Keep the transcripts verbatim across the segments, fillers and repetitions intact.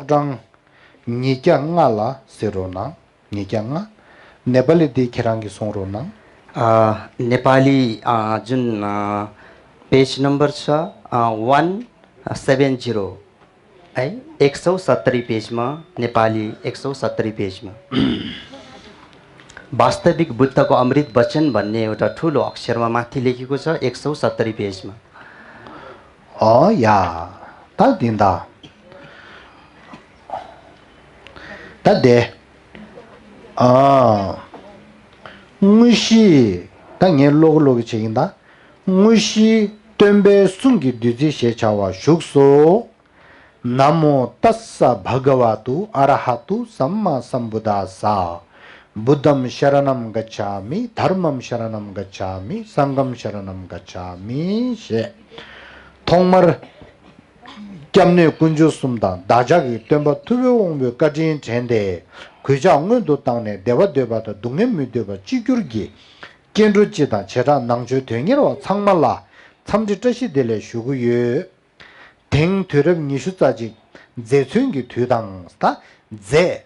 གྲངས་ཉིས་བརྒྱ་ལྔ་ལ་གཟིགས་རོགས་གནང་། ཉིས་བརྒྱ་ལྔ། ནེ་པ་ལི་འདི་ཁྱེད་རང་གིས་གསུང་རོགས་གནང་། ཨ། ནེ་པ་ལི། ཨ། ཇུན། ཨ། page number छ। अ, one seven zero है, एक सौ सत्तरी पेजमा, नेपाली एक सौ सत्तरी पेजमा। वास्तविक बुद्धको अमृत वचन भन्ने एउटा ठुलो अक्षरमा माथि लेखेको छ, एक सौ सत्तरी पेजमा। अँ, या, त दिँदा। ད་དེ། ཨ། དངོས་གཞི། ད་ངས་ཀློག་ཀློག་གི་བྱེད་ཀྱིན་ད། དངོས་གཞི་སྟོན་པའི་གསུང་གི་བདུད་རྩི་ཞེས་བྱ་བ་བཞུགས་སོ། ན་མོ་ཏཱ་ས་བྷ་ག་ཝ་ཏུ་ཨ་ར་ཧ་ཏུ་སམ་མ་སམ་བུ་དཱ་ས། བུདྡྷམ་ཤ་ར་ཎམ་ག་ཆ་མི། དྷརྨམ་ཤ་ར་ཎམ་ག་ཆ་མི། སངྒྷམ་ཤ་ར་ཎམ་ག་ཆ་མི་ཞེས། ཐོག་མར། སྐྱབས་གནས་དཀོན་མཆོག་གསུམ་དང་བདག་ཅག་གི་སྟོན་པ་ཐུབ་པའི་དབང་པོའི་བཀའ་དྲིན་དྲན་ཏེ། གུས་ཕྱག་སྔོན་དུ་བཏང་ནས་བདེ་བ་འདོད་པ་དང་སྡུག་བསྔལ་མི་འདོད་པ་གཅིག་གྱུར་གྱི་སྐྱེ་འགྲོ་སྤྱི་དང་བྱེ་བྲག་ནང་ཆོས་དོན་གཉེར་བ་ཚང་མ་ལ་འཚམས་འདྲི་བཀྲ་ཤིས་བདེ་ལེགས་ཞུ་གི་ཡོད། དེང་དུས་རབས་ཉི་ཤུ་རྩ་གཅིག་མཛེས་ཚོན་གྱི་དུས་དང་ད་མཛེས།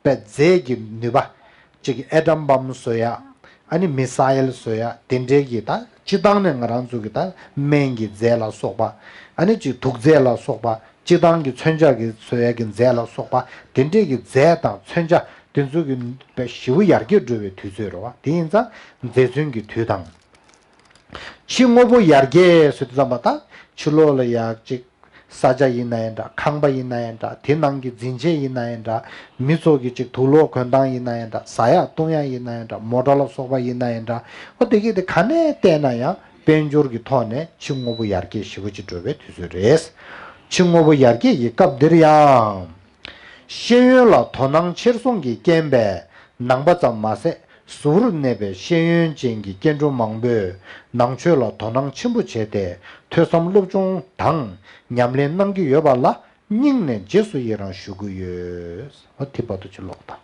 པའི་རྫས་ཀྱི་ནུས་པ། གཅིག་གི་ཨེ་ཊམ་བམ་བཟོ་ཡ། ཨ་ནི་མི་སི་ཡལ་བཟོ་ཡ་དེ་འདྲའི་གི་ད་སྤྱི་བཏང་ནས་ང་རང་ཚོ་གི་ད་སྨན་གྱི་རྫས་ལ་སོགས་པ། ཨ་ནི་གཅིག་དུག་རྫས་ལ་སོགས་པ། སྤྱི་བཏང་གི་མཚོན་ཆ་གི་བཟོ་ཡ་གི་རྫས་ལ་སོགས་པ་དེ་འདྲའི་གི་རྫས་དང་མཚོན་ཆ་དེ་ཚོ་གི་ཞེ་པོ་ཡར་རྒྱས་འགྲོ་བའི་དུས་ཚོད་རེད་བ། དེ་ཡིན་ཙང་མཛེས་ཚོན་གྱི་དུས་དང་། ཕྱི་དངོས་པོ་ཡར་རྒྱས་ཟེར་དུས་ཙམ་པ་ད་ཕྱི་ལོགས་ལ་ཡག་ཅིག་ས་ཆ་ཡིན་ན་ཡང་འདྲ། ཁང་པ་ཡིན་ན་ཡང་འདྲ། དེ་ནང་གི་འཛིན་ཆས་ཡིན་ན་ཡང་འདྲ། མི་ཚོ་གི་ཅིག་དུག་ལོག་གོན་སྟངས་ཡིན་ན་ཡང་འདྲ། ཟ་ཡག་བཏུང་ཡག་ཡིན་ན་ཡང་འདྲ། མོ་ཊ་ལ་སོགས་པ་ཡིན་ན་ཡང་འདྲ། ཨོ་དེ་གས་དེ་ག་ནས་བལྟས་ན་ཡང་དཔལ་འབྱོར་གྱི་ཐོག་ནས་ཕྱི་དངོས་པོ་ཡར་རྒྱས་ཞེ་པོ་ཅིག་འགྲོ་བའི་དུས་ཚོད་རེད། ཕྱི་དངོས་པོ་ཡར་རྒྱས་ཀྱི་སྐབས་འདིར་ཡང་། ཤེས་ཡོན་ལ་དོ་སྣང་ཆེར་སོང་གི་རྐྱེན་པས་ནང་པ་ཙམ་མ་ཟད་ཟུར་གནས་པའི་ཤེས་ཡོན་ཅན་གྱི་སྐྱེ་འགྲོ་མང་པོས་ནང་ཆོས་ལ་དོ་སྣང་ཆེན་པོ་བྱས་ཏེ་ཐོས་བསམ་སློབ་སྦྱོང་དང་ཉམས་ལེན་གནང་གི་ཡོད་པ་ལ་སྙིང་ནས་རྗེས་སུ་ཡི་རང་ཞུ་གི་ཡོད། འོ་དེ་བར་དུ་ཅིག་ཀློག་དང་།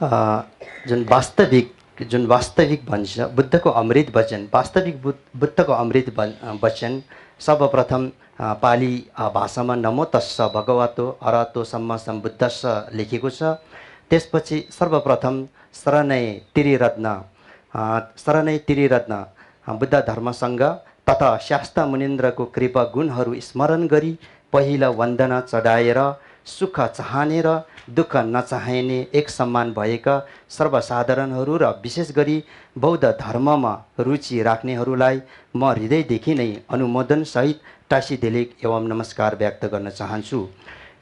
अ, जुन वास्तविक, जुन वास्तविक भन्छ, बुद्धको अमृत वचन, वास्तविक बुद्ध, बुद्धको अमृत वन-, अ, वचन, सर्वप्रथम, अ, पाली, अ, भाषामा नमो तस्स भगवतो अरहतो सम्मा सम्बुद्धस्स लेखेको छ। त्यसपछि सर्वप्रथम शरणै त्रिरत्न, अ, शरणै त्रिरत्न, अ, बुद्ध धर्म सङ्घ तथा शास्ता मुनिन्द्रको कृपा गुणहरू स्मरण गरी पहिला वन्दना चढाएर सुख चाहने र दुःख नचाहने एक समान भएका सर्वसाधारणहरू र विशेष गरी बौद्ध धर्ममा रुचि राख्नेहरूलाई म हृदयदेखि नै अनुमोदनसहित टासी देलेक एवं नमस्कार व्यक्त गर्न चाहन्छु।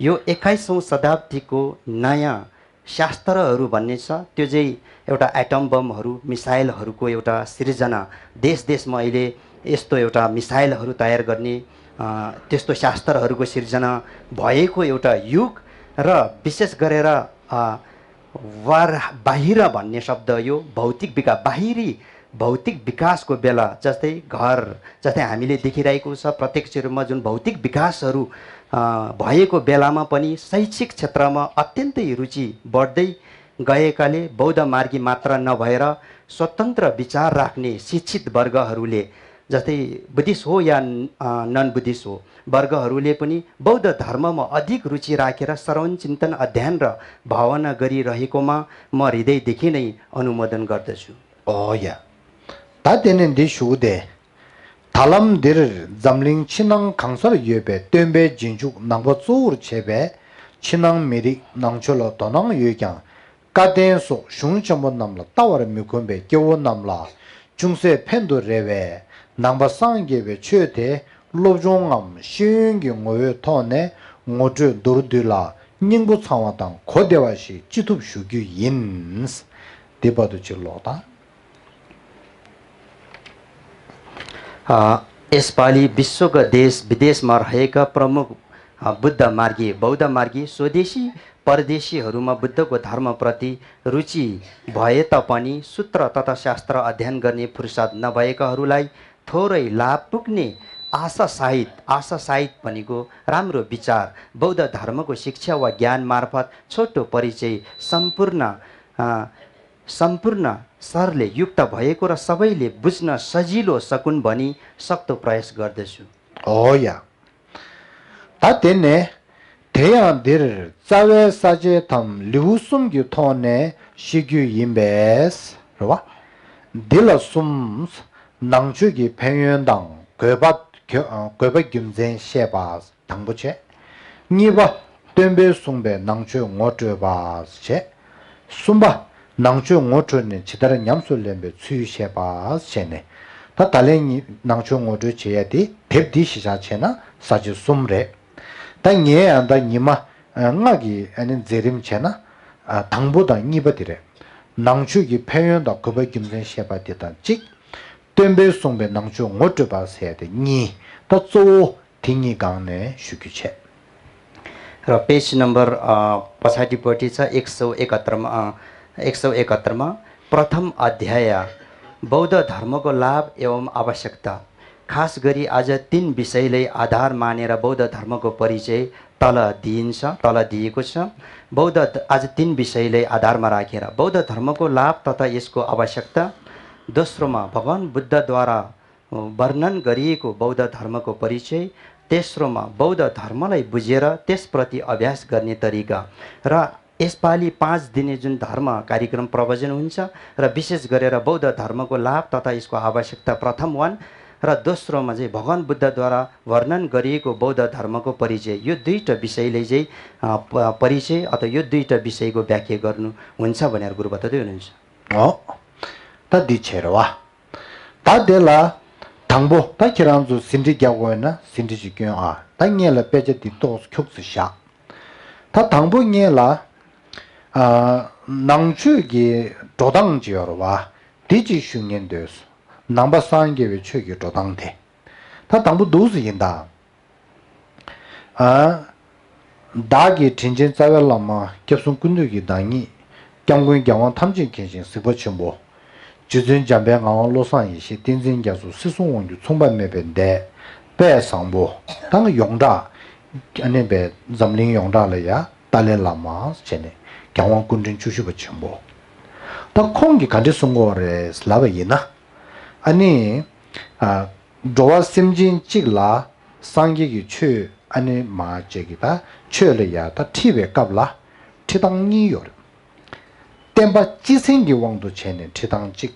यो एक्काइसौँ शताब्दीको नयाँ शास्त्रहरू भन्ने छ, त्यो चाहिँ एउटा एटम बमहरू, मिसाइलहरूको एउटा सिर्जना। देश देशमा अहिले यस्तो एउटा मिसाइलहरू तयार गर्ने, अ, त्यस्तो शास्त्रहरूको सिर्जना भएको एउटा युग र विशेष गरेर, अ, वार-, बाहिर भन्ने शब्द यो भौतिक विका-, बाहिरी भौतिक विकासको बेला, जस्तै घर, जस्तै हामीले देखिरहेको छ प्रत्यक्ष रूपमा जुन भौतिक विकासहरू, अ, भएको बेलामा पनि शैक्षिक क्षेत्रमा अत्यन्तै रुचि बढ्दै गएकाले बौद्ध मार्गी मात्र नभएर स्वतन्त्र विचार राख्ने शिक्षित वर्गहरूले, जस्तै बुद्धिस्ट हो या, अ, नन बुद्धिस्ट हो, वर्गहरूले पनि बौद्ध धर्ममा अधिक रुचि राखेर श्रवण चिन्तन अध्ययन र भावना गरिरहेकोमा म हृदयदेखि नै अनुमोदन गर्दछु। ཨོ་ཡ། ད་དེ་ནས་འདི་ཞུ་གི་དེ། ད་ལམ་འདིར་འཛམ་གླིང་ཕྱི་ནང་གང་སར་ཡོད་པའི་སྟོན་པའི་རྗེས་འཇུག་ནང་པ་གཙོ་བོར་བྱས་པའི་ཕྱི་ནང་མི་རིགས་ནང་ཆོས་ལ་དོ་སྣང་ཡོད་ཀྱང་། བཀའ་བསྟན་སོགས་གཞུང་ཆེན་པོ་རྣམས་ལ་ལྟ་བར་མི་ཁོམ་པའི་སྐྱེ་བོ་རྣམས་ལ་ཅུང་ཟད་ཕན་དུ་རེ་བའི་ནང་པ་སངས་རྒྱས་པའི་ཆོས་དེ་སློབ་སྦྱོང་ངམ་ཤེས་ཡོན་གྱི་ངོ་བོའི་ཐོག་ནས་ངོ་སྤྲོད་མདོར་བསྡུས་ལ་སྙིང་པོ་ཚང་བ་དང་གོ་བདེ་བ་ཞིག་ཅི་ཐུབ་ཞུ་རྒྱུ་ཡིན། དེ་བར་དུ་ཅིག་ཀློག་དང་། अ, यसपालि विश्वका देश विदेशमा रहेका प्रमुख, अ, बुद्ध मार्गी, बौद्ध मार्गी स्वदेशी परदेशीहरूमा बुद्धको धर्मप्रति रुचि भए तापनि सूत्र तथा शास्त्र अध्ययन गर्ने फुर्सद नभएकाहरूलाई थोरै लाभ पुग्ने आशासाहित, आशासाहित भनेको राम्रो विचार, बौद्ध धर्मको शिक्षा वा ज्ञान मार्फत छोटो परिचय सम्पूर्ण, अ, सम्पूर्ण सरले युक्त भएको र सबैले बुझ्न सजिलो सकुन् भनी सक्दो प्रयास गर्दछु। ཨོ་ཡ། ད་དེ་ནས་ དེ་ཡང་འདིར་རྩ་བའི་ས་བཅད་དམ་ལེའུ་གསུམ་གྱི་ཐོག་ནས་བཤད་རྒྱུ་ཡིན་པས། རེད་བ། འདི་ལ་གསུམ། ནང་ཆོས་ཀྱི་ཕན་ཡོན་དང་དགོས་པ། དགོས་པ་རྒྱུ་མཚན་བཤད་པ་དང་པོ་བྱས། གཉིས་པ། སྟོན་པས་གསུངས་པའི་ནང་ཆོས་ངོ་སྤྲོད་པ་བྱས། གསུམ་པ། ནང་ཆོས་ངོ་འཕྲོད་ནས་ཇི་ལྟར་ཉམས་སུ་ལེན་པའི་ཚུལ་བཤད་པ་བྱས་ནས། ད་ད་ལན་ནང་ཆོས་ངོ་སྤྲོད་བྱེད་ཡ་དེ་དེབ་འདི་གཞི་བཞག་བྱས་ན་ས་བཅད་གསུམ་རེད། ད་ངས་ཡང་ད་ཉི་མ་ལྔ་གི་ཨ་ནི་མཛད་རིམ་བྱས་ན། དང་པོ་དང་གཉིས་པ་དེ་རེད། ནང་ཆོས་ཀྱི་ཕན་ཡོན་དང་དགོས་པ་རྒྱུ་མཚན་བཤད་པ་དེ་དང་གཅིག་སྟོན་པས་གསུངས་པའི་ནང་ཆོས་ངོ་སྤྲོད་པ་ཟེར་ཡ་དེ་གཉིས། ད་གཙོ་བོ་དེ་གཉིས་སྒང་ནས་ཞུ་རྒྱུ་བྱས། र पेज नम्बर पछाडिपट्टि छ एक सौ एकहत्तरमा। एक सौ एकहत्तरमा प्रथम अध्याय। बौद्ध धर्मको लाभ एवं आवश्यकता। खास गरी आज तीन विषयलाई आधार मानेर बौद्ध धर्मको परिचय तल दिइन्छ तल दिएको छ। बौद्ध आज तीन विषयलाई आधारमा राखेर बौद्ध धर्मको लाभ तथा यसको आवश्यकता। दोस्रोमा भगवान बुद्धद्वारा वर्णन गरिएको बौद्ध धर्मको परिचय। तेस्रोमा बौद्ध धर्मलाई बुझेर त्यसप्रति अभ्यास गर्ने तरिका। र यसपालि पाँच दिने जुन धर्म कार्यक्रम प्रवचन हुन्छ र विशेष गरेर बौद्ध धर्मको लाभ तथा यसको आवश्यकता प्रथम वान। र दोस्रोमा चाहिँ भगवान बुद्धद्वारा वर्णन गरिएको बौद्ध धर्मको परिचय, यो दुईटा विषयले चाहिँ परिचय अथवा यो दुईटा विषयको व्याख्या गर्नुहुन्छ भनेर गुरु बताउँदै हुनुहुन्छ। हो। त दिच्छेर वा। ད་དེ་ལ་དང་པོ་ད་ཁྱེད་རང་ཚོ་ཟིན་བྲིས་རྒྱག་དགོས་ན་ཟིན་བྲིས་ཅིག་སྐྱོན་ཨ། ད་ངས་ལ་དཔེ་ཆ་འདི་ཏོག་ཙམ་འཁྱུག་ཙམ་བཞག་ད་དང་པོ་ངས་ལ་ཨ། ནང་ཆོས་ཀྱི་འགྲོ་སྟངས་ཅིག་ཡོད་རེད་བ། འདི་ཅིག་ཞུ་ངེས་འདོད། ནང་པ་སངས་རྒྱས་པའི་ཆོས་ཀྱི་འགྲོ་སྟངས་དེ། ད་དང་པོ་འདུག་ཟེར་ཡིན་ད། ཨ། བདག་གིས་དྲིན་ཅན་རྩ་བའི་བླ་མ་སྐྱབས་གསུམ་ཀུན་འདུས་ཀྱི་བདག་ཉིད། སྐྱབས་མགོན་རྒྱལ་དབང་ཐམས་ཅད་མཁྱེན་ཅིང་གཟིགས་པ་ཆེན་པོ། རྗེ་བཙུན་འཇམ་དཔལ་ངག་དབང་བློ་བཟང་ཡེ་ཤེས་བསྟན་འཛིན་རྒྱ་མཚོ་སྲིད་གསུམ་དབང་སྒྱུར་མཚུངས་པ་མེད་པའི་འདས་དཔལ་བཟང་པོ། དང་ཡོངས་གྲགས། ཨ་ནི་པའི་འཛམ་གླིང་ཡོངས་གྲགས་ལ་ཡ་ཏཱ་ལའི་བླ་མ་བྱས་ནས་རྒྱལ་དབང་སྐུ་ཕྲེང་བཅུ་བཞི་པ་ཆེན་པོ། ད་ཁོང་གིས་ག་འདྲ་གསུང་གི་ཡོད་རེད་ལབ་པ་ཡིན་ན། ཨ་ནི། ཨ། འགྲོ་བ་སེམས་ཅན་གཅིག་ལ་སངས་རྒྱས་ཀྱི་ཆོས་ཨ་ནི་མ་བྱས་ཀྱི་ད་ཆོས་ལ་ཡ་ད་ཁྲིད་པའི་སྐབས་ལ་ཁྲིད་སྟངས་གཉིས་ཡོད་རེད། བསྟན་པ་སྤྱི་མཚན་གྱི་དབང་དུ་བྱས་ནས་ཁྲིད་སྟངས་གཅིག་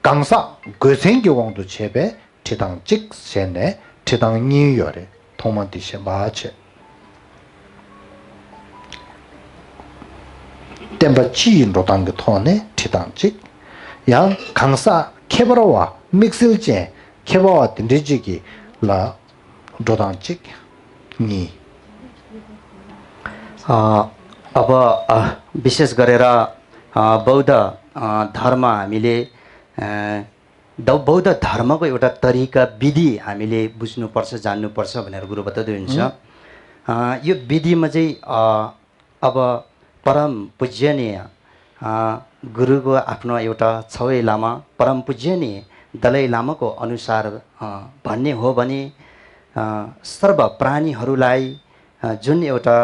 གང་ཟག་དགོས་མཚན་གྱི་དབང་དུ་བྱས་པའི་ཁྲིད་སྟངས་གཅིག་བྱས་ནས་ཁྲིད་སྟངས་གཉིས་ཡོད་རེད། ཐོག་མ་འདི་ཤེས་པ་བྱེད། བསྟན་པ་སྤྱི་ཡི་འགྲོ་སྟངས་ཀྱི་ཐོག་ནས་ཁྲིད་སྟངས་གཅིག་ཡང་གང་ཟག་ཁྱད་པར་བ་དམིགས་བསལ་ཅན་ཁྱད་པར་བ་དེ་འདྲའི་གཅིག་གི་ལ་འགྲོ་སྟངས་གཅིག་གཉིས། अ, अब अ, विशेष गरेर अ, बौद्ध अ, धर्म हामीले अ, द बौद्ध धर्मको एउटा तरिका विधि हामीले बुझ्नुपर्छ, जान्नुपर्छ भनेर गुरु बताउँदै हुन्छ। अ, यो विधिमा चाहिँ अ, अब परम पूजनीय अ, गुरुको आफ्नो एउटा छवै लामा परम पूजनीय दलाई लामाको अनुसार अ, भन्ने हो भने अ, सर्व प्राणीहरूलाई अ, जुन एउटा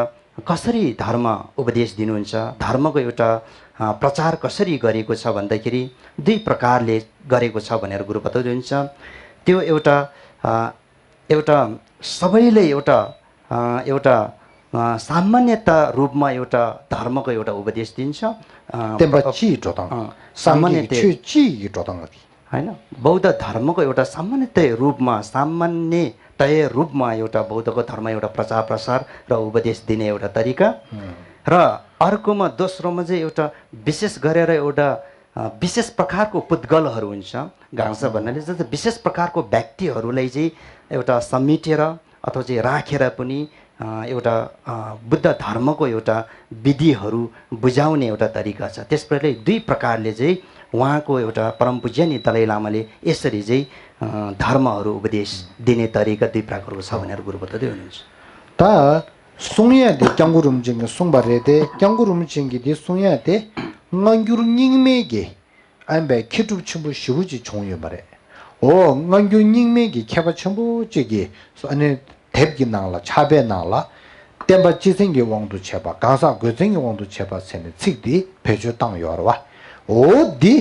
कसरी धर्म उपदेश दिनुहुन्छ, धर्मको एउटा अ, प्रचार कसरी गरेको छ भन्दाखेरि दुई प्रकारले गरेको छ भनेर गुरु बताउँदै हुन्छ। त्यो एउटा अ, एउटा सबैले एउटा अ, एउटा अ, सामान्यता रूपमा एउटा धर्मको एउटा उपदेश दिन्छ। अ, བསྟན་པ་སྤྱིའི་འགྲོ་སྟངས། अ, सामान्यतया ཆོས་སྤྱི་ཡི་འགྲོ་སྟངས། होइन, बौद्ध धर्मको एउटा सामान्यतया रूपमा सामान्यतया रूपमा एउटा बौद्धको धर्म एउटा प्रचार प्रसार र उपदेश दिने एउटा तरिका। र अर्कोमा दोस्रोमा चाहिँ एउटा विशेष गरेर एउटा अ, विशेष प्रकारको पुद्गलहरू हुन्छ। गाङ्सा भन्नाले जस्तै विशेष प्रकारको व्यक्तिहरूलाई चाहिँ एउटा समेटेर अथवा चाहिँ राखेर पनि अ, एउटा अ, बुद्ध धर्मको एउटा विधिहरू बुझाउने एउटा तरिका छ। त्यस प्रकारले दुई प्रकारले चाहिँ उहाँको एउटा परम पूज्य नि दलाई लामाले यसरी चाहिँ अ, धर्महरू उपदेश दिने तरिका दुई प्रकारको छ भनेर गुरु बताउँदै हुनुहुन्छ। ད་གསུང་ཡས་དེ་སྐྱབས་མགོན་རིན་པོ་ཆེ་གིས་གསུངས་པ་རེད་དེ། སྐྱབས་མགོན་རིན་པོ་ཆེ་གིས་དེ་གསུང་ཡས་དེ་སྔ་འགྱུར་རྙིང་མའི་གི་ཨ་ནི་པའི་མཁས་གྲུབ་ཆེན་པོ་ཞེ་པོ་ཅིག་བྱུང་ཡོད་པ་རེད། འོ། སྔ་འགྱུར་རྙིང་མའི་གི་མཁས་པ་ཆེན་པོ་ཅིག་གིས་ཨ་ནི་དེབ་ཀྱི་ནང་ལ་ཕྱག་དཔེའི་ནང་ལ་བསྟན་པ་སྤྱི་མཚན་གྱི་དབང་དུ་བྱས་པ། གང་ཟག་དགོས་མཚན་གྱི་དབང་དུ་བྱས་པ་ཟེར་ནས་ཚིག་འདི་བེད་སྤྱོད་བཏང་ཡོད་རེད་བ། འོ་འདི་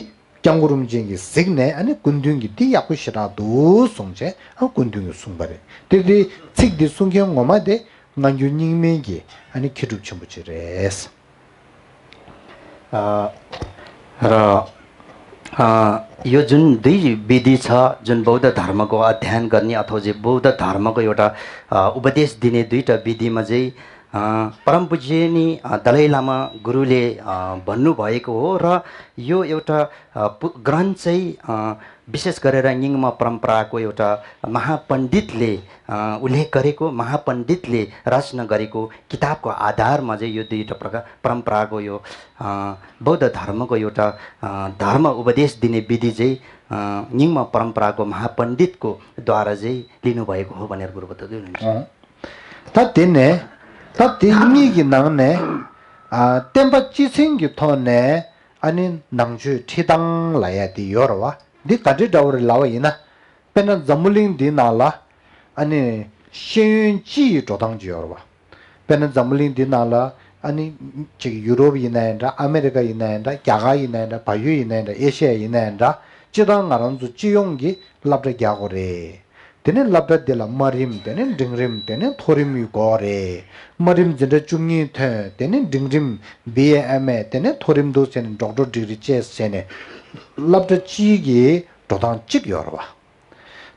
སྐྱབས་མགོན་རིན་པོ་ཆེ་གིས་གཟིགས་ནས་ཨ་ནི་སྐུ་མདུན་གྱིས་འདི་ཡག་པོ་ཞེ་དྲག་འདུག་གསུངས་བྱས་ཨ་སྐུ་མདུན་གྱིས་གསུངས་པ་རེད། དེ་དེ་ཚིག་འདི་གསུང་མཁན་ངོ་མ་དེ་ སྔ་འགྱུར་རྙིང་མའི་གི་ཨ་ནི་མཁས་གྲུབ་ཆེན་པོ་ཅིག་རེད། अ, र अ, यो जुन दुई विधि छ, जुन बौद्ध धर्मको अध्ययन गर्ने अथवा चाहिँ बौद्ध धर्मको एउटा अ, उपदेश दिने दुईटा विधिमा चाहिँ अ, परम पूज्य नि अ, दलाई लामा गुरुले अ, भन्नुभएको हो र यो एउटा अ, पु- ग्रन्थ चाहिँ अ, विशेष गरेर ङिङमा परम्पराको एउटा महापण्डितले अ, उल्लेख गरेको, महापण्डितले रचना गरेको किताबको आधारमा चाहिँ यो दुईटा प्रकार परम्पराको यो अ, बौद्ध धर्मको एउटा अ, धर्म उपदेश दिने विधि चाहिँ अ, ङिङमा परम्पराको महापण्डितको द्वारा चाहिँ लिनुभएको हो भनेर गुरुबद्धले हुनुहुन्छ। अँ। ད་དེ་ནས་ད་དེ་གཉིས་ཀྱི་ནང་ནས་ཨ། བསྟན་པ་སྤྱི་མཚན་གྱི་ཐོག་ནས་ཨ་ནི་ནང་ཆོས་ཁྲིད་སྟངས་ལབ་ཡ་དེ་ཡོད་རེད་བ། འདི་ག་འདྲ་འདྲ་བོ་རེད་ལབ་པ་ཡིན་ན། དཔེར་ན་འཛམ་བུ་གླིང་འདི་ནང་ལ་ཨ་ནི་ཤེས་ཡོན་སྤྱི་ཡི་འགྲོ་སྟངས་ཅིག་ཡོད་རེད་བ། དཔེར་ན་འཛམ་བུ་གླིང་འདི་ནང་ལ་ཨ་ནི་ཅིག་ཡུ་རོབ་ཡིན་ན་ཡང་འདྲ། ཨ་མེ་རི་ཀ་ཡིན་ན་ཡང་འདྲ། རྒྱ་གར་ཡིན་ན་ཡང་འདྲ། བལ་ཡུལ་ཡིན་ན་ཡང་འདྲ། ཨེ་ཤ་ཡ་ཡིན་ན་ཡང་འདྲ། སྤྱིར་བཏང་ང་རང་ཚོ་སྤྱི་ཡོངས་ཀྱི་སློབ་གྲྭ་རྒྱག་དགོས་རེད། དེ་ནས་སློབ་གྲྭ་འདི་ལ་དམའ་རིམ། དེ་ནས་འབྲིང་རིམ། དེ་ནས་མཐོ་རིམ་ཡོད་དགོས་རེད། དམའ་རིམ་འཛིན་གྲྭ་བཅུ་གཉིས་ཐོན། དེ་ནས་འབྲིང་རིམ་བི་ཨེ་ཨེམ་ཨེ། དེ་ནས་མཐོ་རིམ་འདུག་ཟེར་ནས་ཌོག་ཊར་ཌིག་རི་བཅས་ཟེར་ནས་སློབ་གྲྭ་སྤྱིའི་གི་འགྲོ་སྟངས་གཅིག་ཡོད་རེད་བ།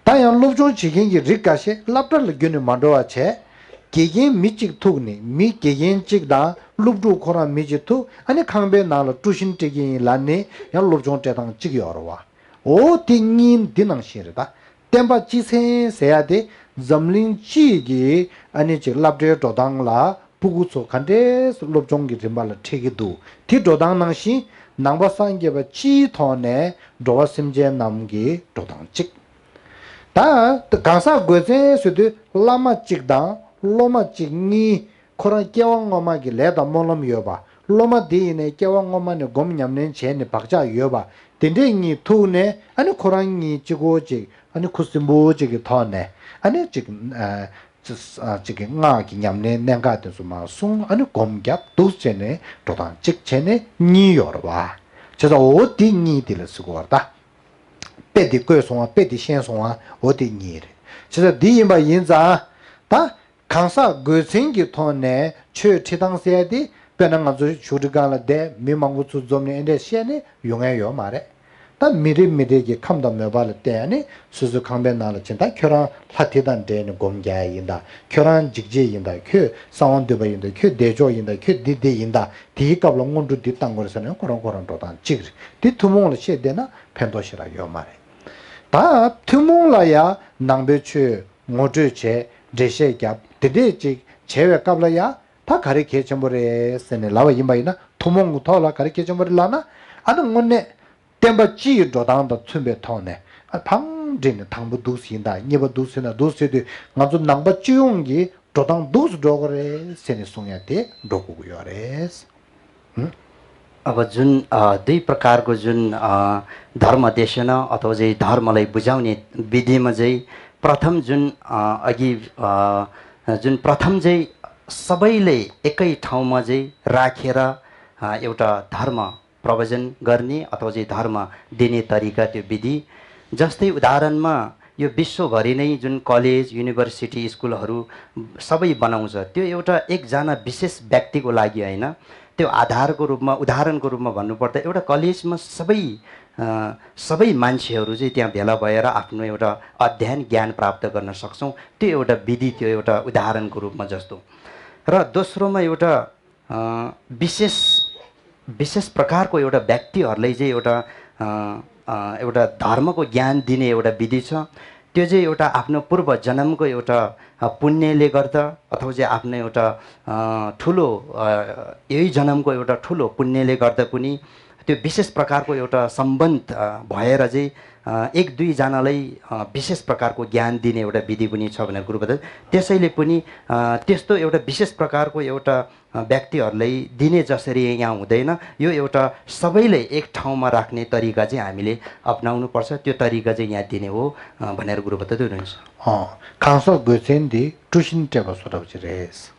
ད་ཡང་སློབ་སྦྱོང་བྱེད་མཁན་གྱི་རིགས་འགའ་ཤས་སློབ་གྲྭ་ལ་བརྒྱུད་ནས་མ་འགྲོ་བ་བྱས། དགེ་རྒན་མི་གཅིག་ཐུག་ནས། མི་དགེ་རྒན་གཅིག་དང་སློབ་ཕྲུག་ཁོ་རང་མི་གཅིག་ཐུག་ཨ་ནི་ཁང་པའི་ནང་ལ་ཊུ་ཤིན་སྤྲད་ཀྱི་ཡིན་ལབ་ནས་ཡང་སློབ་སྦྱོང་སྤྲད་སྟངས་གཅིག་ཡོད་རེད་བ། འོ་དེ་གཉིས་འདི་ནང་བཞིན་རེད་ད། བསྟན་པ་སྤྱི་མཚན་ཟེར་ཡ་དེ་འཛམ་གླིང་སྤྱི་ཡི་གི་ཨ་ནི་ཅིག་སློབ་གྲྭའི་འགྲོ་སྟངས་ལ་སྤུ་གུ་ཚོ་ག་འདྲས་སློབ་སྦྱོང་གི་རིམ་པ་ལ་འཁྲིད་ཀྱི་འདུག་དེ་འགྲོ་སྟངས་ནང་བཞིན་ནང་པ་སངས་རྒྱས་པ་སྤྱིའི་ཐོག་ནས་འགྲོ་བ་སེམས་ཅན་རྣམས་ཀྱི་འགྲོ་སྟངས་གཅིག་ད་གང་ཟག་དགོས་མཚན་ཟེར་དུས་བླ་མ་གཅིག་དང་སློབ་མ་གཅིག་གཉིས། ཁོ་རང་སྐྱེ་བ་སྔོན་མ་གི་ལས་དང་སྨོན་ལམ་ཡོད་པ། སློབ་མ་དེ་ཡིན་ནའི་སྐྱེ་བ་སྔོན་མ་ནས་སྒོམ་ཉམས་ལེན་བྱས་ནས་བག་ཆགས་ཡོད་པ། དེ་འདྲས་གཉིས་ཐུག་ནས་ཨ་ནི་ཁོ་རང་གཉིས་གཅིག་པོ་གཅིག་ཨ་ནི་ཁུ་སིམ་པོ་གཅིག་གི་ཐོག་ནས་ཨ་ནི་གཅིག་ཨ། གཅིག་གི་སྔགས་ཀྱི་ཉམས་ལེན་གནད་འགག་དེ་ཚོ་མར་གསུངས། ཨ་ནི་སྒོམ་རྒྱབ་འདུག་བྱས་ནས་འགྲོ་སྟངས་གཅིག་བྱས་ནས་གཉིས་ཡོད་རེད་བ། བྱས་ཙང་འོ་དེ་གཉིས་དེ་ལ་ཟེར་གོ་བ་རེད་ད། དཔེ་དེ་བཀོད་སོང་བ། དཔེ་དེ་ཤེས་སོང་བ། འོ་དེ་གཉིས་རེད། བྱས་ཙང་འདི་ཡིན་པ་ཡིན་ཙང་ད། གང་ཟག་དགོས་མཚན་གྱི་ཐོག་ནས་ཆོས་ཁྲིད་སྟངས་ཟེར་ཡ་དེ། དཔེར་ན་ང་ཚོ་བཞུགས་ཁྲི་སྒང་ལ་བསྡད། མི་མང་པོ་ཚུར་འཛོམས་ནས་ཨེ་འདྲས་བཤད་ནས་ཡོང་ཡ་ཡོད་མ་རེད། ད་མི་རེ་མི་རེ་གི་ཁམས་དང་མོས་པ་ལ་བལྟས་ནས་སོ་སོའི་ཁང་པའི་ནང་ལ་ཕྱིན། ད་ཁྱོད་རང་ལྷ་དེ་དང་འབྲེལ་ནས་སྒོམ་རྒྱག་ཡ་ཡིན་ད། ཁྱོད་རང་འཇིགས་བྱེད་ཡིན་ད། ཁྱོད་གསང་བ་འདུས་པ་ཡིན་ད། ཁྱོད་བདེ་མཆོག་ཡིན་ད། ཁྱོད་འདི་འདི་ཡིན་ད། དེའི་སྐབས་ལ་སྔོན་འགྲོ་འདི་བཏང་དགོས་རེད་ཟེར་ནས་ཁོ་རང་ཁོ་རང་འགྲོ་སྟངས་གཅིག་རེད། དེ་ཐུན་མོང་ལ་བཤད་བསྡད་ན་ཕན་ཐོགས་ཞེ་དྲག་ཡོད་མ་རེད། ད་ཐུན་མོང་ལ་ཡ་ནང་པའི་ཆོས་ངོ་སྤྲོད་བྱས། འགྲེལ་བཤད་བརྒྱབ། དེ་འདྲས་ཅིག་བྱས་པའི་སྐབས་ལ་ཡ། ད་ག་རེ་གལ་ཆེན་པོ་རེད་ཟེར་ནས་ལབ་པ་ཡིན་པ་ཡིན་ན། ཐུན་མོང་གི་ཐོག་ལ་ག་རེ་གལ་ཆེན་པོ་རེད་ལབ་ན། ཨ་ནི་དངོས་གནས་བསྟན་པ་སྤྱི་ཡི་འགྲོ་སྟངས་དང་མཐུན་པའི་ཐོག་ནས་ཨ་ཕར་འགྲིལ་ནས་དང་པོ་འདུག་སེ་ཡིན་ད། གཉིས་པ་འདུག་སེ་ཡིན་ད། འདུག་སེ་དུས་ང་ཚོ་ནང་པ་སྤྱི་ཡོངས་ཀྱི་འགྲོ་སྟངས་འདུག་སེ་འགྲོ་དགོས་རེད་ཟེར་ནས་གསུང་ཡ་དེ་འགྲོ་དགོས་ཀྱི་ཡོད་རེད། ཨུམ། अब जुन अ, दुई प्रकारको जुन अ, धर्म देशना अथवा चाहिँ धर्मलाई बुझाउने विधिमा चाहिँ प्रथम जुन अ, अघि अ, जुन प्रथम चाहिँ सबैले एकै ठाउँमा चाहिँ राखेर अ, एउटा धर्म प्रवचन गर्ने अथवा चाहिँ धर्म दिने तरिका, त्यो विधि। जस्तै उदाहरणमा यो विश्वभरि नै जुन कलेज, युनिभर्सिटी, स्कुलहरू सबै बनाउँछ, त्यो एउटा एकजना विशेष व्यक्तिको लागि होइन। त्यो आधारको रूपमा, उदाहरणको रूपमा भन्नुपर्दा एउटा कलेजमा सबै अ, सबै मान्छेहरू चाहिँ त्यहाँ भेला भएर आफ्नो एउटा अध्ययन ज्ञान प्राप्त गर्न सक्छौँ। त्यो एउटा विधि, त्यो एउटा उदाहरणको रूपमा जस्तो। र दोस्रोमा एउटा अ, विशेष विशेष प्रकारको एउटा व्यक्तिहरूलाई चाहिँ एउटा अ, अ, एउटा धर्मको ज्ञान दिने एउटा विधि छ। त्यो चाहिँ एउटा आफ्नो पूर्व जन्मको एउटा अ, पुण्यले गर्दा अथवा चाहिँ आफ्नो एउटा अ, ठुलो अ, यही जन्मको एउटा ठुलो पुण्यले गर्दा पनि त्यो विशेष प्रकारको एउटा सम्बन्ध अ, भएर चाहिँ अ, एक दुईजनालाई अ, विशेष प्रकारको ज्ञान दिने एउटा विधि पनि छ भनेर गुरुबद्ध। त्यसैले पनि अ, त्यस्तो एउटा विशेष प्रकारको एउटा अ, व्यक्तिहरूलाई दिने जसरी यहाँ हुँदैन, यो एउटा सबैलाई एक ठाउँमा राख्ने तरिका चाहिँ हामीले अप्नाउनुपर्छ। त्यो तरिका चाहिँ यहाँ दिने हो अ, भनेर गुरुबद्ध हुनुहुन्छ। अँ, གང་ཟག་དགོས་མཚན་འདི་ཀྲུའུ་ཞིན་སྤྲད་པ་བཟོ་འདྲ་ཅིག་རེད།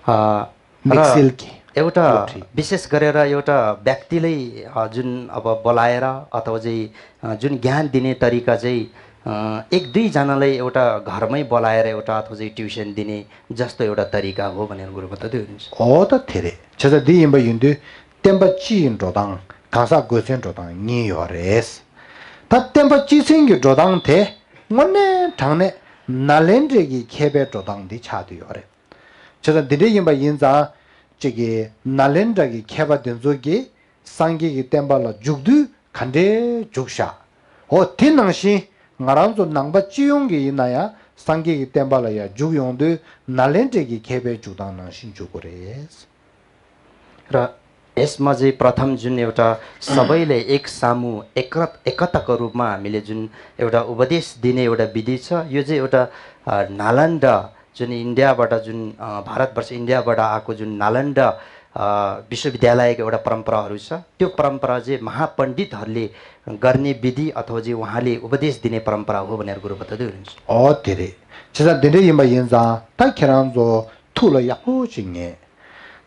अ, དམིགས་བསལ་གྱི་र एउटा སློབ་ཁྲིད། विशेष गरेर एउटा व्यक्तिलाई अ, जुन अब बोलाएर अथवा चाहिँ अ, जुन ज्ञान दिने तरिका चाहिँ अ, एक दुईजनालाई एउटा घरमै बोलाएर एउटा अथवा चाहिँ ट्युसन दिने जस्तो एउटा तरिका हो भनेर गुरुबा त त्यो हुन्छ। हो त, धेरै छ त। दि यिम्बा युन्दु तेम्बा ची ཡིན་འགྲོ་དང་གང་ཟག་སྒོས་ཚན་འགྲོ་དང་གཉིས་ཡོད་རེད། ད་བསྟན་པ་སྤྱི་མཚན་གྱི་འགྲོ་སྟངས་དེ་དངོས་གནས་དྲང་གནས་ནཱ་ལེནྡྲའི་གི་མཁས་པའི་འགྲོ་སྟངས་འདི་ཆགས་བསྡད་ཡོད་རེད། བྱས་ཙང་འདི་འདྲ་ཡིན་པ་ཡིན་ཙང་ཅིག་གི་ནཱ་ལེནྡྲ་གི་མཁས་པ་འདི་ཚོ་གིས་སངས་རྒྱས་ཀྱི་བསྟན་པ་ལ་འཇུག་དུས་ག་འདྲའི་འཇུག་བཞག་འོ་དེ་ནང་བཞིན་ང་རང་ཚོ་ནང་པ་སྤྱི་ཡོངས་ཀྱི་ཡིན་ན་ཡང་སངས་རྒྱས་ཀྱི་བསྟན་པ་ལ་ཡང་འཇུག་ཡོང་དུས་ནཱ་ལེནྡྲའི་གི་མཁས་པའི་འཇུག་སྟངས་ནང་བཞིན་འཇུག་དགོས་རེད། र यसमा चाहिँ प्रथम जुन एउटा सबैले एक सामु एक एकताको रूपमा हामीले जुन एउटा उपदेश दिने एउटा विधि छ, यो चाहिँ एउटा अ, नालन्दा जुन इन्डियाबाट जुन अ, भारतवर्ष इन्डियाबाट आएको जुन नालन्दा अ, विश्वविद्यालयको एउटा परम्पराहरू छ, त्यो परम्परा चाहिँ महापण्डितहरूले गर्ने विधि अथवा चाहिँ उहाँले उपदेश दिने परम्परा हो भनेर गुरुबा त हुनुहुन्छ। ཨོ་དེ་རེད། བྱས་ཙང་དེ་འདྲ་ཡིན་པ་ཡིན་ཙང་ད་ཁྱེད་རང་ཚོ་ཐུགས་ལ་ཡག་པོ་ཅིག་ངེས།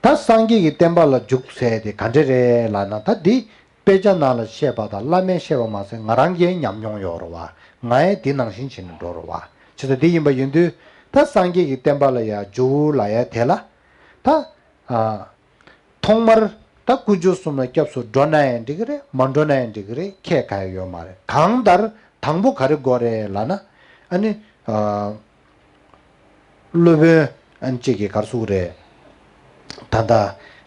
ད་སངས་རྒྱས་ཀྱི་བསྟན་པ་ལ་འཇུག་ཟེར་དེ་ག་འདྲ་རེད་ལབ་ན་ད་འདི་དཔེ་ཆ་ནང་ལ་བཤད་པ་དང་བླ་མས་བཤད་པ་མ་ཟད་ང་རང་གིས་ཉམས་མྱོང་ཡོད་རེད་བ། ང་ཡང་འདི་ནང་བཞིན་བྱས་ནས་འགྲོ་རེད་བ། བྱས་ཙང་འདི་ཡིན་པ་ཡིན་དུས་ད་སངས་རྒྱས་ཀྱི་བསྟན་པ་ལ་ཡང་འཇུག་ལབ་ཡ་དེ་ལ་ད་ཨ། ཐོག་མར་ད་དཀོན་མཆོག་གསུམ་ལ་སྐྱབས་སུ་འགྲོ་ན་ཡང་འགྲིག་གི་རེད། མ་འགྲོ་ན་ཡང་འགྲིག་གི་རེད། ཁྱད་གང་ཡང་ཡོད་མ་རེད། གང་ལྟར་དང་པོ་ག་རེ་དགོས་རེད་ལབ་ན་ཨ་ནི་ཨ། སློབ་དཔོན་ཨ་ནི་གཅིག་གིས་ག་རེ་ཟེར་གི་རེད། ད་ལྟ་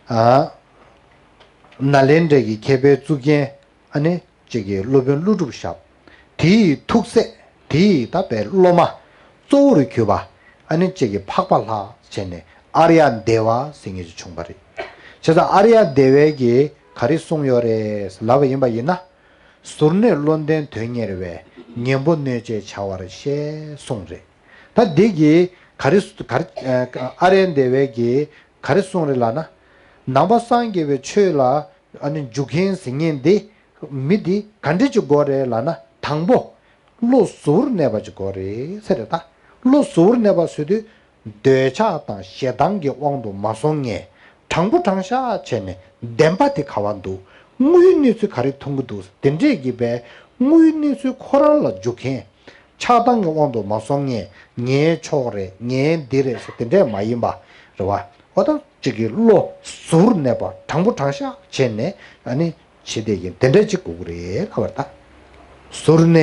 ཨ། ནཱ་ལེནྡྲའི་གི་མཁས་པའི་གཙུག་རྒྱན་ཨ་ནི་གཅིག་གི་སློབ་དཔོན་ཀླུ་སྒྲུབ་ཞབས། དེའི་ཐུགས་སྲས་དེའི་ད་དཔེ་སློབ་མ་གཙོ་བོར་གྱུར་པ་ཨ་ནི་གཅིག་གི་འཕགས་པ་ལྷ་བྱས་ནས་ཨཱརྱ་དེ་བ་ཟེར་མཁན་ཅིག་བྱུང་བ་རེད། བྱས་ཙང་ཨཱརྱ་དེ་བས་ཀྱིས་ག་རེ་གསུངས་ཡོད་རེད་ལབ་པ་ཡིན་པ་ཡིན་ན། ཟུར་གནས་བློ་ལྡན་དོན་གཉེར་བས། གཉེན་པོ་གནོད་བྱེད་བྱ་བར་ཤེས་གསུངས་རེད། ད་འདི་གིས་ག་རེ་ག་རེ་ཨཱརྱ་དེ་བས་ཀྱིས་ག་རེ་གསུངས་རེད་ལབ་ན། ནང་པ་སངས་རྒྱས་པའི་ཆོས་ལ་ཨ་ནི་འཇུག་མཁན་ཟེར་མཁན་འདི་མི་འདི་ག་འདྲ་ཅིག་དགོས་རེད་ལབ་ན། དང་པོ་བློ་གཟུ་བོར་གནས་པ་ཅིག་དགོས་རེད་ཟེར་རེད། ད་བློ་གཟུ་བོར་གནས་པ་ཟེར་དུས་འདོད་ཆགས་དང་ཞེ་སྡང་གི་དབང་དུ་མ་སོང་ངས་དྲང་པོ་དྲང་བཞག་བྱས་ནས་བདེན་པ་དེ་ག་བ་འདུག་དངོས་ཡོད་གནས་ཚུལ་ག་རེ་མཐོང་གི་འདུག་དེ་འདྲས་ཀྱི་བས་དངོས་ཡོད་གནས་ཚུལ་ཁོ་རང་ལ་འཇུག་མཁན། ཆགས་སྡང་གི་དབང་དུ་མ་སོང་ངས་ངའི་ཕྱོགས་རེད། ངའི་འདི་རེད་ཟེར་དེ་འདྲས་མ་ཡིན་པ་རེད་བ། འོ་ད་གཅིག་གི་བློ་གཟུར་གནས་པ་དྲང་པོ་དྲང་བཞག་བྱས་ནས་ཨ་ནི་བྱེད་བསྡད་ཀྱི་དེ་འདྲས་གཅིག་དགོས་ཀྱི་རེད་ལབ་པ་རེད། ད་གཟུར་གནས་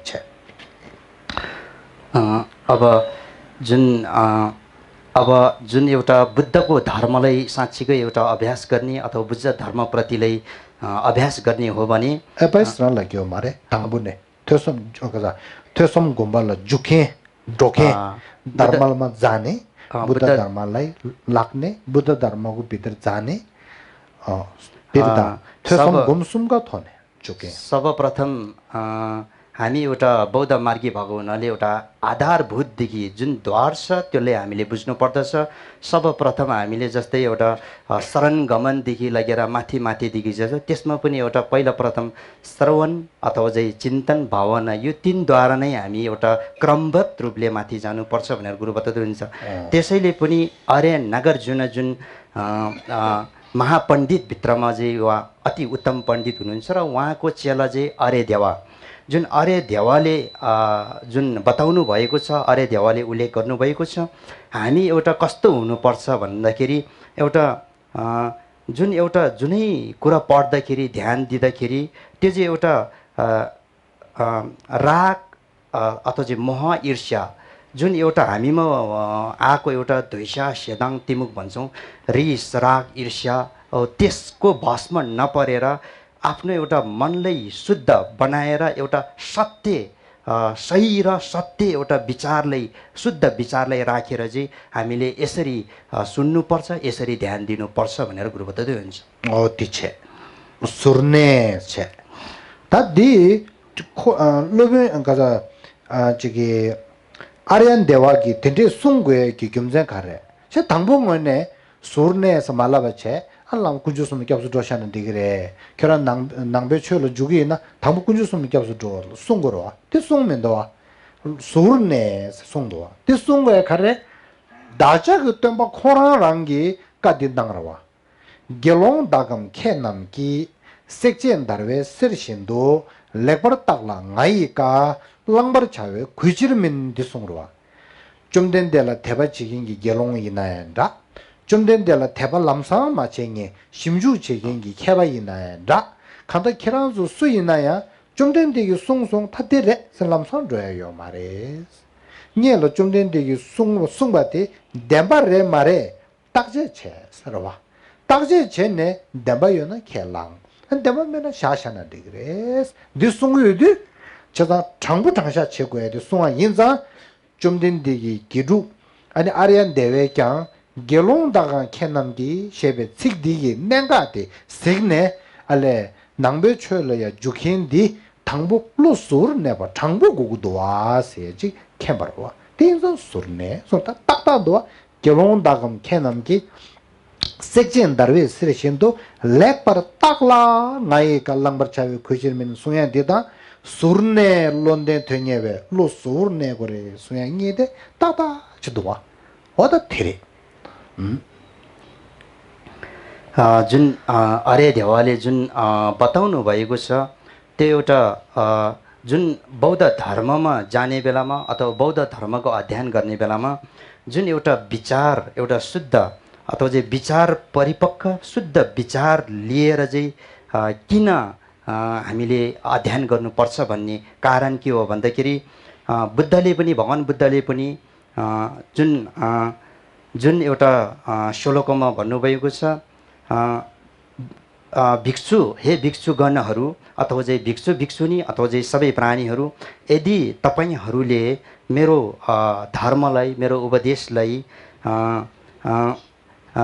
བྱས། अ, अब जुन अ, अब जुन एउटा बुद्धको धर्मलाई साँच्चीकै एउटा अभ्यास गर्ने अथवा बुद्ध धर्मप्रतिलाई अ, अभ्यास गर्ने हो भने ए पाइस रन लाग्यो मारे। दंगबुने थ्योसम ओकजा थ्योसम गुम्बाला जुखे डोखे अ, बुद्ध धर्मलमा जाने अ, बुद्ध बुद्ध धर्मलाई लाग्ने बुद्ध धर्मको भित्र जाने अ, बिर्ता अ, थ्योसम सब गुमसुमका थोने जुखे। सर्वप्रथम अ, हामी एउटा बौद्ध मार्गी भएको हुनाले एउटा आधारभूतदेखि जुन द्वार छ त्यसलाई हामीले बुझ्नु पर्दछ। सर्वप्रथम हामीले जस्तै एउटा अ, शरण गमनदेखि लगेर माथि माथिदेखि जे छ त्यसमा पनि एउटा पहिला प्रथम श्रवण अथवा चाहिँ चिन्तन भावना यो तिनद्वारा नै हामी एउटा क्रमबद्ध रूपले माथि जानुपर्छ भनेर गुरु बताउँदै हुन्छ। त्यसैले पनि आर्य नागार्जुन जुन अ, अ, महापण्डितभित्रमा चाहिँ वा अति उत्तम पण्डित हुनुहुन्छ र उहाँको चेला चाहिँ आर्य देवा जुन आर्य देवाले अ, जुन बताउनु भएको छ आर्य देवाले उल्लेख गर्नुभएको छ। हामी एउटा कस्तो हुनुपर्छ भन्दाखेरि एउटा अ, जुन एउटा जुनै कुरा पढ्दाखेरि ध्यान दिँदाखेरि त्यो चाहिँ एउटा अ, अ, राग अ, अथवा चाहिँ मोह ईर्ष्या जुन एउटा हामीमा अ, आएको एउटा द्वेषा सेदाङ तिमुक भन्छौँ। रिस राग ईर्ष्या अ, त्यसको भस्म नपरेर आफ्नो एउटा मनलाई शुद्ध बनाएर एउटा सत्य अ, सही र सत्य एउटा विचारलाई शुद्ध विचारलाई राखेर चाहिँ हामीले यसरी अ, सुन्नुपर्छ यसरी ध्यान दिनुपर्छ भनेर गुरुबा त हुन्छ। ཨོ་དེ་བྱས། གཟུར་གནས་བྱས། ད་འདི་ཁོ་ཨ་སློབ་དཔོན་ག་ས་ཨ་ཅིག་གི་ཨཱརྱ་དེ་བ་གིས་དེ་འདྲས་གསུང་དགོས་ཀྱི་རྒྱུ་མཚན་ག་རེ། ཁྱེད་དང་པོ་ངོས་ནས་གཟུར་གནས་ས་མ་ལབ་པ་བྱས་ཨ་ལམ་དཀོན་མཆོག་གསུམ་ལ་སྐྱབས་སུ་འགྲོ་ཤ་ན་འགྲིག་གི་རེད། ཁྱོད་རང་ནང་ནང་པའི་ཆོས་ལ་འཇུག་གི་ཡིན་ན་དང་པོ་དཀོན་མཆོག་གསུམ་ལ་སྐྱབས་སུ་འགྲོ་བ་གསུང་དགོས་རེད་བ། དེ་གསུང་མི་འདུག་བ། གཟུར་གནས་གསུང་འདུག་བ། དེ་གསུང་དགོས་ག་རེ། བདག་ཅག་གི་སྟོན་པ་ཁོ་རང་རང་གིས་བཀའ་འདི་གནང་ར་བ། དགེ་སློང་དག་གམ་མཁས་རྣམས་ཀྱིས། བསྲེག་བཅད་འདར་བའི་གསེར་བཞིན་དུ། ལེགས་པར་བརྟགས་ལ་ང་ཡི་བཀའ། བླང་བར་བྱ་བའི་གུས་ཕྱིར་མིན། འདི་གསུངས་རེད་བ། བཅོམ་ལྡན་འདས་ལ་དད་པ་བྱེད་མཁན་གྱི་དགེ་སློང་ཡིན་ན་ཡང་འདྲ། བཅོམ་ལྡན་འདས་ལ་དད་པ་ལམ་སང་མ་བྱེད་མཁན་ཞིབ་འཇུག་བྱེད་མཁན་གྱི་མཁས་པ་ཡིན་ན་ཡང་འདྲ། གང་ལྟར་ཁྱེད་རང་ཚོ་སུ་ཡིན་ན་ཡང་བཅོམ་ལྡན་འདས་ཀྱིས་གསུངས་སོང་ད་འདི་རེད་ཟེར་ལམ་སང་འགྲོ་ཡ་ཡོད་མ་རེད། སྔོན་ལ་བཅོམ་ལྡན་འདས་ཀྱིས་གསུངས་གསུངས་པ་དེ་བདེན་པ་རེད་མ་རེད། བརྟག་དཔྱད་བྱས་ཟེར་བ། བརྟག་དཔྱད་བྱས་ནས་བདེན་པ་ཡོད་ན་ཁས་བླངས། བདེན་པ་མེད་ན་བཞག་བཞག་ན་འགྲིག་གི་རེད། འདི་གསུང་གི་ཡོད་དུས། བྱས་ཙང་དྲང་པོ་དྲང་བཞག་བྱེད་དགོས་ཡ་དེ་གསུང་བ་ཡིན་ཙང་། བཅོམ་ལྡན་འདས་ཀྱི་དགེ་ཕྲུག་ཨ་ནི་ཨཱརྱ་དེ་བས་ཀྱང་དགེ་སློང་དག་གམ་མཁས་རྣམས་ཀྱིས་ཞེས་པའི་ཚིག་འདི་ཡི་གནད་འགག་དེ་གཟིགས་ནས་ཨ་ལས་ནང་པའི་ཆོས་ལ་ཡང་འཇུག་མཁན་འདི་དང་པོ་བློ་གཟུ་བོར་གནས་པ་དྲང་པོ་དགོས་ཀྱི་འདུག་བ་ཟེར་ཅིག་མཁྱེན་པ་རེད་བ། དེ་ཡིན་ཙང་གཟུར་གནས་སོང་ད་ཏག་ཏག་འདུག་བ། དགེ་སློང་དག་གམ་མཁས་རྣམས་ཀྱིས། བསྲེག་ཅིང་བརྡར་བའི་གསེར་བཞིན་དུ། ལེགས་པར་བརྟགས་ལ་ང་ཡི་བཀའ། བླང་བར་བྱ་བའི་གུས་ཕྱིར་མིན། གསུང་ཡ་འདི་དང་། གཟུར་གནས་བློ་ལྡན་དོན་གཉེར་བས། བློ་གཟུ་བོར་གནས་དགོས་རེད་གསུང་ཡ་གཉིས་དེ་ཏག་ཏག་ཅིག་འདུག་བ། འོ་ད་དེ་རེད། ཨུམ། अ, जुन अ, आर्य देवाले जुन अ, बताउनु भएको छ, त्यो एउटा अ, जुन बौद्ध धर्ममा जाने बेलामा अथवा बौद्ध धर्मको अध्ययन गर्ने बेलामा जुन एउटा विचार, एउटा शुद्ध अथवा चाहिँ विचार परिपक्व, शुद्ध विचार लिएर चाहिँ अ, किन अ, हामीले अध्ययन गर्नुपर्छ भन्ने कारण के हो भन्दाखेरि अ, बुद्धले पनि, भगवान बुद्धले पनि अ, जुन अ, जुन एउटा अ, श्लोकमा भन्नुभएको छ, अ, अ, भिक्षु, हे भिक्षुगणहरू अथवा चाहिँ भिक्षु भिक्षुणी अथवा चाहिँ सबै प्राणीहरू, यदि तपाईँहरूले मेरो अ, धर्मलाई, मेरो उपदेशलाई अ, अ, अ,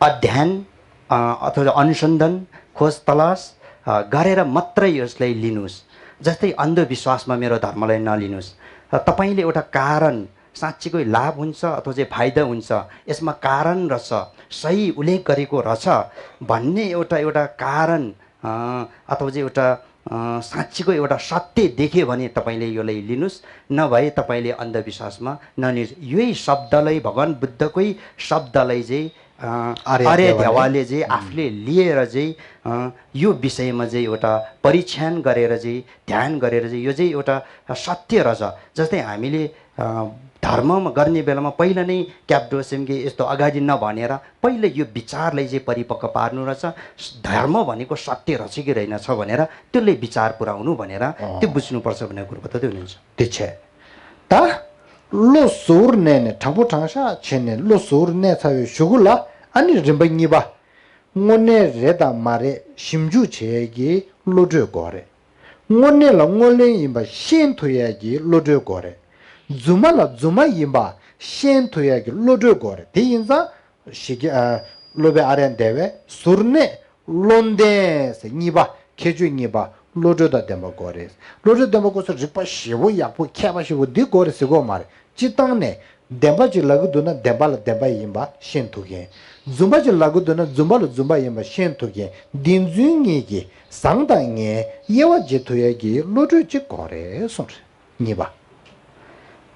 अध्ययन अ, अथवा अनुसन्धान, खोज तलास अ, गरेर मात्रै यसलाई लिनुस्। जस्तै अन्धविश्वासमा मेरो धर्मलाई नलिनुस्। र तपाईँले एउटा कारण, साँच्चीकै लाभ हुन्छ अथवा चाहिँ फाइदा हुन्छ, यसमा कारण रहेछ, सही उल्लेख गरेको रहेछ भन्ने एउटा, एउटा कारण अ, अथवा चाहिँ एउटा अ, साँच्चीको एउटा सत्य देख्यो भने तपाईँले यसलाई लिनुस्, नभए तपाईँले अन्धविश्वासमा नलिनुस्। यही शब्दलाई, भगवान बुद्धकै शब्दलाई चाहिँ अ, आर्य आर्य देवालय। देवालय चाहिँ आफूले लिएर चाहिँ अ, यो विषयमा चाहिँ एउटा परीक्षण गरेर चाहिँ, ध्यान गरेर चाहिँ यो चाहिँ एउटा सत्य रहेछ। जस्तै हामीले अ, धर्ममा गर्ने बेलामा पहिला नै क्याप्टोसिमके यस्तो अगाडि नभनेर पहिला यो विचारलाई चाहिँ परिपक्व पार्नु रहेछ। धर्म भनेको सत्य रहेछ कि रहेनछ भनेर त्यसले विचार पुऱ्याउनु भनेर अँ। त्यो बुझ्नुपर्छ भनेर गुरुबा त हुनुहुन्छ। त्यो छ। त བློ་གཟུར་གནས་ནས་དྲང་པོ་དྲང་བཞག་བྱས་ནས་བློ་གཟུར་གནས་ཚར་བའི་གཞུག་གུ་ལ་ཨ་ནི་རིམ་པ་གཉིས་པ། དངོས་གནས་རེད་དང་མ་རེད་ཞིབ་འཇུག་བྱེད་ཡས་ཀྱི་བློ་གྲོས་དགོས་རེད། དངོས་གནས་ལ་དངོས་གནས་ཡིན་པ་ཤེས་ཐུབ་ཡས་ཀྱི་བློ་གྲོས་དགོས་རེད། རྫུན་མ་ལ་རྫུན་མ་ཡིན་པ་ཤེས་ཐུབ་ཡས་ཀྱི་བློ་གྲོས་དགོས་རེད། དེ་ཡིན་ཙང་ཞིག་གི་ཨ། སློབ་དཔོན་ཨཱརྱ་དེ་བས་གཟུར་གནས་བློ་ལྡན་ཟེར་གཉིས་པ་ཁྱད་ཆོས་གཉིས་པ་བློ་གྲོས་དང་ལྡན་པ་དགོས་རེད། བློ་གྲོས་ལྡན་པ་དགོས་ས་རིག་པ་ཞེ་པོ་ཡག་པོ་མཁས་པ་ཞེ་པོ་འདི་དགོས་རེད་ཟེར་དགོས་མ་རེད། སྤྱིར་བཏང་ནས་བདེན་པ་ཅིག་ལབ་ཀྱི་འདུག་ན་བདེན་པ་ལ་བདེན་པ་ཡིན་པ་ཤེས་ཐུབ་མཁན། རྫུན་པ་ཅིག་ལབ་ཀྱི་འདུག་ན་རྫུན་པ་ལ་རྫུན་པ་ཡིན་པ་ཤེས་ཐུབ་མཁན་བདེན་རྫུན་གཉིས་ཀྱི་བཟང་དང་ངན་དབྱེ་བ་འབྱེད་ཐུབ་ཡས་ཀྱི་བློ་གྲོས་ཅིག་དགོས་རེད་གསུངས་རེད། གཉིས་པ།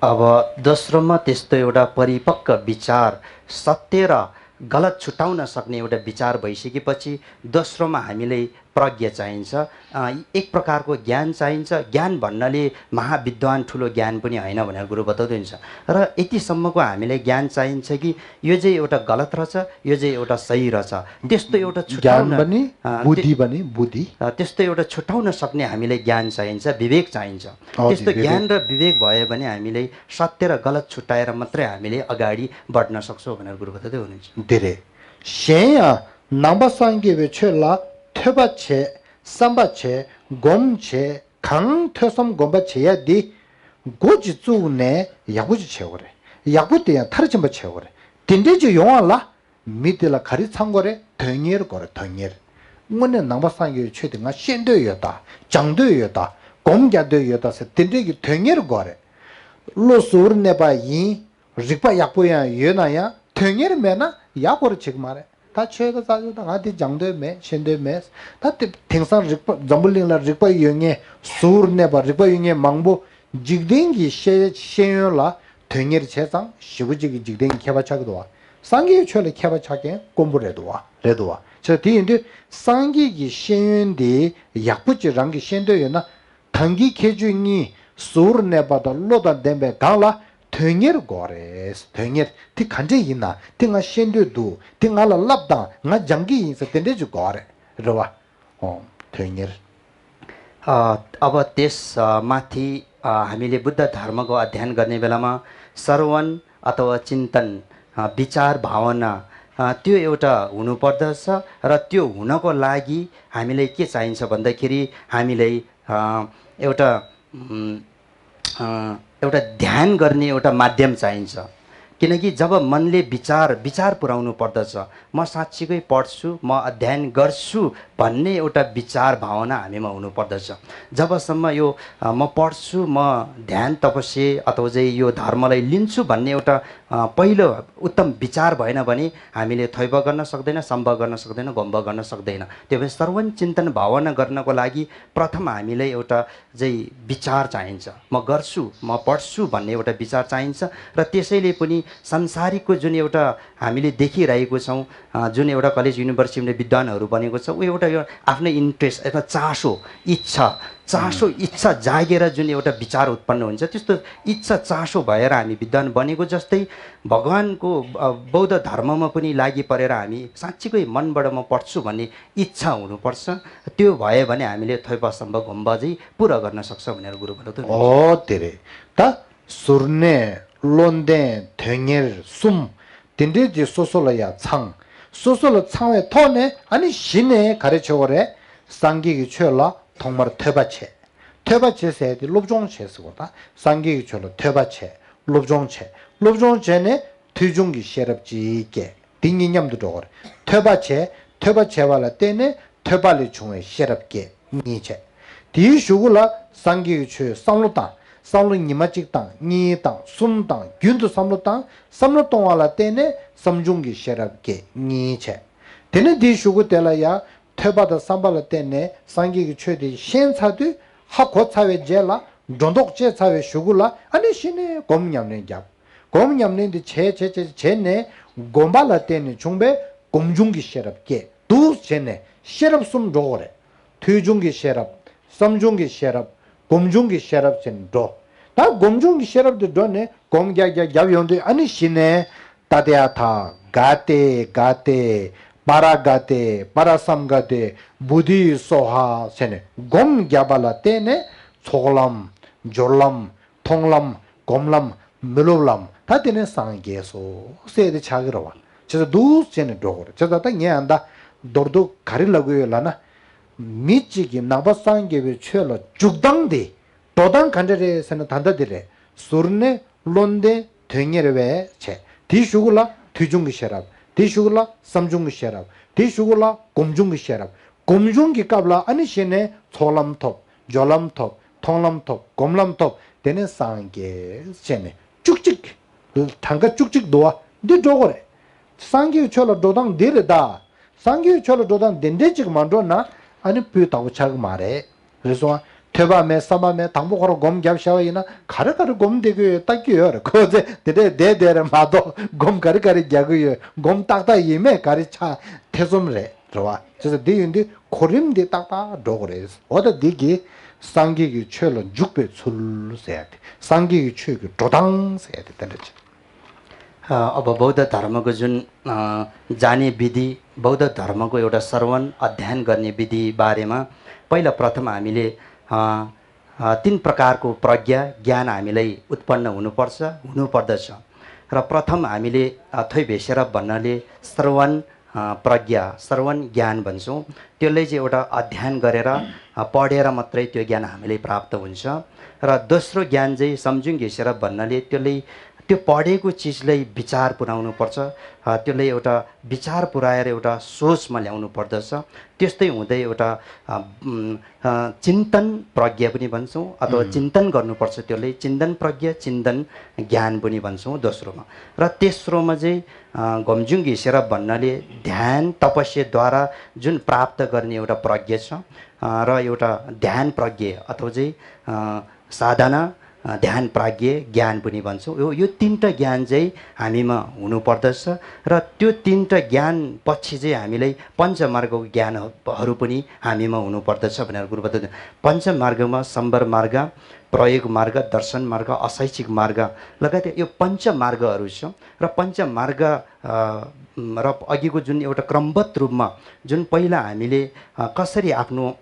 अब दोस्रोमा त्यस्तो एउटा परिपक्व विचार, सत्य र गलत छुट्याउन सक्ने एउटा विचार भइसकेपछि दोस्रोमा हामीलाई प्रज्ञा चाहिन्छ। अ, एक प्रकारको ज्ञान चाहिन्छ। ज्ञान भन्नाले महाविद्वान ठुलो ज्ञान पनि होइन भनेर गुरु बताउँदै हुन्छ। र यतिसम्मको हामीलाई ज्ञान चाहिन्छ कि यो चाहिँ एउटा गलत रहेछ, यो चाहिँ एउटा सही रहेछ। त्यस्तो एउटा ज्ञान छुट्याउन, पनि, अ, बुद्धि त्यो पनि, बुद्धि। अ, त्यस्तो एउटा छुट्याउन सक्ने हामीलाई ज्ञान चाहिन्छ, विवेक चाहिन्छ। हजुर, त्यस्तो विवेक। ज्ञान र विवेक भयो भने हामीले सत्य र गलत छुट्याएर मात्रै हामीले अगाडि बढ्न सक्छौँ भनेर गुरु बताउँदै हुनुहुन्छ। धेरै। གཞན་ཡང་ནང་པ་སངས་རྒྱས་པའི་ཆོས་ལ་ཐོས་པ་བྱས། བསམ་པ་བྱས། སྒོམ་བྱས། གང་ཐོས་བསམ་སྒོམ་པ་བྱེད་ཡ་འདི་འགོ་ཅིག་བཙུགས་ནས་ཡག་པོ་ཅིག་བྱེད་དགོས་རེད། ཡག་པོ་དེ་ཡང་མཐར་ཕྱིན་པ་བྱེད་དགོས་རེད། དེ་འདྲས་ཅིག་ཡོང་བ་ལ། མི་དེ་ལ་ག་རེ་ཚང་དགོས་རེད། དོན་གཉེར་དགོས་རེད། དོན་གཉེར། དངོས་གནས་ནང་པ་སངས་རྒྱས་ཆོས་དེ་ང་ཤེས་འདོད་ཡོད་ད། སྦྱང་འདོད་ཡོད་ད། སྒོམ་རྒྱག་འདོད་ཡོད་ད་ཟེར་དེ་འདྲས་ཀྱི་དོན་གཉེར་དགོས་རེད། བློ་གཟུར་གནས་པ་ཡིན། རིག་པ་ཡག་པོ་ཡང་ཡོད་ན་ཡང་དོན་གཉེར་མེད་ན་ཡག་པོ་རེ་བྱེད་ཀྱི་མ་རེད། ད་ཆོས་ད་ཙག་ཆོས་ད་ང་དེ་སྦྱང་འདོད་མེད། ཤེས་འདོད་མེད། ད་དེ་དེང་སང་རིག་པ་འཛམ་བུ་གླིང་ལ་རིག་པ་ཡོད་མཁན་གཟུར་གནས་པ་རིག་པ་ཡོད་མཁན་མང་པོ་འཇིག་རྟེན་གྱི་ཤེས་ཤེས་ཡོན་ལ་དོན་གཉེར་བྱས་ཙང་ཞེ་པོ་ཅིག་གི་འཇིག་རྟེན་གྱི་མཁས་པ་ཆགས་ཀྱི་འདུག་བ། སངས་རྒྱས་ཆོས་ལ་མཁས་པ་ཆགས་མཁན་དཀོན་པོ་རེད་འདུག་བ། རེད་འདུག་བ། བྱས་དེ་ཡིན་དུས་སངས་རྒྱས་ཀྱི་ཤེས་ཡོན་དེ་ཡག་པོ་ཅིག་རང་གིས་ཤེས་འདོད་ཡོད་ན། དང་གི་ཁྱད་ཆོས་གཉིས་གཟུར་གནས་པ་དང་བློ་དང་ལྡན་པའི་སྒང་ལ་དོན་གཉེར་དགོས་རེད། དོན་གཉེར་དེ་ག་འདྲས་ཡིན་ན། དེ་ང་ཤེས་འདོད་འདུག་དེ་ང་ལ་བསླབ་དང་། ང་སྦྱང་གི་ཡིན་ཟེར་དེ་འདྲས་ཅིག་དགོས་རེད། རེད་བ། ཨོ། དོན་གཉེར། ཨ་अब त्यस अ, माथि अ, हामीले बुद्ध धर्मको अध्ययन गर्ने बेलामा श्रवण अथवा चिन्तन, अ, विचार, भावना, अ, त्यो एउटा हुनुपर्दछ। र त्यो हुनको लागि हामीलाई के चाहिन्छ भन्दाखेरि, हामीलाई अ, एउटा उम्, अ, एउटा ध्यान गर्ने एउटा माध्यम चाहिन्छ। किनकि जब मनले विचार विचार पुर्याउनु पर्दछ, म साँच्चीकै पढ्छु, म अध्ययन गर्छु भन्ने एउटा विचार भावना हामीमा हुनुपर्दछ। जबसम्म यो अ, म पढ्छु, म ध्यान तपस्या अथवा चाहिँ यो धर्मलाई लिन्छु भन्ने एउटा अ, पहिलो उत्तम विचार भएन भने हामीले थैप गर्न सक्दैन, सम्भव गर्न सक्दैन, गम्भ गर्न सक्दैन। त्यो भए श्रवण चिन्तन भावना गर्नको लागि प्रथम हामीलाई एउटा चाहिँ विचार चाहिन्छ। म गर्छु, म पढ्छु भन्ने एउटा विचार चाहिन्छ। र त्यसैले पनि संसारिकको जुन एउटा हामीले देखिरहेको छौँ, अ, जुन एउटा कलेज युनिभर्सिटीमा विद्वानहरू बनेको छ, ऊ एउटा यो आफ्नै इन्ट्रेस्ट, एउटा चासो, इच्छा, चासो, इच्छा जागेर जुन एउटा विचार उत्पन्न हुन्छ, त्यस्तो इच्छा चासो भएर हामी विद्वान बनेको जस्तै भगवानको, अ, बौद्ध धर्ममा पनि लागि परेर हामी साँच्चीकै मनबाट म पढ्छु भन्ने इच्छा हुनुपर्छ। त्यो भयो भने हामीले थोइपा सम्भव गम्बा चाहिँ पुरा गर्न सक्छ भनेर गुरुबाट त। ཨོ་དེ་རེད། ད་གཟུར་གནས། བློ་ལྡན། དོན་གཉེར་གསུམ་དེ་འདྲའི་དེ་སོ་སོ་ལ་ཡ་ཚང་། སོ་སོ་ལ་ཚང་བའི་ཐོག་ནས་ཨ་ནི་གཞི་ནས་ག་རེ་བྱེད་དགོས་རེད། སངས་རྒྱས་ཀྱི་ཆོས་ལ་ཐོག་མར་ཐོས་པ་བྱས། ཐོས་པ་བྱས་ཟེར་ཏེ་སློབ་སྦྱོང་བྱས་ཟེར་བ་དང་། སངས་རྒྱས་ཀྱི་ཆོས་ལ་ཐོས་པ་བྱས། སློབ་སྦྱོང་བྱས། སློབ་སྦྱོང་བྱས་ནས་ཐོས་བྱུང་གི་ཤེས་རབ་ཅིག་སྐྱེས། འདི་གཉིས་མཉམ་དུ་འགྲོ་བར། ཐོས་པ་བྱས། ཐོས་པ་བྱས་པ་ལ་བརྟེན་ནས་ཐོས་པ་ལས་བྱུང་བའི་ཤེས་རབ་སྐྱེས། གཉིས་བྱས། དེའི་གཞུག་གུ་ལ་སངས་རྒྱས་ཀྱི་ཆོས་བསམ་བློ་བཏང་། བསམ་བློ་ཉི་མ་གཅིག་བཏང་། གཉིས་བཏང་། གསུམ་བཏང་། རྒྱུན་དུ་བསམ་བློ་བཏང་། བསམ་བློ་གཏོང་བ་ལ་བརྟེན་ནས་བསམ་བྱུང་གི་ཤེས་རབ་སྐྱེས། གཉིས་བྱས། དེ་ནས་དེའི་གཞུག་གུ་དེ་ལ་ཡང་ཐོས་པ་དང་བསམ་པ་ལ་བརྟེན་ནས་སངས་རྒྱས་ཀྱི་ཆོས་དེ་ཤེས་ཚར་དུས། ཧ་གོ་ཚར་བའི་རྗེས་ལ། སྒྲོ་འདོགས་བཅད་ཚར་བའི་གཞུག་གུ་ལ་ཨ་ནི་གཞི་ནས་སྒོམ་ཉམས་ལེན་བརྒྱབ། སྒོམ་ཉམས་ལེན་དེ་བྱས་བྱས་བྱས་བྱས་ནས་སྒོམ་པ་ལ་བརྟེན་ནས་བྱུང་བའི་སྒོམ་བྱུང་གི་ཤེས་རབ་སྐྱེས། འདུག་བྱས་ནས་ཤེས་རབ་གསུམ་འགྲོ་དགོས་རེད། ཐོས་བྱུང་གི་ཤེས་རབ། བསམ་བྱུང་གི་ཤེས་རབ། སྒོམ་བྱུང་གི་ཤེས་རབ་ཅེས་འགྲོ། ད་སྒོམ་བྱུང་གི་ཤེས་རབ་དེ་འགྲོ་ནས་སྒོམ་རྒྱག་རྒྱག་རྒྱབ་ཡོང་དུས་ཨ་ནི་གཞི་ནས། ཏདྱ་ཐཱ། ག་ཏེ་ག་ཏེ། པཱ་ར་ག་ཏེ། པཱ་ར་སཾ་ག་ཏེ། བོ་དྷི་སྭཱ་ཧཱ་ཟེར་ནས་སྒོམ་བརྒྱབ་པ་ལ་བརྟེན་ནས་ཚོགས་ལམ། སྦྱོར་ལམ། མཐོང་ལམ། སྒོམ་ལམ། མི་སློབ་ལམ། ད་དེ་ནས་སངས་རྒྱས་སོ་ཟེར་དེ་ཆགས་ཀྱི་རེད་བ། བྱས་ཙང་འདུག་བྱས་ནས་འགྲོ་དགོས་རེད། བྱས་ཙང་ད་ངས་ཨ་ད་མདོར་བསྡུས་ག་རེ་ལབ་ཀྱི་ཡོད་ལབ་ན། མི་གཅིག་གིས་ནང་པ་སངས་རྒྱས་པའི་ཆོས་ལ་འཇུག་སྟངས་དེ། འགྲོ་སྟངས་ག་འདྲ་རེད་ཟེར་ན་ད་ལྟ་འདི་རེད། གཟུར་གནས། བློ་ལྡན། དོན་གཉེར་བས་བྱས། དེའི་གཞུག་གུ་ལ་ཐོས་བྱུང་གི་ཤེས་རབ། དེའི་གཞུག་གུ་ལ་བསམ་བྱུང་གི་ཤེས་རབ། དེའི་གཞུག་གུ་ལ་སྒོམ་བྱུང་གི་ཤེས་རབ། སྒོམ་བྱུང་གི་སྐབས་ལ་ཨ་ནི་གཞི་ནས་ཚོགས་ལམ་ཐོབ། སྦྱོར་ལམ་ཐོབ། མཐོང་ལམ་ཐོབ། སྒོམ་ལམ་ཐོབ། དེ་ནས་སངས་རྒྱས་བྱས་ནས་བཅུ་གཅིག་གྲངས་ཀ་བཅུ་གཅིག་འདུག་བ། འདི་འགྲོ་དགོས་རེད། སངས་རྒྱས་ཆོས་ལ་འགྲོ་སྟངས་འདི་རེད་ད། སངས་རྒྱས་ཆོས་ལ་འགྲོ་སྟངས་འདི་འདྲས་ཅིག་མ་འགྲོ་ན་ཨ་ནི་སྤུས་དག་པོ་ཆགས་ཀྱི་མ་རེད། རེད་སོང་ཨ། ཐོས་པ་མེད་བསམ་པ་མེད། དང་པོ་ཁོ་རང་སྒོམ་བརྒྱབ་བཞག་པ་ཡིན་ན་ག་རེ་ག་རེ་སྒོམ་བསྡད་ཀྱི་ཡོད་ལྟ་གི་ཡོད་རེད། ཁོ་ཚོས་དེ་འདྲས་བསྡད་བསྡད་རེད་མ་གཏོགས་སྒོམ་ག་རེ་ག་རེ་རྒྱག་གི་ཡོད། སྒོམ་ཏག་ཏག་ཡིན་མེད་ག་རེ་ཆགས་ཐེ་ཚོམ་རེད། རེད་བ། བྱས་ཙང་འདི་ཡིན་དུས་གོ་རིམ་འདི་ཏག་ཏག་འགྲོ་དགོས་རེད། འོ་ད་འདི་གིས་སངས་རྒྱས་ཀྱི་ཆོས་ལ་འཇུག་པའི་ཚུལ་ཟེར་ཡ་དེ། སངས་རྒྱས་ཀྱི་ཆོས་ཀྱི་འགྲོ་སྟངས་ཟེར་ཡ་དེ་དེ་འདྲ་ཅིག अ, अब बौद्ध धर्मको जुन अ, जाने विधि, बौद्ध धर्मको एउटा श्रवण अध्ययन गर्ने विधि बारेमा पहिला प्रथम हामीले अ, अ, तीन प्रकारको प्रज्ञा ज्ञान हामीलाई उत्पन्न हुनुपर्छ, हुनुपर्दछ। र प्रथम हामीले अ, थोइ भेसेर भन्नाले श्रवण अ, प्रज्ञा, श्रवण ज्ञान भन्छौँ। त्यसलाई चाहिँ एउटा अध्ययन गरेर अ, पढेर मात्रै त्यो ज्ञान हामीलाई प्राप्त हुन्छ। र दोस्रो ज्ञान चाहिँ सम्झुङ घिसेर भन्नाले त्यसलाई त्यो पढेको चिजलाई विचार पुर्याउनुपर्छ। अ, त्यसलाई एउटा विचार पुर्याएर एउटा सोचमा ल्याउनु पर्दछ। त्यस्तै हुँदै एउटा अ, उम्, अ, चिन्तन प्रज्ञा पनि भन्छौँ अथवा चिन्तन गर्नुपर्छ। त्यसलाई चिन्तन प्रज्ञा, चिन्तन ज्ञान पनि भन्छौँ दोस्रोमा। र तेस्रोमा चाहिँ अ, गम्जुङ घिसेर भन्नाले ध्यान तपस्याद्वारा जुन प्राप्त गर्ने एउटा प्रज्ञा छ, अ, र एउटा ध्यान प्रज्ञा अथवा चाहिँ अ, साधना अ, ध्यान प्राज्ञ ज्ञान पनि भन्छौँ। यो, यो तिनवटा ज्ञान चाहिँ हामीमा हुनुपर्दछ र त्यो तिनवटा ज्ञान पछि चाहिँ हामीलाई पञ्चमार्गको ज्ञानहरू पनि हामीमा हुनुपर्दछ भनेर गुरुबद्ध। पञ्चमार्गमा संवर मार्ग, प्रयोग मार्ग, दर्शन मार्ग, अशैक्षिक मार्ग लगायत यो पञ्चमार्गहरू छ र पञ्चमार्ग, अ, र अघिको जुन एउटा क्रमबद्ध रूपमा जुन पहिला हामीले, अ, कसरी आफ्नो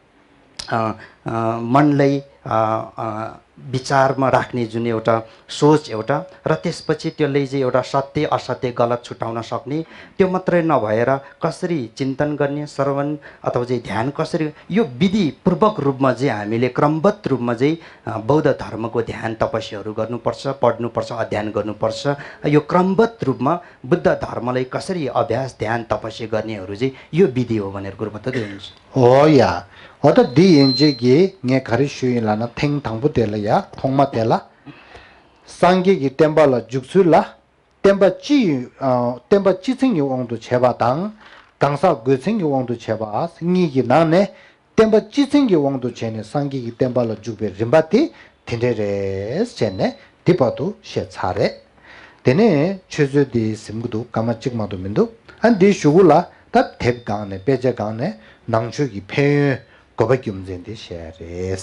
अ, अ, मनलाई, अ, अ, विचारमा राख्ने जुन एउटा सोच एउटा र त्यसपछि त्यसलाई चाहिँ एउटा सत्य असत्य गलत छुट्याउन सक्ने, त्यो मात्रै नभएर कसरी चिन्तन गर्ने, श्रवण अथवा चाहिँ ध्यान कसरी, यो विधिपूर्वक रूपमा चाहिँ हामीले क्रमबद्ध रूपमा चाहिँ, अ, बौद्ध धर्मको ध्यान तपस्याहरू गर्नुपर्छ, पढ्नुपर्छ, अध्ययन गर्नुपर्छ। यो क्रमबद्ध रूपमा बुद्ध धर्मलाई कसरी अभ्यास, ध्यान, तपस्या गर्नेहरू चाहिँ यो विधि हो भनेर गुरुबद्ध हुनुहुन्छ। ཨོ་ཡ། འོ་ད་འདི་ཡན་ཆད་ཀྱིས་ངས་ག་རེ་ཞུས་ཡིན་ལབ་ན། ཐེངས་དང་པོ་དེ་ལ་ཡ་ཐོག་མ་དེ་ལ། སངས་རྒྱས་ཀྱི་བསྟན་པ་ལ་འཇུག་ཚུལ་ལ། བསྟན་པ་སྤྱི་ཡི་ཨ། བསྟན་པ་སྤྱི་མཚན་གྱི་དབང་དུ་བྱས་པ་དང་། གང་ཟག་དགོས་མཚན་གྱི་དབང་དུ་བྱས་པ་གཉིས་ཀྱི་ནང་ནས། བསྟན་པ་སྤྱི་མཚན་གྱི་དབང་དུ་བྱས་ནས་སངས་རྒྱས་ཀྱི་བསྟན་པ་ལ་འཇུག་པའི་རིམ་པ་དེ་དེ་འདྲ་རེད་ཟེར་ནས་འདི་བར་དུ་བཤད་ཚར་རེད། དེ་ནས་ཆུ་ཚོད་འདི་ཟིན་གྱི་འདུག་སྐར་མ་གཅིག་མ་གཏོགས་མི་འདུག་ཨ། འདིའི་གཞུག་གུ་ལ་ད་དེབ་སྒང་ནས་དཔེ་ཆ་སྒང་ནས་ནང་ཆོས་ཀྱི་ཕན་ཡོན་དགོས་པ་རྒྱུ་མཚན་འདི་བཤད་རེད།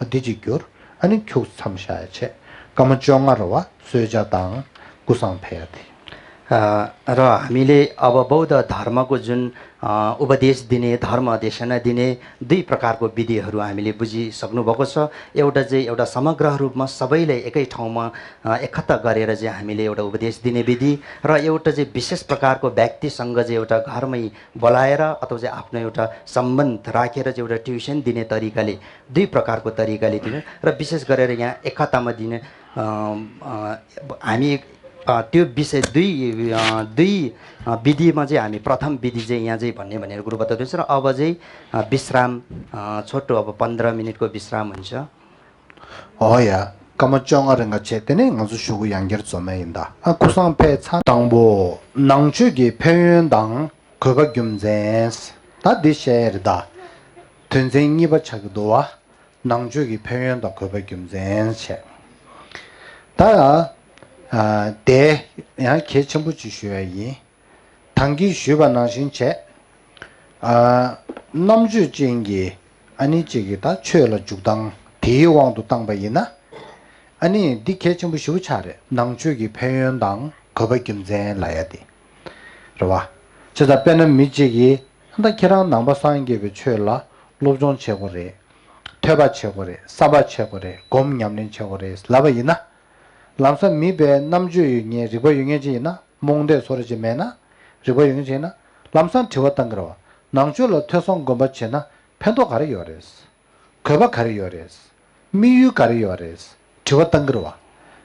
ཨ། འདི་གཅིག་བསྒྱུར། ཨ་ནི་ཁྱུག་མཚམས་བཞག་ཡ་བྱས། སྐར་མ་བཅོ་ལྔ་རེད་བ། གསོལ་ཇ་དང་ཀུན་བཟང་ཕེབས་ཡ་དེ། अ, र हामीले अब बौद्ध धर्मको जुन, अ, उपदेश दिने, धर्म देशना दिने दुई प्रकारको विधिहरू हामीले बुझिसक्नुभएको छ। एउटा चाहिँ एउटा समग्र रूपमा सबैलाई एकै ठाउँमा, अ, एकट्ठा गरेर चाहिँ हामीले एउटा उपदेश दिने विधि र एउटा चाहिँ विशेष प्रकारको व्यक्तिसँग चाहिँ एउटा घरमै बोलाएर अथवा चाहिँ आफ्नो एउटा सम्बन्ध राखेर चाहिँ एउटा ट्युसन दिने तरिकाले, दुई प्रकारको तरिकाले दिने र विशेष गरेर यहाँ एकतामा दिने, अ, अ, हामी, अ, त्यो विषय दुई, अ, दुई, अ, विधिमा चाहिँ हामी प्रथम विधि चाहिँ यहाँ चाहिँ भन्ने भनेर गुरुबद्ध हुनुहुन्छ र अब चाहिँ, अ, विश्राम, अ, छोटो अब पन्ध्र मिनटको विश्राम हुन्छ। ཨོ་ཡ། སྐར་མ་བཅོ་ལྔ་རིང་ག་བྱས། དེ་ནས་ང་ཚོ་གཞུག་གུ་ཡང་བསྐྱར་འཛོམས་ཡ་ཡིན་ད། ཨ། ཀུན་བཟང་ཕེབས་ཚར། དང་པོ་ནང་ཆོས་ཀྱི་ཕན་ཡོན་དང་དགོས་པ་རྒྱུ་མཚན། ད་འདི་བཤད་ཡ་རེད་ད། དོན་ཚན་གཉིས་པ་ཆགས་ཀྱི་འདུག་བ། ནང་ཆོས་ཀྱི་ཕན་ཡོན་དང་དགོས་པ་རྒྱུ་མཚན་བྱས། ད། ཨ། དེ་ཡང་གལ་ཆེན་པོ་ཅིག་ཞུ་ཡ་ཡིན། ད་གིན་ཞུས་པ་ནང་བཞིན་བྱས། ཨ། རྣམ་དཔྱོད་ཅན་གྱི་ཨ་ནི་གཅིག་གིས་ད་ཆོས་ལ་འཇུག་སྟངས་དེའི་དབང་དུ་བཏང་པ་ཡིན་ན། ཨ་ནི་འདི་གལ་ཆེན་པོ་ཞེ་པོ་ཆགས་རེད། ནང་ཆོས་ཀྱི་ཕན་ཡོན་དང་དགོས་པ་རྒྱུ་མཚན་ལབ་ཡ་དེ་རེད་བ། བྱས་ཙང་དཔེར་ན་མི་གཅིག་གིས་ད་ཁྱེད་རང་ནང་པ་སངས་རྒྱས་པའི་ཆོས་ལ་སློབ་སྦྱོང་བྱེད་དགོས་རེད། ཐོས་པ་བྱེད་དགོས་རེད། བསམ་པ་བྱེད་དགོས་རེད། སྒོམ་ཉམས་ལེན་བྱེད་དགོས་རེད་ལབ་པ་ཡིན་ན། ལམ་སང་མི་དཔེ་རྣམ་དཔྱོད་ཡོད་མཁན་རིག་པ་ཡོད་མཁན་ཅིག་ཡིན་ན། རྨོངས་དད་བཟོ་འདྲ་ཅིག་མེད་ན། རིག་པ་ཡོད་མཁན་ཅིག་ཡིན་ན། ལམ་སང་དྲི་བ་བཏང་གི་རེད་བ། ནང་ཆོས་ལ་ཐོས་བསམ་སྒོམ་པ་བྱེད་ན་ཕན་ཐོགས་ག་རེ་ཡོད་རེད། དགོས་པ་ག་རེ་ཡོད་རེད། དམིགས་ཡུལ་ག་རེ་ཡོད་རེད། དྲི་བ་བཏང་གི་རེད་བ། བྱས་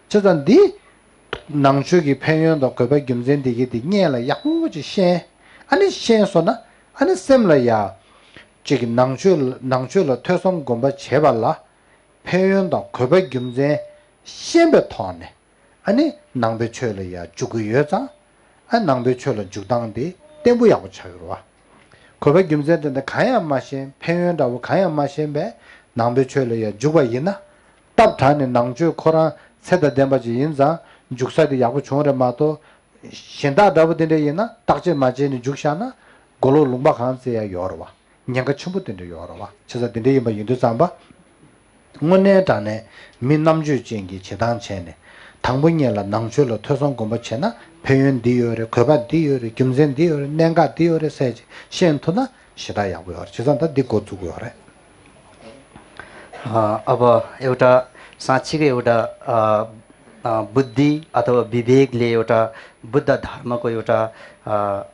ཙང་འདི། ནང་ཆོས་ཀྱི་ཕན་ཡོན་དང་དགོས་པ་རྒྱུ་མཚན་འདི་གི་འདི་སྔོན་ལ་ཡག་པོ་ཅིག་ཤེས། ཨ་ནི་ཤེས་སོང་ན། ཨ་ནི་སེམས་ལ་ཡ། གཅིག་གི་ནང་ཆོས་ལ་ནང་ཆོས་ལ་ཐོས་བསམ་སྒོམ་པ་བྱེད་པ་ལ། ཕན་ཡོན་དང་དགོས་པ་རྒྱུ་མཚན་ཤེས་པའི་ཐོག་ནས། ཨ་ནི་ནང་པའི་ཆོས་ལ་ཡ་འཇུག་གི་ཡོད་ཙང་། ཨ། ནང་པའི་ཆོས་ལ་འཇུག་སྟངས་དེ་བརྟན་པོ་ཡག་པོ་ཆགས་ཀྱི་རེད་བ། དགོས་པ་རྒྱུ་མཚན་དེ་འདྲ་གང་ཡང་མ་ཤེས། ཕན་ཡོན་འདྲ་བོ་གང་ཡང་མ་ཤེས་པས་ནང་པའི་ཆོས་ལ་ཡ་འཇུག་པ་ཡིན་ན། སྟབས་དྲག་ནས་ནང་ཆོས་ཁོ་རང་ཚད་དང་ལྡན་པ་ཅིག་ཡིན་ཙང་འཇུག་ས་དེ་ཡག་པོ་བྱུང་རེད་མ་གཏོགས། གཞན་དག་འདྲ་བོ་དེ་འདྲ་ཡིན་ན་བརྟག་དཔྱད་མ་བྱས་ནས་འཇུག་བཞག་ན། མགོ་ལོག་ལུང་པ་གང་བཙལ་ཡ་ཡོད་རེད་བ། ཉེན་ཁ་ཆེན་པོ་དེ་འདྲ་ཡོད་རེད་བ། བྱས་ཙང་དེ་འདྲ་ཡིན་པ་ཡིན་དུས་ཙམ་པ། དངོས་གནས་དྲང་གནས་མི་རྣམ་དཔྱོད་ཅན་གྱིས་བྱེད་སྟངས་བྱས་ནས། དང་པོ་ཉིད་ལ་ནང་ཆོས་ལ་ཐོས་བསམ་སྒོམ་པ་བྱས་ན་ཕན་ཡོན་འདི་ཡོད་རེད། དགོས་པ་འདི་ཡོད་རེད། རྒྱུ་མཚན་འདི་ཡོད་རེད། གནད་འགག་འདི་ཡོད་རེད་ཟེར་ཅིག་ཤེས་ཐུབ་ན་ཞེ་དྲག་ཡག་པོ་ཡོད་རེད། བྱས་ཙང་ད་འདི་འགོ་བཙུགས་ཡོད་རེད། अ, अब एउटा साँच्चीको एउटा, अ, अ, बुद्धि अथवा विवेकले एउटा बुद्ध धर्मको एउटा, अ,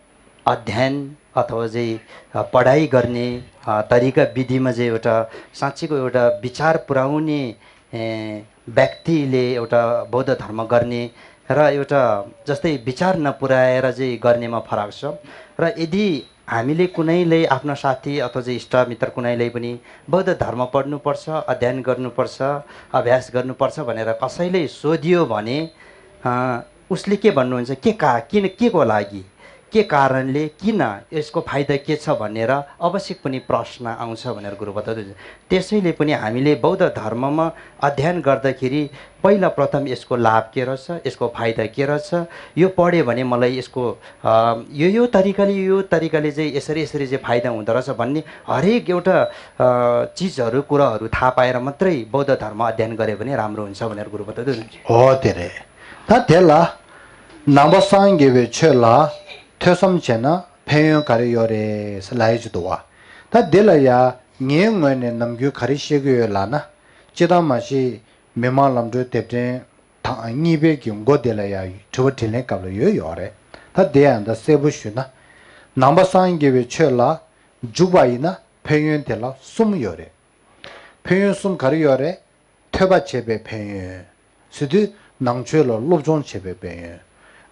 अध्ययन अथवा चाहिँ, अ, पढाइ गर्ने, अ, तरिका विधिमा चाहिँ एउटा साँच्चीको एउटा विचार पुर्याउने, ए, व्यक्तिले एउटा बौद्ध धर्म गर्ने र एउटा जस्तै विचार नपुर्याएर चाहिँ गर्नेमा फरक छ। र यदि हामीले कुनैलाई, आफ्ना साथी अथवा चाहिँ इष्टमित्र कुनैलाई पनि बौद्ध धर्म पढ्नुपर्छ, अध्ययन गर्नुपर्छ, अभ्यास गर्नुपर्छ भनेर कसैले सोधियो भने, अ, उसले के भन्नुहुन्छ, के का-, किन, के को लागि, के कारणले, किन, यसको फाइदा के छ भनेर आवश्यक पनि प्रश्न आउँछ भनेर गुरुबा दाजुले, त्यसैले पनि हामीले बौद्ध धर्ममा अध्ययन गर्दाखेरि पहिला प्रथम यसको लाभ के रहेछ, यसको फाइदा के रहेछ, यो पढ्यो भने मलाई यसको अ, यो यो तरिकाले, यो तरिकाले चाहिँ यसरी यसरी चाहिँ फाइदा हुँदो रहेछ भन्ने हरेक एउटा अ, चिजहरू, कुराहरू थाहा पाएर मात्रै बौद्ध धर्म अध्ययन गरे भने राम्रो हुन्छ भनेर गुरुबा दाजुले, འོ་དེ་རེད། ད་དེ་ལ་ནང་པ་སངས་རྒྱས་པའི་ཆོས་ལ་ཐོས་བསམ་བྱས་ན་ཕན་ཡོན་ག་རེ་ཡོད་རེད་ལབ་ཡ་ཅིག་འདུག་བ། ད་དེ་ལ་ཡ་ངའི་ངོས་ནས་ནམ་རྒྱུན་ག་རེ་བཤད་ཀྱི་ཡོད་ལབ་ན། སྤྱིར་བཏང་མ་གཞི་མི་མང་ལམ་གྲོའི་དེབ་ཕྲེང་དང་གཉིས་པའི་གི་མགོ་དེ་ལ་ཡ་དྲི་བ་དྲིས་ལན་སྐབས་ལ་ཡོད་ཡོད་རེད། ད་དེ་ཡང་ད་གསལ་པོ་ཞུས་ན། ནང་པ་སངས་རྒྱས་པའི་ཆོས་ལ་འཇུག་པ་ཡིན་ན་ཕན་ཡོན་དེ་ལ་གསུམ་ཡོད་རེད། ཕན་ཡོན་གསུམ་ག་རེ་ཡོད་རེད། ཐོས་པ་བྱས་པའི་ཕན་ཡོན། ཟེར་དུས་ནང་ཆོས་ལ་སློབ་སྦྱོང་བྱས་པའི་ཕན་ཡོན།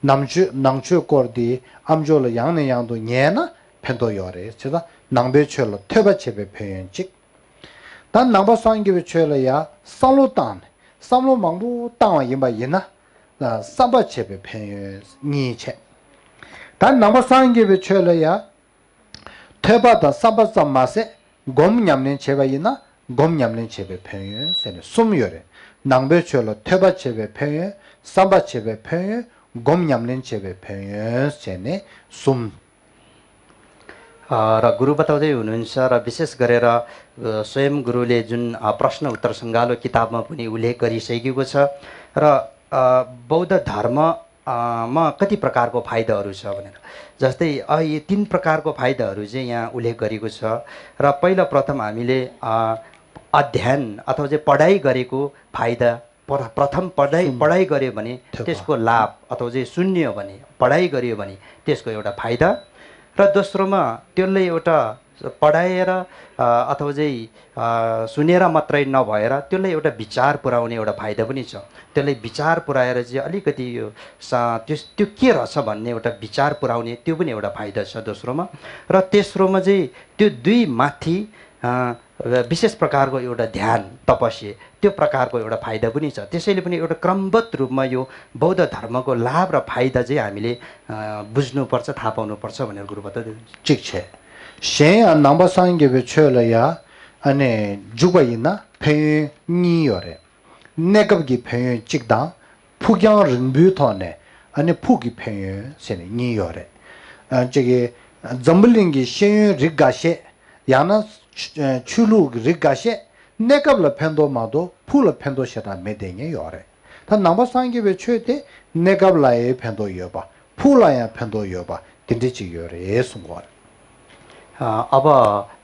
ནང་ཆོས་ནང་ཆོས་སྐོར་དེ་ཨ་མཆོག་ལ་ཡང་ནས་ཡང་དུ་ཉན་ན་ཕན་ཐོགས་ཡོད་རེད། བྱས་ཙང་ནང་པའི་ཆོས་ལ་ཐོས་པ་བྱས་པའི་ཕན་ཡོན་གཅིག་ད་ནང་པ་སངས་རྒྱས་པའི་ཆོས་ལ་ཡ་བསམ་བློ་བཏང་ནས་བསམ་བློ་མང་པོ་བཏང་བ་ཡིན་པ་ཡིན་ན། བསམ་པ་བྱས་པའི་ཕན་ཡོན་གཉིས་བྱས། ད་ནང་པ་སངས་རྒྱས་པའི་ཆོས་ལ་ཡ། ཐོས་པ་དང་བསམ་པ་ཙམ་མ་ཟད་སྒོམ་ཉམས་ལེན་བྱས་པ་ཡིན་ན་སྒོམ་ཉམས་ལེན་བྱས་པའི་ཕན་ཡོན་ཟེར་ནས་གསུམ་ཡོད་རེད། ནང་པའི་ཆོས་ལ་ཐོས་པ་བྱས་པའི་ཕན་ཡོན། བསམ་པ་བྱས་པའི་ཕན་ཡོན། སྒོམ་ཉམས་ལེན་བྱས་པའི་ཕན་ཡོན་ཟེར་ནས་གསུམ། र गुरुबा दाजु हुनुहुन्छ र विशेष गरेर अ, स्वयं गुरुले जुन अ, प्रश्न उत्तर सङ्गालो किताबमा पनि उल्लेख गरिसकेको छ र अ, बौद्ध धर्म अ, मा कति प्रकारको फाइदाहरू छ भनेर। जस्तै अ, यी तिन प्रकारको फाइदाहरू चाहिँ यहाँ उल्लेख गरेको छ। र पहिला प्रथम हामीले अ, अध्ययन अथवा चाहिँ पढाइ गरेको फाइदा, प्रथम पढाइ पढाइ गर्यो भने त्यसको लाभ अथवा चाहिँ सुन्यो भने, पढाइ गर्यो भने त्यसको एउटा फाइदा। र दोस्रोमा त्यसले एउटा पढाएर अथवा चाहिँ सुनेर मात्रै नभएर त्यसलाई एउटा विचार पुर्याउने एउटा फाइदा पनि छ। त्यसलाई विचार पुर्याएर चाहिँ अलिकति यो त्यो त्यो के रहेछ भन्ने एउटा विचार पुर्याउने त्यो पनि एउटा फाइदा छ दोस्रोमा। र तेस्रोमा चाहिँ त्यो दुई माथि विशेष प्रकारको एउटा ध्यान, तपस्या, त्यो प्रकारको एउटा फाइदा पनि छ। त्यसैले पनि एउटा क्रमबद्ध रूपमा यो बौद्ध धर्मको लाभ र फाइदा चाहिँ हामीले बुझ्नुपर्छ, थाहा पाउनुपर्छ भनेर गुरुबाट दिनुहुन्छ। གཅིག་བྱས། གཞན་ཡང་ནང་པ་སངས་རྒྱས་པའི་ཆོས་ལ་ཡ་ཨ་ནི་འཇུག་པ་ཡིན་ན་ཕན་ཡོན་གཉིས་ཡོད་རེད། གནས་སྐབས་ཀྱི་ཕན་ཡོན་གཅིག་དང་། ཕུགས་རྒྱང་རིང་པོའི་ཐོག་ནས་ཨ་ནི་ཕུགས་ཀྱི་ཕན་ཡོན་ཟེར་ནས་གཉིས་ཡོད་རེད། ཨ་གཅིག་གི་འཛམ་བུ་གླིང་གི་ཤེས་ཡོན་རིགས་འགའ་ཤས། ཡང་ན་ཆོས་ལུགས་ཀྱི་རིགས་འགའ་ཤས་གནས་སྐབས་ལ་ཕན་ཐོགས་མ་གཏོགས་ཕུགས་ལ་ཕན་ཐོགས་ཞེ་དྲག་མེད་བསྡད་མཁན་ཡོད་རེད། ད་ནང་པ་སངས་རྒྱས་པའི་ཆོས་དེ་གནས་སྐབས་ལ་ཡང་ཕན་ཐོགས་ཡོད་པ། ཕུགས་ལ་ཡང་ཕན་ཐོགས་ཡོད་པ་དེ་འདྲ་ཅིག་ཡོད་རེད་གསུང་གི་ཡོད་རེད། अब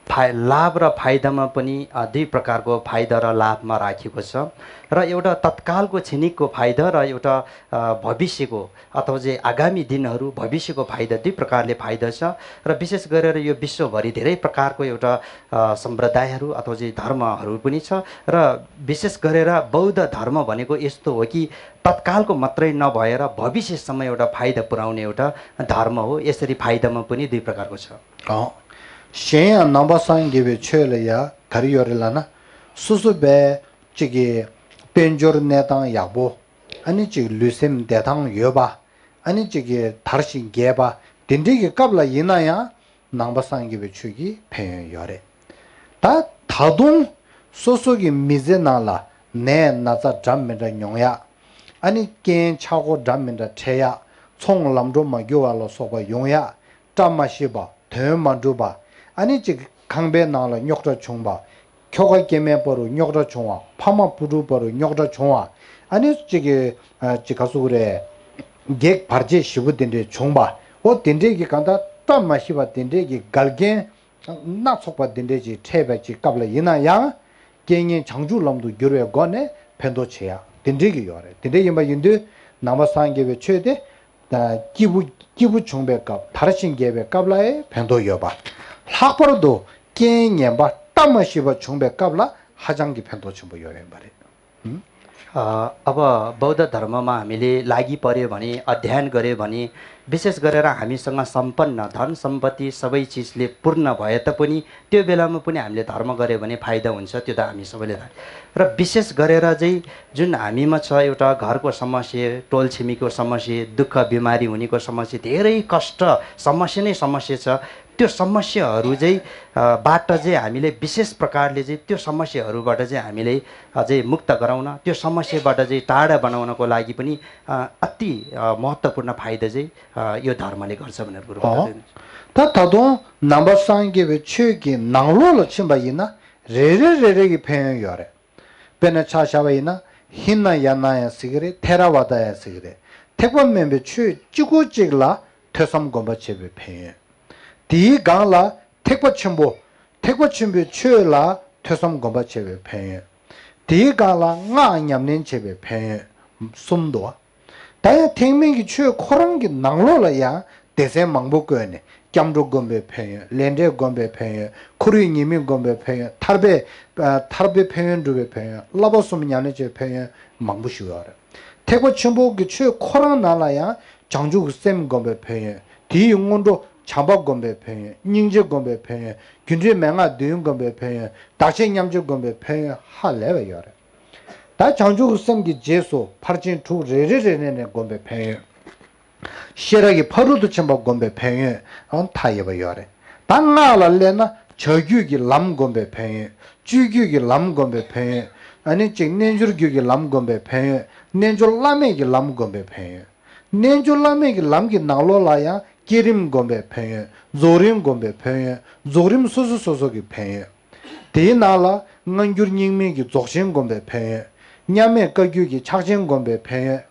फाइ लाभ र फाइदामा पनि दुई प्रकारको फाइदा र लाभमा राखिएको छ। र एउटा तत्कालको क्षणिकको फाइदा र एउटा भविष्यको अथवा चाहिँ आगामी दिनहरू भविष्यको फाइदा दुई प्रकारले फाइदा छ। र विशेष गरेर यो विश्वभरि धेरै प्रकारको एउटा सम्प्रदायहरू अथवा चाहिँ धर्महरू पनि छ। र विशेष गरेर बौद्ध धर्म भनेको यस्तो हो कि तत्कालको मात्रै नभएर भविष्यसम्म एउटा फाइदा पुर्याउने एउटा धर्म हो। यसरी फाइदामा पनि दुई प्रकारको छ। གཞན་ཡང་ནང་པ་སངས་རྒྱས་པའི་ཆོས་ལ་ཡ་ག་རེ་ཡོད་རེད་ལབ་ན། སོ་སོ་བས་གཅིག་གི་དཔལ་འབྱོར་གནས་སྟངས་ཡག་པོ། ཨ་ནི་གཅིག་ལུས་སེམས་བདེ་ཐང་ཡོད་པ། ཨ་ནི་གཅིག་གི་དར་ཞིང་རྒྱས་པ། དེ་འདྲའི་གི་སྐབས་ལ་ཡིན་ན་ཡང་ནང་པ་སངས་རྒྱས་པའི་ཆོས་ཀྱི་ཕན་ཡོན་ཡོད་རེད། ད་ད་དུང་སོ་སོ་གི་མི་ཚེ་ནང་ལ་ནད་ན་ཚ་འདྲ་མི་འདྲ་མྱོང་ཡ། ཨ་ནི་རྐྱེན་ཆག་སྒོ་འདྲ་མི་འདྲ་འཕྲད་ཡ། ཚོང་ལམ་འགྲོ་མ་རྒྱུ་བ་ལ་སོགས་པ་ཡོང་ཡ། བཀྲ་མ་ཤིས་པ། དོན་མ་འགྲུབ་པ། ཨ་ནི་གཅིག་ཁང་པའི་ནང་ལ་རྙོག་དྲ་བྱུང་བ། ཁྱོ་ག་སྐྱེ་དམན་བར་དུ་རྙོག་དྲ་བྱུང་བ། ཕ་མ་བུ་ཕྲུག་བར་དུ་རྙོག་དྲ་བྱུང་བ། ཨ་ནི་གཅིག་གི་ཨ་གཅིག་ག་ཟེར་དགོས་རེད། གེགས་བར་ཆད་ཞེ་པོ་དེ་འདྲས་བྱུང་བ། འོ་དེ་འདྲས་ཀྱི་གང་ལྟར་བཀྲ་མ་ཤིས་པ་དེ་འདྲས་ཀྱི་འགལ་རྐྱེན་སྣ་ཚོགས་པ་དེ་འདྲས་ཀྱི་འཕྲད་པའི་གཅིག་སྐབས་ལ་ཡིན་ན་ཡང་། རྐྱེན་ངན་བྱང་ཆུབ་ལམ་དུ་བསྒྱུར་བའི་སྒོ་ནས་ཕན་ཐོགས་བྱེད་ཡ་དེ་འདྲས་ཀྱི་ཡོད་རེད། དེ་འདྲས་ཡིན་པ་ཡིན་དུས་ནང་པ་སངས་རྒྱས་པའི་ཆོས་དེ། སྐྱིད་པོ་སྐྱིད་པོ་བྱུང་བའི་སྐབས། དར་ཞིང་རྒྱས་པའི་སྐབས་ལ་ཡང་ཕན་ཐོགས་ཡོད་པ། ལྷག་པར་དུ་རྐྱེན་ངན་པ་བཀྲ་མ་ཤིས་པ་བྱུང་བའི་སྐབས་ལ་ཧ་ཅང་གི་ཕན་ཐོགས་ཆེན་པོ་ཡོད་ཡིན་པ་རེད། ཨུམ། अ, अब बौद्ध धर्ममा हामीले लागि पर्‍यो भने, अध्ययन गर्‍यो भने, विशेष गरेर हामीसँग सम्पन्न धन सम्पत्ति सबै चिजले पूर्ण भए तापनि त्यो बेलामा पनि हामीले धर्म गर्‍यो भने फाइदा हुन्छ, त्यो त हामी सबैले थाहा। र विशेष गरेर चाहिँ जुन हामीमा छ एउटा घरको समस्या, टोल छिमेकीको समस्या, दुःख बिमारी हुनेको समस्या, धेरै कष्ट, समस्या नै समस्या छ। त्यो समस्याहरू चाहिँ, अ, बाट चाहिँ हामीले विशेष प्रकारले चाहिँ त्यो समस्याहरूबाट चाहिँ हामीले अझै मुक्त गराउन, त्यो समस्याबाट चाहिँ टाढा बनाउनको लागि पनि, अ, अति, अ, महत्त्वपूर्ण फाइदा चाहिँ, अ, यो धर्मले गर्छ भनेर कुरो हो। बताउँदै हुनुहुन्छ। ད་ད་དུང་ནང་པ་སངས་རྒྱས་པའི་ཆོས་ཀྱི་ནང་ལོགས་ལ་ཕྱིན་པ་ཡིན་ན་རེ་རེ་རེ་རེ་གི་ཕན་ཡོན་ཡོད་རེད། དཔེར་ན་ཆ་བཞག་པ་ཡིན་ན་ཧི་ན་ཡ་ན་ཡང་ཟེར་གི་རེད། ཐེ་ར་ཝ་ད་ཡང་ཟེར་གི་རེད། ཐེག་པ་དམན་པའི་ཆོས་གཅིག་པོ་གཅིག་ལ་ཐོས་བསམ་སྒོམ་པ་བྱེད་པའི་ཕན་ཡོན། དེའི་སྒང་ལ་ཐེག་པ་ཆེན་པོ། ཐེག་པ་ཆེན་པོའི་ཆོས་ལ་ཐོས་བསམ་སྒོམ་པ་བྱེད་པའི་ཕན་ཡོན། དེའི་སྒང་ལ་སྔགས་ཉམས་ལེན་བྱེད་པའི་ཕན་ཡོན་གསུམ་འདུག་བ། ད་ཡང་ཐེག་དམན་གྱི་ཆོས་ཁོ་རང་གི་ནང་ལོགས་ལ་ཡང་སྡེ་ཚན་མང་པོ་བཀོད་ནས་སྐྱབས་འགྲོ་སྒོམ་པའི་ཕན་ཡོན། ལས་འབྲས་སྒོམ་པའི་ཕན་ཡོན། ཁོར་ཡུག་ཉེས་དམིགས་སྒོམ་པའི་ཕན་ཡོན། ཐར་པའི་ཨ་ཐར་པའི་ཕན་ཡོན་སྒྲུབ་པའི་ཕན་ཡོན། བསླབ་པ་གསུམ་ཉམས་ལེན་བྱེད་པའི་ཕན་ཡོན་མང་པོ་ཞིག་ཡོད་རེད། ཐེག་པ་ཆེན་པོ་གི་ཆོས་ཁོ་རང་ནང་ལ་ཡང་བྱང་ཆུབ་ཀྱི་སེམས་སྒོམ་པའི་ཕན་ཡོན། དེའི་སྔོན་འགྲོ་བྱམས་པ་སྒོམ་པའི་ཕན་ཡོན། སྙིང་རྗེ་སྒོམ་པའི་ཕན་ཡོན། རྒྱུ་འབྲས་མན་ངག་བདུན་སྒོམ་པའི་ཕན་ཡོན། བདག་གཞན་མཉམ་བརྗེ་སྒོམ་པའི་ཕན་ཡོན་ཧ་ལས་པ་ཡོད་རེད། ད་བྱང་ཆུབ་ཀྱི་སེམས་ཀྱི་རྗེས་སུ་ཕར་ཕྱིན་དྲུག་རེ་རེ་རེ་རེ་ནས་སྒོམ་པའི་ཕན་ཡོན། ཤེས་རབ་ཀྱི་ཕ་རོལ་ཏུ་ཕྱིན་པ་སྒོམ་པའི་ཕན་ཡོན་ཡང་མཐའ་ཡས་པ་ཡོད་རེད། ད་སྔགས་ལ་སླེབས་ན་བྱ་རྒྱུད་ཀྱི་ལམ་སྒོམ་པའི་ཕན་ཡོན། སྤྱོད་རྒྱུད་ཀྱི་ལམ་སྒོམ་པའི་ཕན་ཡོན། ཨ་ནི་གཅིག་རྣལ་འབྱོར་རྒྱུད་ཀྱི་ལམ་སྒོམ་པའི་ཕན་ཡོན། རྣལ་འབྱོར་བླ་མེད་ཀྱི་ལམ་སྒོམ་པའི་ཕན་ཡོན། རྣལ་འབྱོར་བླ་མེད་ཀྱི་ལམ་གྱི་ནང་ལོགས་ལ་ཡང་བསྐྱེད་རིམ་སྒོམ་པའི་ཕན་ཡོན། རྫོགས་རིམ་སྒོམ་པའི་ཕན་ཡོན། རྫོགས་རིམ་སོ་སོ་སོ་སོ་གི་ཕན་ཡོན། དེའི་ནང་ལ་སྔ་འགྱུར་རྙིང་མའི་གི་རྫོགས་ཆེན་སྒོམ་པའི་ཕན་ཡོན། མཉམ་མེད་བཀའ་བརྒྱུད་ཀྱི་ཕྱག་ཆེན་སྒོམ་པའི་ཕན་ཡོན།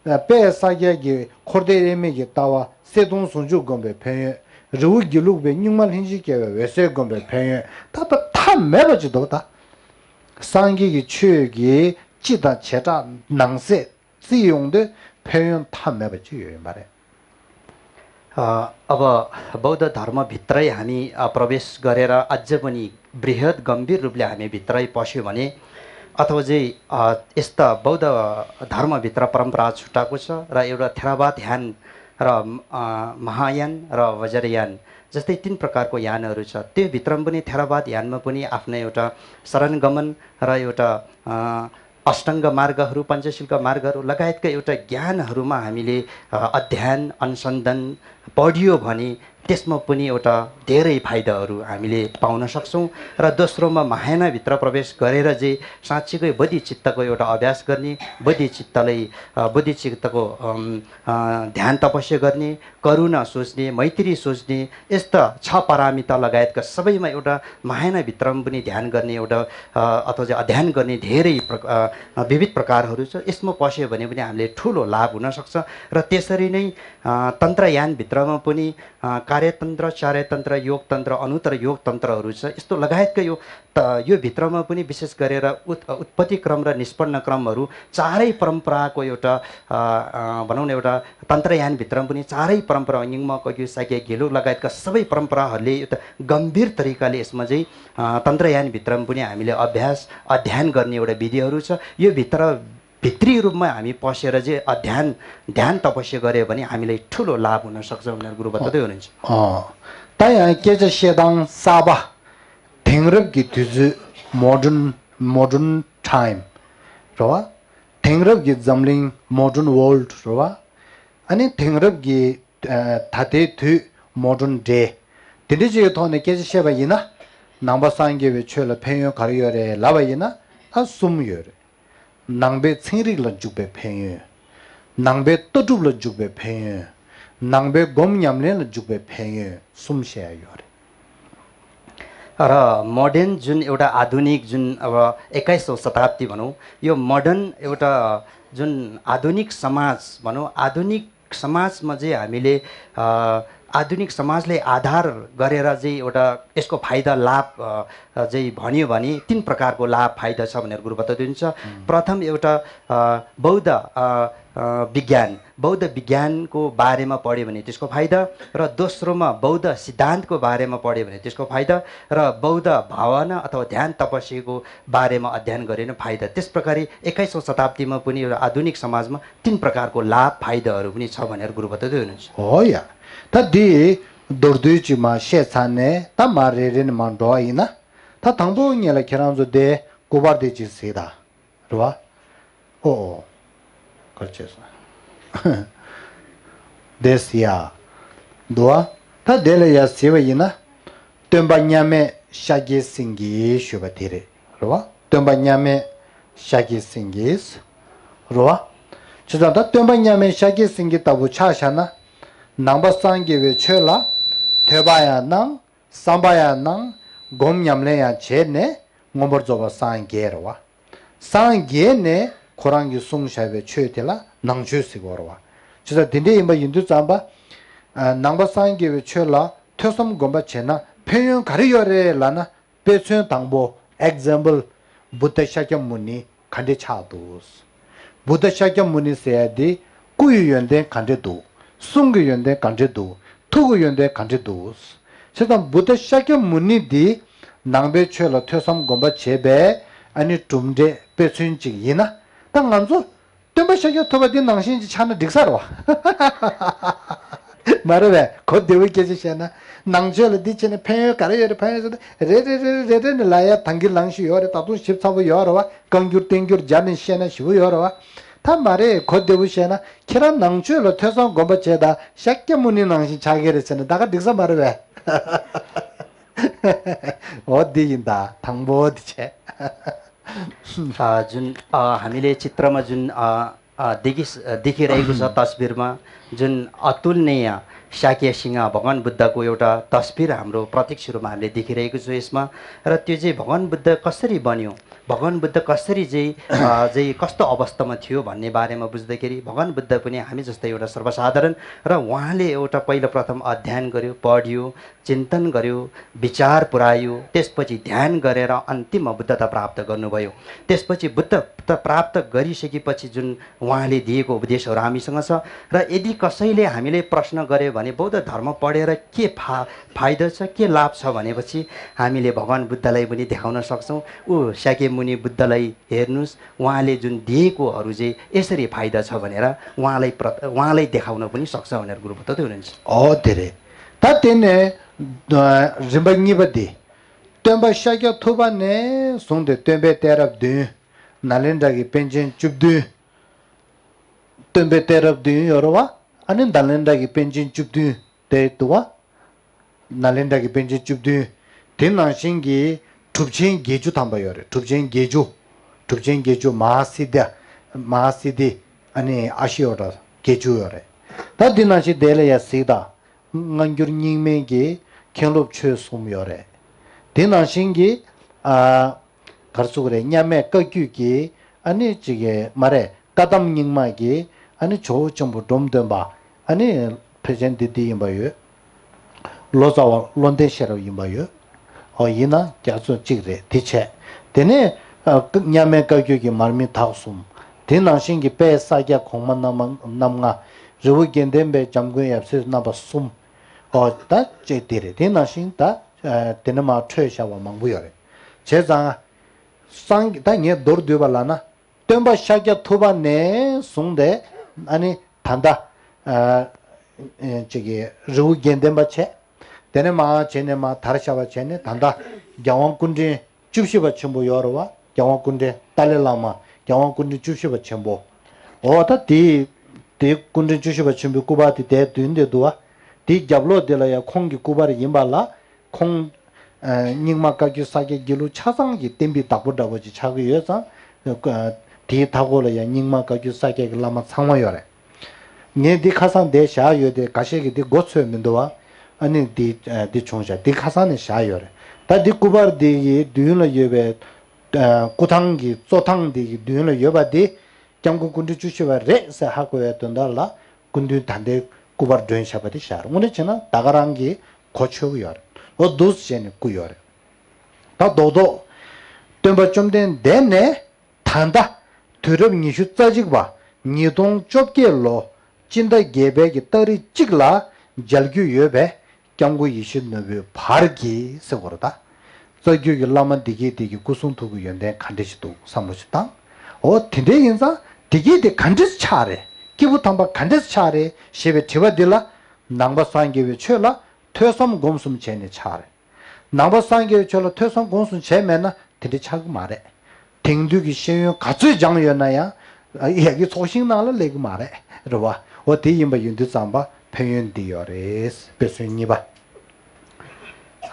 དཔལ་ས་སྐྱ་གི་འཁོར་འདས་དབྱེར་མེད་ཀྱི་ལྟ་བ་གསལ་སྟོང་ཟུང་འཇུག་སྒོམ་པའི་ཕན་ཡོན། རི་བོ་དགེ་ལུགས་པའི་གཉུག་མ་ལྷན་ཅིག་སྐྱེ་བའི་འོད་གསལ་སྒོམ་པའི་ཕན་ཡོན། ད་ལྟ་མཐའ་མེད་པ་ཅིག་འདུག་ད་སངས་རྒྱས་ཀྱི་ཆོས་ཀྱི་སྤྱི་དང་བྱེ་བྲག་ནང་གསེས་བརྩིས་ཡོང་དུས་ཕན་ཡོན་མཐའ་མེད་པ་ཅིག་ཡོད་ཡིན་པ་རེད། अ, अब बौद्ध धर्मभित्रै हामी, अ, प्रवेश गरेर अझ पनि बृहत् गम्भीर रूपले हामी भित्रै पस्यो भने, अथवा चाहिँ, अ, यस्ता बौद्ध धर्मभित्र परम्परा छुट्टाएको छ र एउटा थेरावाद यान र, अ, महायान र वज्रयान जस्तै तीन प्रकारको यानहरू छ। त्यो भित्रमा पनि थेरावाद यानमा पनि आफ्नो एउटा शरणगमन र एउटा, अ, अष्टाङ्ग मार्गहरू, पञ्चशीलका मार्गहरू लगायतका एउटा ज्ञानहरूमा हामीले, अ, अध्ययन, अनुसन्धान पढियो भने त्यसमा पनि एउटा धेरै फाइदाहरू हामीले पाउन सक्छौँ। र दोस्रोमा महायानभित्र प्रवेश गरेर चाहिँ साँच्चीकै बोधिचित्तको एउटा अभ्यास गर्ने, बोधिचित्तलाई, अ, बोधिचित्तको, अम, अ, ध्यान तपस्या गर्ने, करुणा सोच्ने, मैत्री सोच्ने, यस्ता छ पारमिता लगायतका सबैमा एउटा महायानभित्रमा पनि ध्यान गर्ने एउटा, अ, अथवा चाहिँ अध्ययन गर्ने धेरै प्रक-, अ, विविध प्रकारहरू छ। यसमा पस्यो भने पनि हामीले ठुलो लाभ हुनसक्छ। र त्यसरी नै, अ, तन्त्रयानभित्रमा पनि, अ, कार्यतन्त्र, चार्यतन्त्र, योगतन्त्र, अनुत्तर योगतन्त्रहरू छ। यस्तो लगायतका यो त-, यो भित्रमा पनि विशेष गरेर उत-, उत्पत्ति क्रम र निष्पन्न क्रमहरू चारै परम्पराको एउटा, अ, अ, भनौँ न, एउटा तन्त्रयानभित्रमा पनि चारै परम्परा, ङिङ्म, कग्यु, शाक्य, गेलु लगायतका सबै परम्पराहरूले एउटा गम्भीर तरिकाले यसमा चाहिँ, अ, तन्त्रयानभित्रमा पनि हामीले अभ्यास, अध्ययन गर्ने एउटा विधिहरू छ। यो भित्र, भित्री रूपमा हामी पसेर चाहिँ अध्ययन, ध्यान तपस्या गऱ्यो भने हामीलाई ठुलो लाभ हुन सक्छ भनेर गुरुबा बताउँदै हुनुहुन्छ। अँ, ད་ཡང་སྐད་ཆ་བཤད་སྟངས་གསར་པ། དེང་རབས་ཀྱི་དུས་ཚོད། modern, modern time རེད་བ། དེང་རབས་ཀྱི་འཛམ་གླིང་། modern world རེད་བ། ཨ་ནི་དེང་རབས་ཀྱི་ཨ་ད་ལྟའི་དུས། modern day དེ་འདྲ་ཅིག་གི་ཐོག་ནས་སྐད་ཆ་བཤད་པ་ཡིན་ན། ནང་པ་སངས་རྒྱས་པའི་ཆོས་ལ་ཕན་ཡོན་ག་རེ་ཡོད་རེད་ལབ་པ་ཡིན་ན། ཨ་གསུམ་ཡོད་རེད། ནང་པའི་ཚན་རིག་ལ་འཇུག་པའི་ཕན་ཡོན། ནང་པའི་ལྟ་གྲུབ་ལ་འཇུག་པའི་ཕན་ཡོན། ནང་པའི་སྒོམ་ཉམས་ལེན་ལ་འཇུག་པའི་ཕན་ཡོན། གསུམ་བཤད་ཡ་ཡོད་རེད། र मोडर्न जुन एउटा आधुनिक जुन अब एक्काइसौँ शताब्दी भनौँ, यो मोडर्न एउटा जुन आधुनिक समाज भनौँ, आधुनिक समाजमा चाहिँ हामीले, अ, आधुनिक समाजलाई आधार गरेर चाहिँ एउटा यसको फाइदा, लाभ, अ, अ, चाहिँ भन्यो भने तीन प्रकारको लाभ, फाइदा छ भनेर गुरु बताइदिन्छ। प्रथम एउटा, अ, बौद्ध, अ, अ, विज्ञान, बौद्ध विज्ञानको बारेमा पढ्यो भने त्यसको फाइदा, र दोस्रोमा बौद्ध सिद्धान्तको बारेमा पढ्यो भने त्यसको फाइदा, र बौद्ध भावना अथवा ध्यान तपस्याको बारेमा अध्ययन गरे भने फाइदा। त्यस प्रकारले एक्काइसौँ शताब्दीमा पनि एउटा आधुनिक समाजमा तीन प्रकारको लाभ, फाइदाहरू पनि छ भनेर गुरुबद्ध हुनुहुन्छ। हो या। त दि दोर्दुई चिमा शे छाने त मा रे रे मा ड्रॉ इना। त थंगबो न्यला खेरांजो दे कुबार दे चिस हेदा। རེད་བ། ཨོ་ཨོ། གར་བྱས་སོང་། དེ་སི་ཡ། འདུག་བ། ད་དེ་ལ་ཡ་ཟེར་བ་ཡིན་ན། སྟོན་པ་མཉམ་མེད་ཤཱཀྱའི་སེང་གེ་ཞུས་པ་དེ་རེད། རེད་བ། སྟོན་པ་མཉམ་མེད་ཤཱཀྱའི་སེང་གེ། རེད་བ། བྱས་ཙང་ད་སྟོན་པ་མཉམ་མེད་ཤཱཀྱའི་སེང་གེ་ལྟ་བུ་ཆ་བཞག་ན། ནང་པ་སངས་རྒྱས་པའི་ཆོས་ལ་ཐོས་པ་ཡང་གནང་། བསམ་པ་ཡང་གནང་། སྒོམ་ཉམས་ལེན་ཡང་བྱས་ནས་མངོན་པར་རྫོགས་པར་སངས་རྒྱས་རེད་བ། སངས་རྒྱས་ནས་ཁོ་རང་གིས་གསུངས་བཞག་པའི་ཆོས་དེ་ལ་ནང་ཆོས་ཟེར་གྱི་ཡོད་རེད་བ། བྱས་ཙང་དེ་འདྲ་ཡིན་པ་ཡིན་དུས་ཙམ་པ། ཨ། ནང་པ་སངས་རྒྱས་པའི་ཆོས་ལ་ཐོས་བསམ་སྒོམ་པ་བྱས་ན་ཕན་ཡོན་ག་རེ་ཡོད་རེད་ལབ་ན། དཔེ་མཚོན་དང་པོ། ཨེག་ཛམ་པལ། བུདྡྷ་ཤཱཀྱ་མུ་ནི་ག་འདྲས་ཆགས་འདུག་བུདྡྷ་ཤཱཀྱ་མུ་ནི་ཟེར་ཡ་དེ་སྐུ་ཡི་ཡོན་ཏན་ག་འདྲས་འདུག་གསུང་གི་ཡོན་ཏན་ག་འདྲས་འདུག་ཐུགས་ཀྱི་ཡོན་ཏན་ག་འདྲས་འདུག་བྱས་ཙང་བུདྡྷ་ཤཱཀྱ་མུ་ནི་འདི་ནང་པའི་ཆོས་ལ་ཐོས་བསམ་སྒོམ་པ་བྱས་པའི་ཨ་ནི་གྲུབ་འབྲས་དཔེ་མཚོན་གཅིག་ཡིན་ན། ད་ང་ཚོ་སྟོན་པ་ཤཱཀྱ་ཐུབ་པ་འདི་ནང་བཞིན་གྱི་ཆགས་ན་འགྲིག་ས་རེད་བ། མ་རེད་པས། གོ་བདེ་བོ་སྐད་ཆ་བཤད་ན། ནང་ཆོས་ལ་འདི་བྱས་ནས་ཕན་ཡོན་ག་རེ་ཡོད་རེད། ཕན་ཡོན་ཟེར་ན་རེ་རེ་རེ་རེ་རེ་ནས་ལབ་ཡ་དང་གི་ལངས་ཤིག་ཡོད་རེད། ད་དུང་ཞིབ་ཚགས་པོ་ཡོད་རེད་བ། བཀའ་འགྱུར་བསྟན་འགྱུར་སྦྱར་ནས་བཤད་ན་ཞིབ་པོ་ཡོད་རེད་བ། ད་མ་རེད། གོ་བདེ་བོ་བཤད་ན་ཁྱེད་རང་ནང་ཆོས་ལ་ཐོས་བསམ་སྒོམ་པ་བྱས་ད་ཤཱཀྱ་མུ་ནི་ནང་བཞིན་ཆགས་ཀྱི་རེད་ཟེར་ན་ད་ག་འགྲིག་ས་མ་རེད་པས། འོ་འདི་ཡིན་ད། དང་པོ་འདི་བྱས། अ, जुन, अ, हामीले चित्रमा जुन, अ, अ, देखि-, अ, देखिरहेको छ तस्बिरमा, जुन अतुलनीय शाक्य सिंह भगवान बुद्धको एउटा तस्बिर हाम्रो प्रत्यक्ष रूपमा हामीले देखिरहेको छौँ यसमा। र त्यो चाहिँ भगवान बुद्ध कसरी बन्यो, भगवान बुद्ध कसरी चाहिँ, अ, चाहिँ कस्तो अवस्थामा थियो भन्ने बारेमा बुझ्दाखेरि भगवान बुद्ध पनि हामी जस्तै एउटा सर्वसाधारण, र उहाँले एउटा पहिलो प्रथम अध्ययन गर्यो, पढ्यो, चिन्तन गर्यो, विचार पुर्‍यायो, त्यसपछि ध्यान गरेर अन्तिममा बुद्धता प्राप्त गर्नुभयो। त्यसपछि बुद्धता प्राप्त गरिसकेपछि जुन उहाँले दिएको उपदेशहरू हामीसँग छ। र यदि कसैले हामीले प्रश्न गर्‍यो भने बौद्ध धर्म पढेर के फा-, फाइदा छ, के लाभ छ भनेपछि हामीले भगवान बुद्धलाई पनि देखाउन सक्छौँ। ऊ शाक्यमुनि बुद्धलाई हेर्नुस्, उहाँले जुन दिएकोहरू चाहिँ यसरी फाइदा छ भनेर उहाँलाई प्र-, उहाँलाई देखाउन पनि सक्छ भनेर गुरु बुद्ध हुनुहुन्छ। हो, धेरै। त तेने, अ, रिम्बा निबा दि। སྟོན་པ་ཤཱཀྱ་ཐུབ་པ་ནས་བཟུང་སྟེ་སྟོན་པའི་གཏད་རབས་བདུན། ནཱ་ལེནྡྲ་གི་པཎ་ཆེན་བཅུ་བདུན། སྟོན་པའི་གཏད་རབས་བདུན་ཡོད་རེད་བ། ཨ་ནི་ནཱ་ལེནྡྲ་གི་པཎ་ཆེན་བཅུ་བདུན་དེ་འདུག་བ། ནཱ་ལེནྡྲ་གི་པཎ་ཆེན་བཅུ་བདུན། དེ་ནང་བཞིན་གྱི་གྲུབ་ཆེན་བརྒྱད་ཅུ་ཐམ་པ་ཡོད་རེད། གྲུབ་ཆེན་བརྒྱད་ཅུ། གྲུབ་ཆེན་བརྒྱད་ཅུ་མ་ཧཱ་སིདྡྷི། མ་ཧཱ་སིདྡྷི། ཨ་ནི་ཨ་ཤི་ཡོ་ཌ་བརྒྱད་ཅུ་ཡོད་རེད། ད་འདི་ནང་བཞིན་དེ་ལ་ཡ་གཟིགས་དང་། སྔ་འགྱུར་རྙིང་མའི་གི་མཁན་སློབ་ཆོས་གསུམ་ཡོད་རེད། དེ་ནང་བཞིན་གྱི། ཨ། གར་ཚུགས་རེད། མཉམ་མེད་བཀའ་བརྒྱུད་ཀྱི་ཨ་ནི་ཅིག་གི་མ་རེད། བཀའ་གདམས་རྙིང་མ་གི་ཨ་ནི་ཇོ་བོ་ཆེན་པོ་འབྲོམ་སྟོན་པ་ཨ་ནི་ཕལ་ཆེར་འདི་འདི་ཡིན་པ་ཡོད། ལོ་ཙཱ་བ་བློ་ལྡན་ཤེས་རབ་ཡིན་པ་ཡོད། ཨོ་ཡིན་ན་རྒྱ་མཚོ་གཅིག་རེད། དེ་བྱས། དེ་ནས་ཨ་མཉམ་མེད་བཀའ་བརྒྱུད་ཀྱི་མར་མི་དྭགས་གསུམ། དེ་ནང་བཞིན་གྱི་དཔལ་ས་སྐྱ་གོང་མ་རྣམ་རྣམ་ལྔ། རི་བོ་དགེ་ལྡན་པའི་འཇམ་མགོན་ཡབ་སྲས་རྣམ་པ་གསུམ། ཨོ་ད་ཅེས་དེ་རེད། དེ་ནང་བཞིན་ད་ཨ་དེ་ནས་མར་འཕྲོས་བཞག་པ་མང་པོ་ཡོད་རེད། བྱས་ཙང་། སངས་ད་ངས་མདོར་བསྡུས་པ་ལབ་ན། སྟོན་པ་ཤཱཀྱ་ཐུབ་པ་ནས་བཟུང་སྟེ་ཨ་ནི་ད་ལྟ་ཨ་ཨ་ཅིག་གི་རི་བོ་དགེ་ལྡན་པ་བྱས། དེ་ནས་མར་བྱས་ནས་མར་དར་བཞག་པ་བྱས་ནས་ད་ལྟ་རྒྱལ་དབང་སྐུ་ཕྲེང་བཅུ་བཞི་པ་ཆེན་པོ་ཡོད་རེད་བ། རྒྱལ་དབང་སྐུ་ཕྲེང་ཏཱ་ལའི་བླ་མ། རྒྱལ་དབང་སྐུ་ཕྲེང་བཅུ་བཞི་པ་ཆེན་པོ། འོ་ད་དེ་དེ་སྐུ་ཕྲེང་བཅུ་བཞི་པ་ཆེན་པོའི་སྐུ་པར་དེ་དེ་མདུན་དེ་འདུག་བ། དེའི་རྒྱབ་ལོགས་དེ་ལ་ཡང་ཁོང་གི་སྐུ་པར་ཡིན་པ་ལ། ཁོང་ཨ་རྙིང་མ་བཀའ་བརྒྱུད་ས་སྐྱ་དགེ་ལུགས་ཆ་ཚང་གི་བསྟན་པའི་བདག་པོ་འདྲ་པོ་ཅིག་ཆགས་ཀྱི་ཡོད་ཙང་། ཨ་དེའི་མཐའ་འཁོར་ལ་ཡང་རྙིང་མ་བཀའ་བརྒྱུད་ས་སྐྱ་གི་བླ་མ་ཚང་མ་ཡོད་རེད། ངས་འདི་ཁ་སང་འདིར་བཞག་ཡོད་དེ་ཁ་ཤས་ཀྱིས་འདི་མགོ་ཚོས་མི་འདུག་བ། ཨ་ནི་འདི་ཨ་འདི་བྱུང་བཞག་འདི་ཁ་སང་ནས་བཞག་ཡོད་རེད། ད་འདི་སྐུ་པར་འདི་ཡི་མདུན་ལ་ཡོད་པའི་ཨ་སྐུ་ཐང་གི་གཙོ་ཐང་འདི་ཡི་མདུན་ལ་ཡོད་པ་འདི། སྐྱབས་མགོན་སྐུ་ཕྲེང་བཅུ་བཞི་པ་རེད་ཟེར་ཧ་གོ་བའི་དོན་དག་ལ་སྐུ་མདུན་ད་ལྟའི་སྐུ་པར་སྒྲོན་བཞག་པ་དེ་བཞག་རེད། དངོས་གནས་བྱས་ན་ད་ག་རང་གི་གོ་ཆོད་ཀྱི་ཡོད་རེད། ལོ་འདུག་བྱས་ནས་བསྐུར་ཡོད་རེད། ད་རྡོག་རྡོག་སྟོན་པ་བཅོམ་ལྡན་འདས་ནས་ད་ལྟ་དུས་རབས་ཉི་ཤུ་རྩ་གཅིག་པ་ཉིས་སྟོང་བཅོ་བརྒྱད་ལོ་ སྤྱི་ཟླ་བརྒྱད་པའི་གི་ཏ་རིག་གཅིག་ལ་མཇལ་རྒྱུ་ཡོད་པས། སྐྱབས་མགོན་ཡིད་བཞིན་ནོར་བུའི་བར་གྱི་ཟེར་བ་རེད་ད། རྩ་རྒྱུད་ཀྱི་བླ་མ་འདི་གས་དེ་གི་སྐུ་གསུང་ཐུགས་ཀྱི་ཡོན་ཏན་ག་འདྲ་ཞིག་འདུག་བསམ་བློ་ཞིག་བཏང་། འོ་དེ་འདྲ་ཡིན་ཙང་དེ་གས་དེ་ག་འདྲ་ཆགས་རེད། སྐྱེས་བུ་དམ་པ་ག་འདྲ་ཆགས་རེད་ཞེས་པའི་དྲི་བ་འདི་ལ། ནང་པ་སངས་རྒྱས་པའི་ཆོས་ལ་ཐོས་བསམ་སྒོམ་གསུམ་བྱས་ནས་ཆགས་རེད། ནང་པ་སངས་རྒྱས་པའི་ཆོས་ལ་ཐོས་བསམ་སྒོམ་གསུམ་བྱས་མེད་ན་དེ་འདྲ་ཆགས་ཀྱི་མ་རེད། དེང་དུས་ཀྱི་ཤེས་ཡོན་ག་ཚོད་སྦྱངས་ཡོད་ན་ཡང་། ཡ་གི་ཚོགས་ཞིང་ནང་ལ་སླེབས་ཀྱི་མ་རེད། རེད་བ། འོ་དེ་ཡིན་པ་ཡིན་དུས་ཙམ་པ་ཕན་ཡོན་འདི་ཡོད་རེད། དཔེ་མཚོན་གཉིས་པ།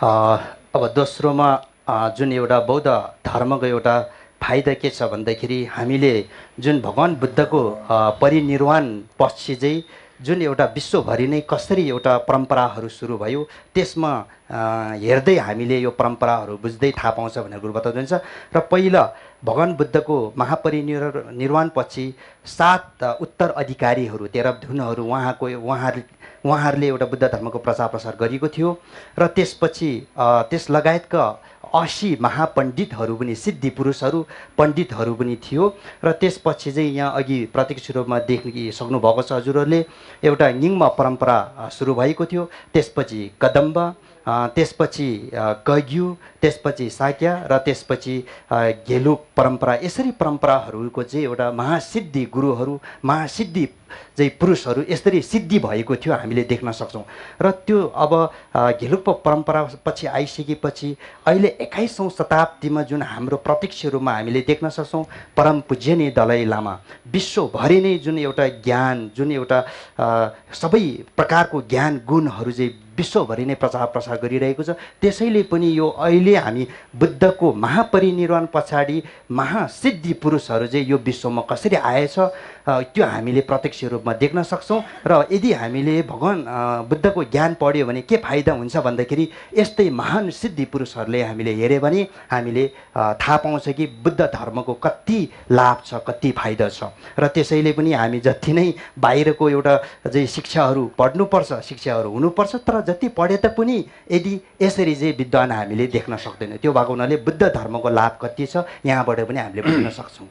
अ, अब दोस्रोमा, अ, जुन एउटा बौद्ध धर्मको एउटा फाइदा के छ भन्दाखेरि, हामीले जुन भगवान बुद्धको, अ, परिनिर्वाण पछि चाहिँ जुन एउटा विश्वभरि नै कसरी एउटा परम्पराहरू सुरु भयो, त्यसमा, अ, हेर्दै हामीले यो परम्पराहरू बुझ्दै थाहा पाउँछ भनेर गुरु बताउँदै हुन्छ। र पहिला भगवान बुद्धको महापरिनिर-, निर्वाणपछि सात, अ, उत्तराधिकारीहरू, तेह्र धुनहरू उहाँको, उहाँहरू, उहाँहरूले एउटा बुद्ध धर्मको प्रचार प्रसार गरिएको थियो। र त्यसपछि, अ, त्यस लगायतका असी महापण्डितहरू पनि, सिद्धि पुरुषहरू, पण्डितहरू पनि थियो। र त्यसपछि चाहिँ यहाँ अघि प्रत्यक्ष रूपमा देख्न सक्नुभएको छ हजुरहरूले, एउटा निङ्म परम्परा, अ, सुरु भएको थियो। त्यसपछि कदम्ब, अ, त्यसपछि, अ, कग्यु, त्यसपछि शाक्य र त्यसपछि, अ, घेलुप परम्परा, यसरी परम्पराहरूको चाहिँ एउटा महासिद्धि गुरुहरू, महासिद्धि चाहिँ पुरुषहरू यसरी सिद्धि भएको थियो, हामीले देख्न सक्छौँ। र त्यो अब, अ, घेलुप परम्परा पछि आइसकेपछि अहिले एक्काइसौँ शताब्दीमा जुन हाम्रो प्रत्यक्ष रूपमा हामीले देख्न सक्छौँ, परम पूज्य नै दलाई लामा विश्वभरि नै जुन एउटा ज्ञान, जुन एउटा, अ, सबै प्रकारको ज्ञान गुणहरू चाहिँ विश्वभरि नै प्रचार प्रसार गरिरहेको छ। त्यसैले पनि यो अहिले हामी बुद्धको महापरिनिर्वाण पछाडि महासिद्धि पुरुषहरू चाहिँ यो विश्वमा कसरी आएछ, अ, त्यो हामीले प्रत्यक्ष रूपमा देख्न सक्छौँ। र यदि हामीले भगवान, अ, बुद्धको ज्ञान पढ्यो भने के फाइदा हुन्छ भन्दाखेरि, यस्तै महान सिद्धि पुरुषहरूले हामीले हेऱ्यो भने हामीले, अ, थाहा पाउँछ कि बुद्ध धर्मको कति लाभ छ, कति फाइदा छ। र त्यसैले पनि हामी जति नै बाहिरको एउटा चाहिँ शिक्षाहरू पढ्नुपर्छ, शिक्षाहरू हुनुपर्छ, तर जति पढे तापनि यदि यसरी चाहिँ विद्वान हामीले देख्न सक्दैनौँ। त्यो भएको हुनाले बुद्ध धर्मको लाभ कति छ, यहाँबाट पनि हामीले बुझ्न सक्छौँ।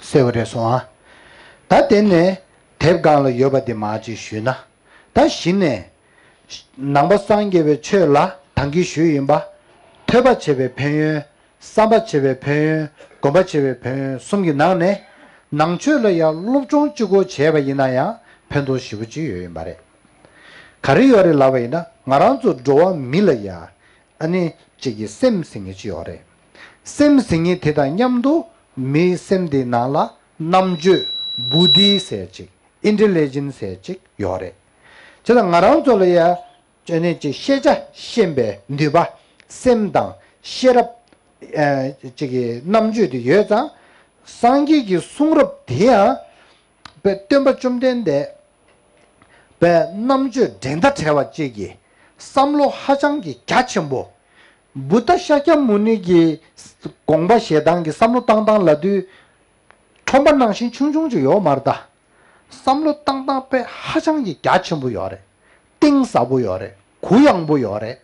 सेवा रेसो आ। ད་དེ་ནས་དེབ་སྒང་ལ་ཡོད་པ་དེ་མར་ཅིག་ཞུས་ན། ད་གཞི་ནས་ནང་པ་སངས་རྒྱས་པའི་ཆོས་ལ་ད་གིན་ཞུས་ཡིན་པ། ཐོས་པ་བྱས་པའི་ཕན་ཡོན། བསམ་པ་བྱས་པའི་ཕན་ཡོན། སྒོམ་པ་བྱས་པའི་ཕན་ཡོན་གསུམ་གྱི་ནང་ནས། ནང་ཆོས་ལ་ཡང་སློབ་སྦྱོང་གཅིག་པོ་བྱས་པ་ཡིན་ན་ཡང་ཕན་ཐོགས་ཞེ་པོ་ཅིག་ཡོད་ཡིན་པ་རེད། ག་རེ་ཡོད་རེད་ལབ་པ་ཡིན་ན། ང་རང་ཚོ་འགྲོ་བ་མི་ལ་ཡ། ཨ་ནི་གཅིག་གི་སེམས་ཟེར་མཁན་ཅིག་ཡོད་རེད། སེམས་ཟེར་མཁན་དེ་དང་མཉམ་དུ་མིའི་སེམས་དེའི་ནང་ལ་རྣམ་དཔྱོད། བུ་དྷི་ཟེར་ཅིག་ཨིནྟེ་ལི་ཇེན་ཟེར་ཅིག་ཡོད་རེད། བྱས་ཙང་ང་རང་ཚོ་ལ་ཡ། ཨ་ནི་ཅིག་ཤེས་བྱ་ཤེས་པའི་ནུས་པ། སེམས་དང་ཤེས་རབ། ཨ་ཅིག་གི་རྣམ་དཔྱོད་དེ་ཡོད་ཙང་། སངས་རྒྱས་ཀྱི་གསུང་རབ་དེ་ཡང་། པའི་སྟོན་པ་བཅོམ་ལྡན་འདས། པའི་རྣམ་དཔྱོད་འགྲན་ཟླ་བྲལ་བ་གཅིག་གི་བསམ་བློ་ཧ་ཅང་གི་རྒྱ་ཆེན་པོ། བུདྡྷ་ཤཱཀྱ་མུ་ནི་གི་དགོངས་པ་བཞེས་སྟངས་ཀྱི་བསམ་བློ་བཏང་སྟངས་ལབ་དུས། ཁྲོམ་པ་ནང་བཞིན་ཆུང་ཆུང་ཅིག་ཡོད་མ་རེད་ད། བསམ་བློ་བཏང་སྟངས་དཔེ་ཧ་ཅང་གི་རྒྱ་ཆེན་པོ་ཡོད་རེད། གཏིང་ཟབ་པོ་ཡོད་རེད། གུ་ཡངས་པོ་ཡོད་རེད།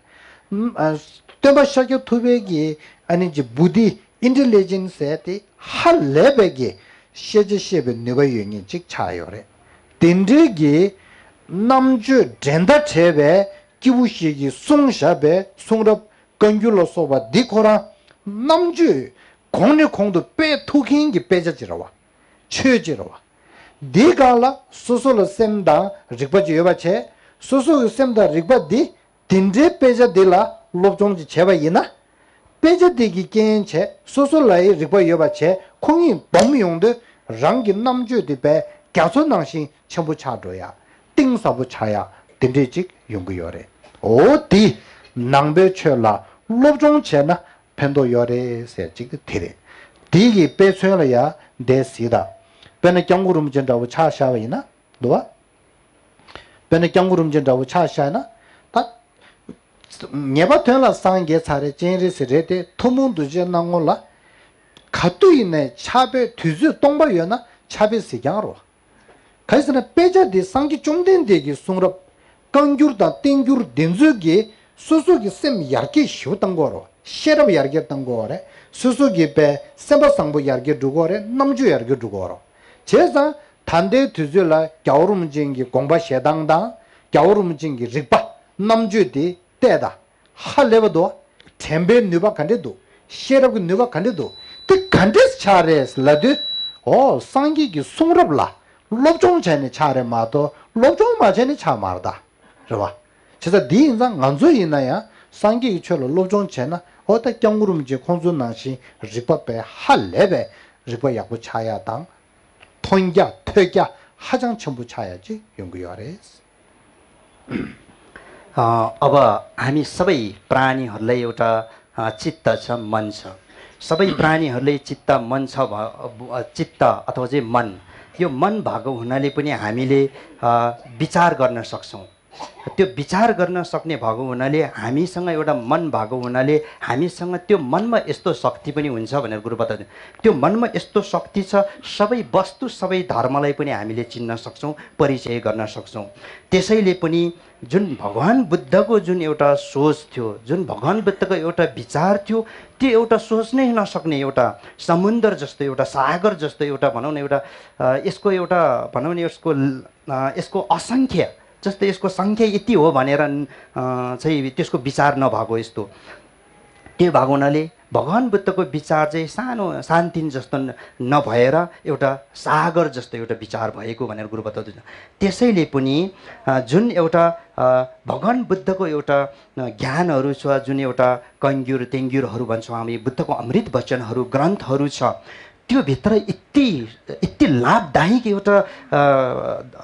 ཨ། སྟོན་པ་ཤཱཀྱ་ཐུབ་པའི་གི་ཨ་ནི་ཅིག་བུ་དྷི་ཨིན་ཊེ་ལི་ཇེན་ཟེར་དེ་ཧ་ལས་པའི་གི་ཤེས་བྱ་ཤེས་པའི་ནུས་པ་ཡོད་མཁན་ཅིག་ཆགས་ཡོད་རེད། དེ་འདྲའི་གི་རྣམ་དཔྱོད་འགྲན་ཟླ་བྲལ་བའི་སྐྱེས་བུ་ཞིག་གིས་གསུངས་བཞག་པའི་གསུང་རབ་བཀའ་འགྱུར་ལ་སོགས་པ་འདི་ཁོ་རང་རྣམ་དཔྱོད་གོང་ནས་གོང་དུ་སྤེལ་ཐུབ་མཁན་གྱི་དཔེ་ཆ་ཅིག་རེད་བ། ཆོས་ཅིག་རེད་བ། འདིའི་སྒང་ལ་སོ་སོ་ལ་སེམས་དང་རིག་པ་ཅིག་ཡོད་པ་བྱས། སོ་སོ་གི་སེམས་དང་རིག་པ་འདི་དེ་འདྲའི་དཔེ་ཆ་འདི་ལ་སློབ་སྦྱོང་ཅིག་བྱས་པ་ཡིན་ན། དཔེ་ཆ་འདི་གི་རྐྱེན་བྱས་སོ་སོ་ལ་ཡི་རིག་པ་ཡོད་པ་བྱས། ཁོ་གཉིས་སྦོམ་ཡོང་དུས་རང་གི་རྣམ་དཔྱོད་འདི་དཔེ་རྒྱ་མཚོ་ནང་བཞིན་ཆེན་པོ་ཆགས་འགྲོ་ཡ། གཏིང་ཟབ་པོ་ཆགས་ཡ། དེ་འདྲས་ཅིག་ཡོང་གི་ཡོད་རེད། འོ་དེ་ནང་པའི་ཆོས་ལ་སློབ་སྦྱོང་བྱས་ན་ཕན་ཐོགས་ཡོད་རེད་ཟེར་ཅིག་དེ་རེད། དེ་གི་དཔེ་མཚོན་ལ་ཡ་འདས་སྲིད་ད། དཔེར་ན་སྐྱབས་མགོན་རིན་པོ་ཆེ་འདྲ་བོ་ཆ་བཞག་པ་ཡིན་ན་འདུག་བ། དཔེར་ན་སྐྱབས་མགོན་རིན་པོ་ཆེ་འདྲ་བོ་ཆ་བཞག་ན་ད། ངེས་པ་དོན་ལ་སངས་རྒྱས་ཚར་རེད། སྤྱན་རས་གཟིགས་རེད་དེ། ཐུན་མོང་གདུལ་བྱའི་སྣང་ངོ་ལ་ག་དུས་ཡིན་ནའི་ཆགས་པའི་དུས་ཚོད་སྟོང་པ་ཡོད་ན་ཆགས་པའི་གཟིགས་རྒྱང་རོ། ག་རེ་ཟེར་ན་དཔེ་ཆ་འདི་སངས་རྒྱས་བཅོམ་ལྡན་འདས་ཀྱི་གསུང་རབ། བཀའ་འགྱུར་དང་བསྟན་འགྱུར་འདི་ཚོས་ཀྱིས་སོ་སོ་གི་སེམས་ཡར་རྒྱས་ཞེ་པོ་བཏང་གི་ཡོད་རེད། ཤེས་རབ་ཡར་རྒྱས་བཏང་གི་ཡོད་རེད། སོ་སོ་གི་དཔེ་སེམས་པ་བཟང་པོ་ཡར་རྒྱས་འགྲོ་གི་ཡོད་རེད། རྣམ་དཔྱོད་ཡར་རྒྱས་འགྲོ་གི་ཡོད་རེད། བྱས་ཙང་ ད་ལྟའི་དུས་ཚོད་ལ་རྒྱལ་བ་རིན་པོ་ཆེ་གི་དགོངས་པ་བཞེས་སྟངས་དང་རྒྱལ་བ་རིན་པོ་ཆེ་གི་རིག་པ་རྣམ་དཔྱོད་དེ་བལྟས་དང་། ཧ་ལས་པ་འདུག་དྲན་པའི་ནུས་པ་ག་འདྲ་འདུག་ཤེས་རབ་ཀྱི་ནུས་པ་ག་འདྲ་འདུག་དེ་ག་འདྲས་ཆགས་རེད་ལབ་དུས། འོ། སངས་རྒྱས་ཀྱི་གསུང་རབ་ལ་སློབ་སྦྱོང་བྱས་ནས་ཆགས་རེད་མ་གཏོགས་སློབ་སྦྱོང་མ་བྱས་ནས་ཆགས་མ་རེད་ད། རེད་བ། བྱས་ཙང་འདི་ཡིན་ཙང་ང་ཚོ་ཡིན་ན་ཡང་སངས་རྒྱས་ཀྱི་ཆོས་ལ་སློབ་སྦྱོང་བྱས་ན། འོ་ད་སྐྱབས་མགོན་རིན་པོ་ཆེ་ཁོང་ཚོ་ནང་བཞིན་རིག་པ་དཔེ་ཧ་ལས་པའི་རིག་པ་ཡག་པོ་ཆགས་ཡ་དང་། མཐོང་རྒྱ་ཐོས་རྒྱ་ཧ་ཅང་ཆེན་པོ་ཆགས་ཡ་ཅིག་ཡོང་གི་ཡོད་རེད། अ, अब हामी सबै प्राणीहरूलाई एउटा अ, चित्त छ, मन छ। सबै प्राणीहरूले चित्त, मन छ भ- अ, चित्त अथवा चाहिँ मन, यो मन भएको हुनाले पनि हामीले अ, विचार गर्न सक्छौँ। त्यो विचार गर्न सक्ने भएको हुनाले, हामीसँग एउटा मन भएको हुनाले हामीसँग त्यो मनमा यस्तो शक्ति पनि हुन्छ भनेर गुरु बताउँछ। त्यो मनमा यस्तो शक्ति छ, सबै वस्तु, सबै धर्मलाई पनि हामीले चिन्न सक्छौँ, परिचय गर्न सक्छौँ। त्यसैले पनि जुन भगवान बुद्धको जुन एउटा सोच थियो, जुन भगवान बुद्धको एउटा विचार थियो, त्यो एउटा सोच्नै नसक्ने, एउटा समुद्र जस्तो, एउटा सागर जस्तो, एउटा भनौँ न, एउटा अ, यसको एउटा भनौँ न, यसको अ, यसको असङ्ख्य, जस्तो यसको सङ्ख्या यति हो भनेर अ, चाहिँ त्यसको विचार नभएको यस्तो, त्यो भएको हुनाले भगवान बुद्धको विचार चाहिँ सानो सानोतिनो जस्तो न- नभएर एउटा सागर जस्तो एउटा विचार भएको भनेर गुरु बताउँदछ। त्यसैले पनि अ, जुन एउटा अ, भगवान बुद्धको एउटा अ, ज्ञानहरू छ, जुन एउटा कङ्ग्युर तेङ्ग्युरहरू भन्छौँ हामी, बुद्धको अमृत वचनहरू, ग्रन्थहरू छ, त्योभित्र यति यति लाभदायक एउटा अ,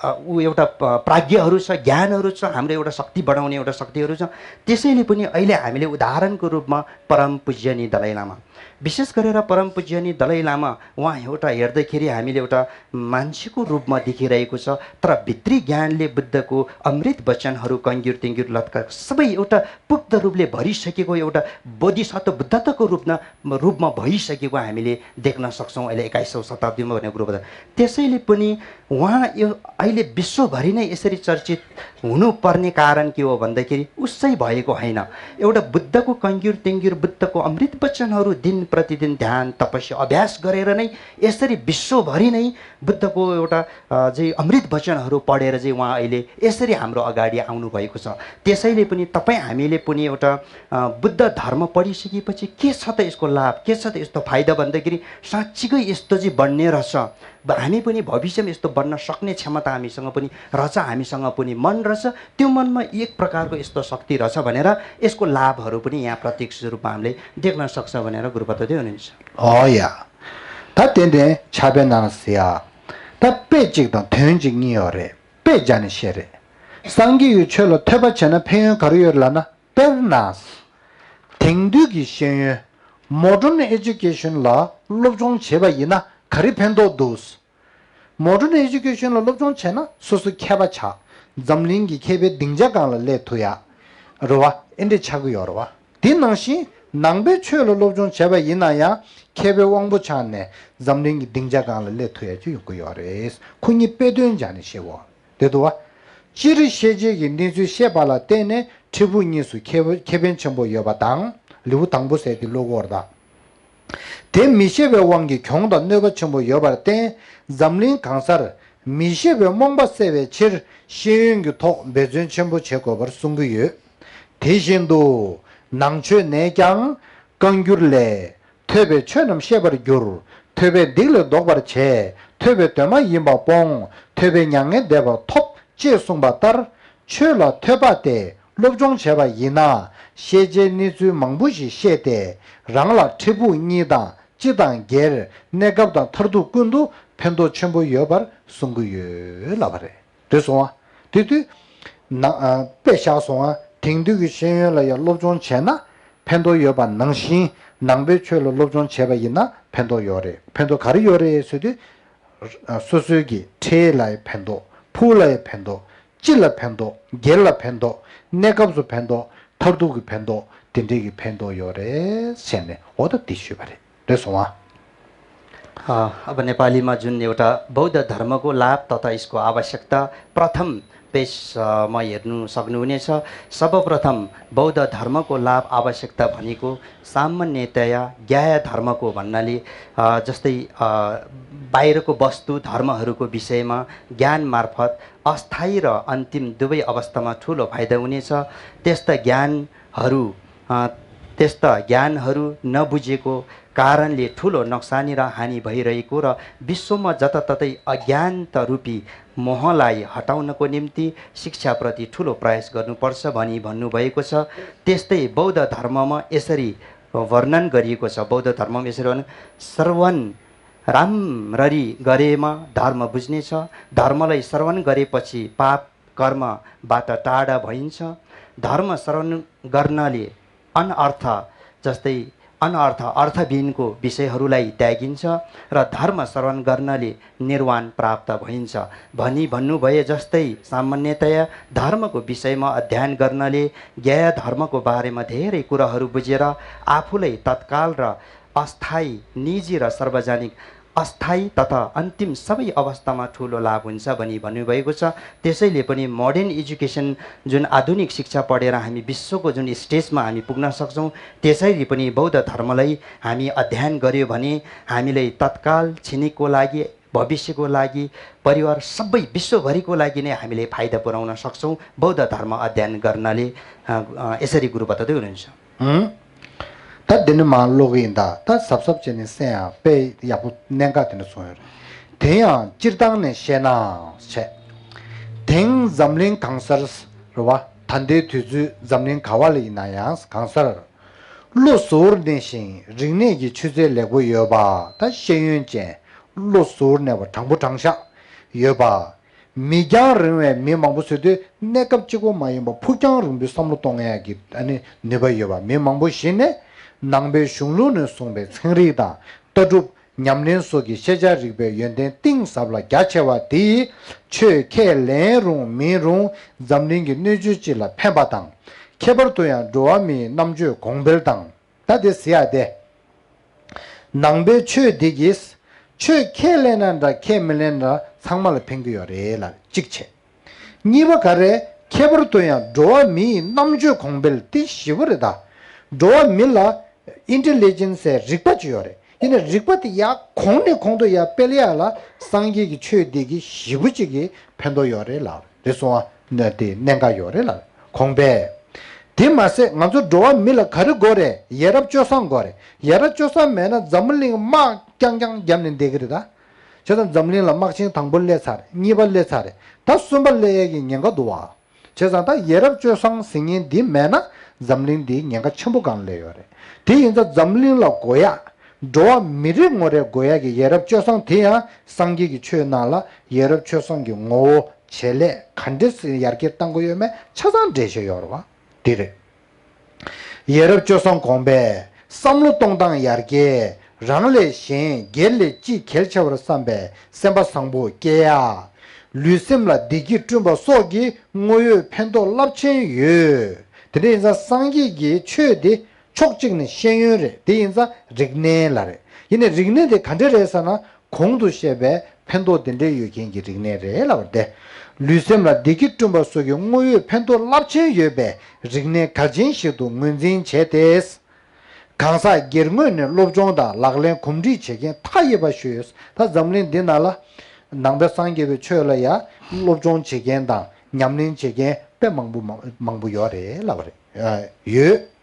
अ, ऊ एउटा प- प्राज्ञहरू छ, ज्ञानहरू छ, हाम्रो एउटा शक्ति बढाउने एउटा शक्तिहरू छ। त्यसैले पनि अहिले हामीले उदाहरणको रूपमा परम पूज्य नि दलाई लामा, विशेष गरेर परम पूज्य नि दलाई लामा, उहाँ एउटा हेर्दाखेरि हामीले एउटा मान्छेको रूपमा देखिरहेको छ, तर भित्री ज्ञानले बुद्धको अमृत वचनहरू, कङ्ग्युर तेङ्ग्युर लतका सबै एउटा पुग्ध रूपले भरिसकेको एउटा बोधिसत्व बुद्धत्वको रूपमा रूपमा भइसकेको हामीले देख्न सक्छौँ अहिले एक्काइसौँ शताब्दीमा भनेको कुरो बताए। त्यसैले पनि उहाँ यो अहिले विश्वभरि नै यसरी चर्चित हुनुपर्ने कारण के हो भन्दाखेरि उसै भएको होइन। एउटा बुद्धको कङ्ग्युर तेङ्ग्युर बुद्धको अमृत वचनहरू दिन प्रतिदिन ध्यान तपस्या अभ्यास गरेर नै यसरी विश्वभरि नै बुद्धको एउटा अ, चाहिँ अमृत वचनहरू पढेर चाहिँ उहाँ अहिले यसरी हाम्रो अगाडि आउनुभएको छ। त्यसैले पनि तपाईँ हामीले पनि एउटा अ, बुद्ध धर्म पढिसकेपछि के छ त यसको लाभ, के छ त यस्तो फाइदा भन्दाखेरि साँच्चीकै यस्तो चाहिँ बन्ने रहेछ। ब- हामी पनि भविष्यमा यस्तो बन्न सक्ने क्षमता हामीसँग पनि रहेछ, हामीसँग पनि मन रहेछ। त्यो मनमा एक प्रकारको यस्तो शक्ति रहेछ भनेर यसको लाभहरू पनि यहाँ प्रत्यक्ष रूपमा हामीले देख्न सक्छ भनेर गुरुपद्धति हुनुहुन्छ। ཨོ་ཡ། ད་ཏན་ཏན་ཕྱག་དཔེ་གནང་ཟེར་ཡ། ད་དཔེ་གཅིག་དང་དོན་གཅིག་གཉིས་ཡོད་རེད། དཔེ་སྦྱར་ནས་བཤད་རེད། སངས་རྒྱས་ཀྱི་ཆོས་ལ་ཐོས་པ་བྱས་ན་ཕན་ཡོན་ག་རེ་ཡོད་ལབ་ན། དཔེར་ན། དེང་དུས་ཀྱི་ཤེས་ཡོན། མོ་ཌརན་ཨེ་ཇུ་ཀེ་ཤན་ལ་སློབ་སྦྱོང་བྱས་པ་ཡིན་ན་ག་རེ་ཕན་ཐོགས་འདུག་མོ་ཌརན་ཨེ་ཇུ་ཀེ་ཤན་ལ་སློབ་སྦྱོང་བྱས་ན་སོ་སོ་མཁས་པ་ཆགས། འཛམ་གླིང་གི་མཁས་པའི་སྡིངས་ཆ་སྒང་ལ་སླེབས་ཐུབ་ཡ། རེད་བ། ཨེ་འདྲས་ཆགས་ཀྱི་ཡོད་རེད་བ། དེ་ནང་བཞིན་ནང་པའི་ཆོས་ལ་སློབ་སྦྱོང་བྱས་པ་ཡིན་ན་ཡང་མཁས་པའི་དབང་པོ་ཆགས་ནས་འཛམ་གླིང་གི་སྡིངས་ཆ་སྒང་ལ་སླེབས་ཐུབ་ཡ་ཅིག་ཡོང་གི་ཡོད་རེད། ཁོ་གཉིས་དཔེ་དོན་སྦྱར་ནས་བཤད་འོ། དེ་འདུག་བ། སྤྱིར་ཤེས་བྱའི་གི་གནས་ཚུལ་བཤད་པ་ལ་བརྟེན་ནས་ཁྲི་ཕུག་གཉིས་སུ་ཁེ་ཁེ་ཕན་ཆེན་པོ་ཡོད་པ་དང་། ལེའུ་དང་པོ་ཟེར་དེ་ཀློག་གི་ཡོད་རེད་ད། དེ་མི་ཤེས་པའི་དབང་གིས་གྱོང་དང་གནོད་པ་ཆེན་པོ་ཡོད་པར་བརྟེན། འཛམ་གླིང་གང་སར་མི་ཤེས་པའི་རྨོངས་པ་སེལ་བའི་ཕྱིར་ཤེས་ཡོན་གྱི་ཐོག་འབད་བརྩོན་ཆེན་པོ་བྱེད་དགོས་པར་གསུང་གི་ཡོད། དེ་བཞིན་དུ་ནང་ཆོས་ནས་ཀྱང་བཀའ་འགྱུར་ལས། ཐོས་པས་ཆོས་རྣམས་ཤེས་པར་འགྱུར། ཐོས་པས་སྡིག་ལས་ལྡོག་པར་བྱེད། ཐོས་པས་དོན་མ་ཡིན་པ་སྤོང་། ཐོས་པས་མྱ་ངན་འདས་པ་ཐོབ། ཅེས་གསུངས་པ་ལྟར། ཆོས་ལ་ཐོས་པ་སྟེ་སློབ་སྦྱོང་བྱས་པ་ཡིན་ན། ཤེས་བྱའི་གནས་ཚུལ་མང་པོ་ཞིག་ཤེས་ཏེ། རང་ལ་ཁྲི་ཕུག་གཉིས་དང་སྤྱི་དང་སྒེར། གནས་སྐབས་དང་མཐར་ཐུག་ཀུན་ཏུ་ཕན་ཐོགས་ཆེན་པོ་ཡོད་པར་གསུང་གི་ཡོད་ལབ་པ་རེད། དེ་སོང་བ། དེ་དུས། ན་ཨ། དཔེ་བཞག་སོང་བ། དེང་དུས་ཀྱི་ཤེས་ཡོན་ལ་ཡང་སློབ་སྦྱོང་བྱས་ན་ཕན་ཐོགས་ཡོད་པ་ནང་བཞིན། ནང་པའི་ཆོས་ལ་སློབ་སྦྱོང་བྱས་པ་ཡིན་ན་ཕན་ཐོགས་ཡོད་རེད། ཕན་ཐོགས་ག་རེ་ཡོད་རེད་ཟེར་དུས། ཨ། སོ་སོའི་གི་འཕྲལ་ལ་ཡང་ཕན་ཐོགས། ཕུགས་ལ་ཡང་ཕན་ཐོགས། སྤྱི་ལ་ཕན་ཐོགས། སྒེར་ལ་ཕན་ཐོགས། གནས་སྐབས་སུ་ཕན་ཐོགས། མཐར་ཐུག་གི་ཕན་ཐོགས། དེ་འདྲའི་གི་ཕན་ཐོགས་ཡོད་རེད་ཟེར་ནས་འོ་ད་དེ་ཞུས་པ་རེད། རེད་སོང་ཨ། अ, अब नेपालीमा जुन एउटा बौद्ध धर्मको लाभ तथा यसको आवश्यकता प्रथम पेजमा हेर्नु सक्नुहुनेछ। सर्वप्रथम बौद्ध धर्मको लाभ आवश्यकता भनेको सामान्यतया ज्ञाय धर्मको भन्नाले, अ, जस्तै, अ, बाहिरको वस्तु धर्महरूको विषयमा ज्ञान मार्फत अस्थायी र अन्तिम दुवै अवस्थामा ठूलो फाइदा हुनेछ। त्यस्ता ज्ञानहरू, अ, त्यस्ता ज्ञानहरू नबुझेको कारणले ठूलो नोक्सानी र हानि भइरहेको र विश्वमा जताततै अज्ञानत रूपी मोहलाई हटाउनको निम्ति शिक्षाप्रति ठूलो प्रयास गर्नुपर्छ भनी भन्नुभएको छ। त्यस्तै बौद्ध धर्ममा यसरी वर्णन गरिएको छ। बौद्ध धर्ममा यसरी वर्णन, श्रवण राम्ररी गरेमा धर्म बुझ्नेछ। धर्मलाई श्रवण गरेपछि पाप कर्मबाट टाढा भइन्छ। धर्म श्रवण गर्नाले अनर्थ, जस्तै अनर्थ, अर्थविहीनको विषयहरूलाई त्यागिन्छ र धर्म श्रवण गर्नाले निर्वाण प्राप्त भइन्छ भनी भन्नुभए जस्तै, सामान्यतया धर्मको विषयमा अध्ययन गर्नाले ज्ञाय धर्मको बारेमा धेरै कुराहरू बुझेर आफूलाई तत्काल र अस्थायी, निजी र सार्वजनिक, अस्थायी तथा अन्तिम सबै अवस्थामा ठूलो लाभ हुन्छ भनी भन्नुभएको छ। त्यसैले पनि मोडर्न एजुकेसन, जुन आधुनिक शिक्षा पढेर हामी विश्वको जुन स्टेजमा हामी पुग्न सक्छौँ, त्यसैले पनि बौद्ध धर्मलाई हामी अध्ययन गर्यो भने हामीलाई तत्काल, क्षणिकको लागि, भविष्यको लागि, परिवार सबै विश्वभरिको लागि नै हामीले फाइदा पुर्याउन सक्छौँ बौद्ध धर्म अध्ययन गर्नाले। अ, अ, यसरी गुरु बताउँदै हुनुहुन्छ। ད་འདི་ནི་མར་ཀློག་གི་ཡིན། ད་ད་གཟབ་གཟབ་བྱས་ནས་གསན་ཡ། དཔེ་ཡག་པོ་གནད་འགག་དེ་འདྲ་གསུངས་ཡོད་རེད། དེ་ཡང་སྤྱིར་བཏང་ནས་བཤད་ན་བྱས། དེང་འཛམ་གླིང་གང་སར་རེད་བ། ད་ལྟའི་དུས་ཚོད་འཛམ་གླིང་ག་བ་ལ་ཡིན་ན་ཡང་གང་སར་བློ་གཟུར་གནས་ཤིང་རིག་གནས་ཀྱི་ཆུ་ཚད་ལེགས་པོ་ཡོད་པ། ད་ཤེས་ཡོན་ཅན་བློ་གཟུར་གནས་པ་དྲང་པོ་དྲང་བཞག་ཡོད་པ། མིག་རྒྱང་རིང་བའི་མི་མང་པོ་ཚོས་དུས་གནས་སྐབས་གཅིག་པོ་མ་ཡིན་པར་ཕུགས་རྒྱང་རིང་པོའི་བསམ་བློ་གཏོང་ཡག་གི་ཨ་ནི་ནུས་པ་ཡོད་པ། མི་མང་པོ་ཞིག་ནས་ནང་པའི་གཞུང་ལུགས་ནས་གསུངས་པའི་ཚན་རིག་དང་ལྟ་གྲུབ། ཉམས་ལེན་སོགས་ཀྱི་ཤེས་བྱ་རིག་པའི་ཡོན་ཏན་གཏིང་ཟབ་ལ་རྒྱ་ཆེ་བ་དེས་ཆོས་ཁས་ལེན་རུང་མིན་རུང་འཛམ་གླིང་གི་སྣོད་བཅུད་སྤྱི་ལ་ཕན་པ་དང་། ཁྱད་པར་དུ་ཡང་འགྲོ་བ་མིའི་རྣམ་དཔྱོད་གོང་འཕེལ་དང་། ད་དེ་ཟེར་ཡ་དེ། ནང་པའི་ཆོས་འདི་གིས་ཆོས་ཁས་ལེན་ན་འདྲ་ཁས་མི་ལེན་ན་འདྲ་ཚང་མ་ལ་ཕན་གྱི་ཡོད་རེད་ལ་གཅིག་བྱས། གཉིས་པ་ག་རེ། ཁྱད་པར་དུ་ཡང་འགྲོ་བ་མིའི་རྣམ་དཔྱོད་གོང་འཕེལ་དེ་ཞེ་པོ་རེད་ད། འགྲོ་བ་མི་ལ་ཨིན་ཊེ་ལི་ཇེན་སི་ཟེར་རིག་པ་ཅིག་ཡོད་རེད། ཡིན་ནའི་རིག་པ་དེ་ཡར་གོང་ནས་གོང་དུ་ཡར་སྤེལ་ཡག་ལ་སངས་རྒྱས་ཀྱི་ཆོས་འདི་གིས་ཞེ་པོ་ཅིག་གི་ཕན་ཐོགས་ཡོད་རེད་ལ། རེད་སོང་ཨ། ན་དེ་གནད་འགག་ཡོད་རེད་ལ། གོང་འཕེལ། དེ་མ་ཟད་ང་ཚོ་འགྲོ་བ་མི་ལ་ག་རེ་དགོས་རེད། ཡ་རབས་སྤྱོད་བཟང་དགོས་རེད། ཡ་རབས་སྤྱོད་བཟང་མེད་ན་འཛམ་བུ་གླིང་དམག་རྐྱང་རྐྱང་བརྒྱབ་ནས་བསྡད་ཀྱི་རེད་ད། བྱས་ཙང་འཛམ་གླིང་ལ་དམག་ཆེན་དང་པོ་སླེབས་ཚར་རེད། གཉིས་པ་སླེབས་ཚར་རེད། ད་གསུམ་པ་སླེབས་ཡས་ཀྱི་ཉེན་ཁ་འདུག་བ། བྱས་ཙང་ད་ཡ་རབས་སྤྱོད་བཟང་ཟེར་མཁན་འདི་མེད་ན་འཛམ་གླིང་འདི་ཉེན་ཁ་ཆེན་པོ་སྒང་སླེབས་ཡོད་རེད། དེ་ཡིན་ཙང་འཛམ་གླིང་ལ་དགོས་ཡ། འགྲོ་བ་མི་རེ་ངོ་རེ་དགོས་ཡ་གི་ཡ་རབས་སྤྱོད་བཟང་དེ་ཡང་སངས་རྒྱས་ཀྱི་ཆོས་ནང་ལ་ཡ་རབས་སྤྱོད་བཟང་གི་ངོ་བོ། བྱེད་ལས་ག་འདྲས་སེ་ཡར་རྒྱས་གཏང་དགོས་ཡོད་མེད་ཆ་ཚང་འགྲེལ་བཤད་ཡོད་རེད་བ། འདི་རེད། ཡ་རབས་སྤྱོད་བཟང་གོང་འཕེལ། བསམ་བློ་གཏོང་སྟངས་ཡར་རྒྱས། རང་ལས་གཞན་སྒེར་ལས་སྤྱི་གལ་ཆེ་བར་བསམ་པའི་སེམས་པ་བཟང་པོ་སྐྱེ་ཡ། ལུས་སེམས་ལ་བདེ་སྐྱིད་བསྐྲུན་པ་སོགས་ཀྱི་དངོས་ཡོད་ཕན་ཐོགས་རླབས་ཆེན་ཡོད། དེ་འདྲ་ཡིན་ཙང་སངས་རྒྱས་ཀྱི་ཆོས་འདི་ཕྱོགས་གཅིག་ནས་ཤེས་ཡོན་རེད། དེ་ཡིན་ཙང་རིག་གནས་ལ་རེད། ཡིན་ནའི་རིག་གནས་དེ་ག་འདྲ་རེད་ཟེར་ན། གོང་དུ་བཤད་པའི་ཕན་ཐོགས་དེ་འདྲའི་ཡོད་མཁན་གྱི་རིག་གནས་རེད་ལབ་པ་སྟེ། ལུས་སེམས་ལ་བདེ་སྐྱིད་བསྐྲུན་པ་སོགས་ཀྱི་དངོས་ཡོད་ཕན་ཐོགས་རླབས་ཆེན་ཡོད་པའི་རིག་གནས་གལ་ཆེན་ཞིག་ཏུ་ངོས་འཛིན་བྱས་ཏེ། གང་ཟག་སྒེར་ངོས་ནས་སློབ་སྦྱོང་དང་ལག་ལེན་གོམས་འདྲིས་བྱེད་མཁན་མཐའ་ཡས་པ་ཞིག་ཡོད། ད་འཛམ་གླིང་འདི་ནང་ལ་ནང་པའི་སངས་རྒྱས་པའི་ཆོས་ལ་ཡང་སློབ་སྦྱོང་བྱེད་མཁན་དང་ཉམས་ལེན་བྱེད་མཁན་དཔེ་མང་པོ་མང་པོ་ཡོད་རེད་ལབ་པ་རེད། ཡོད།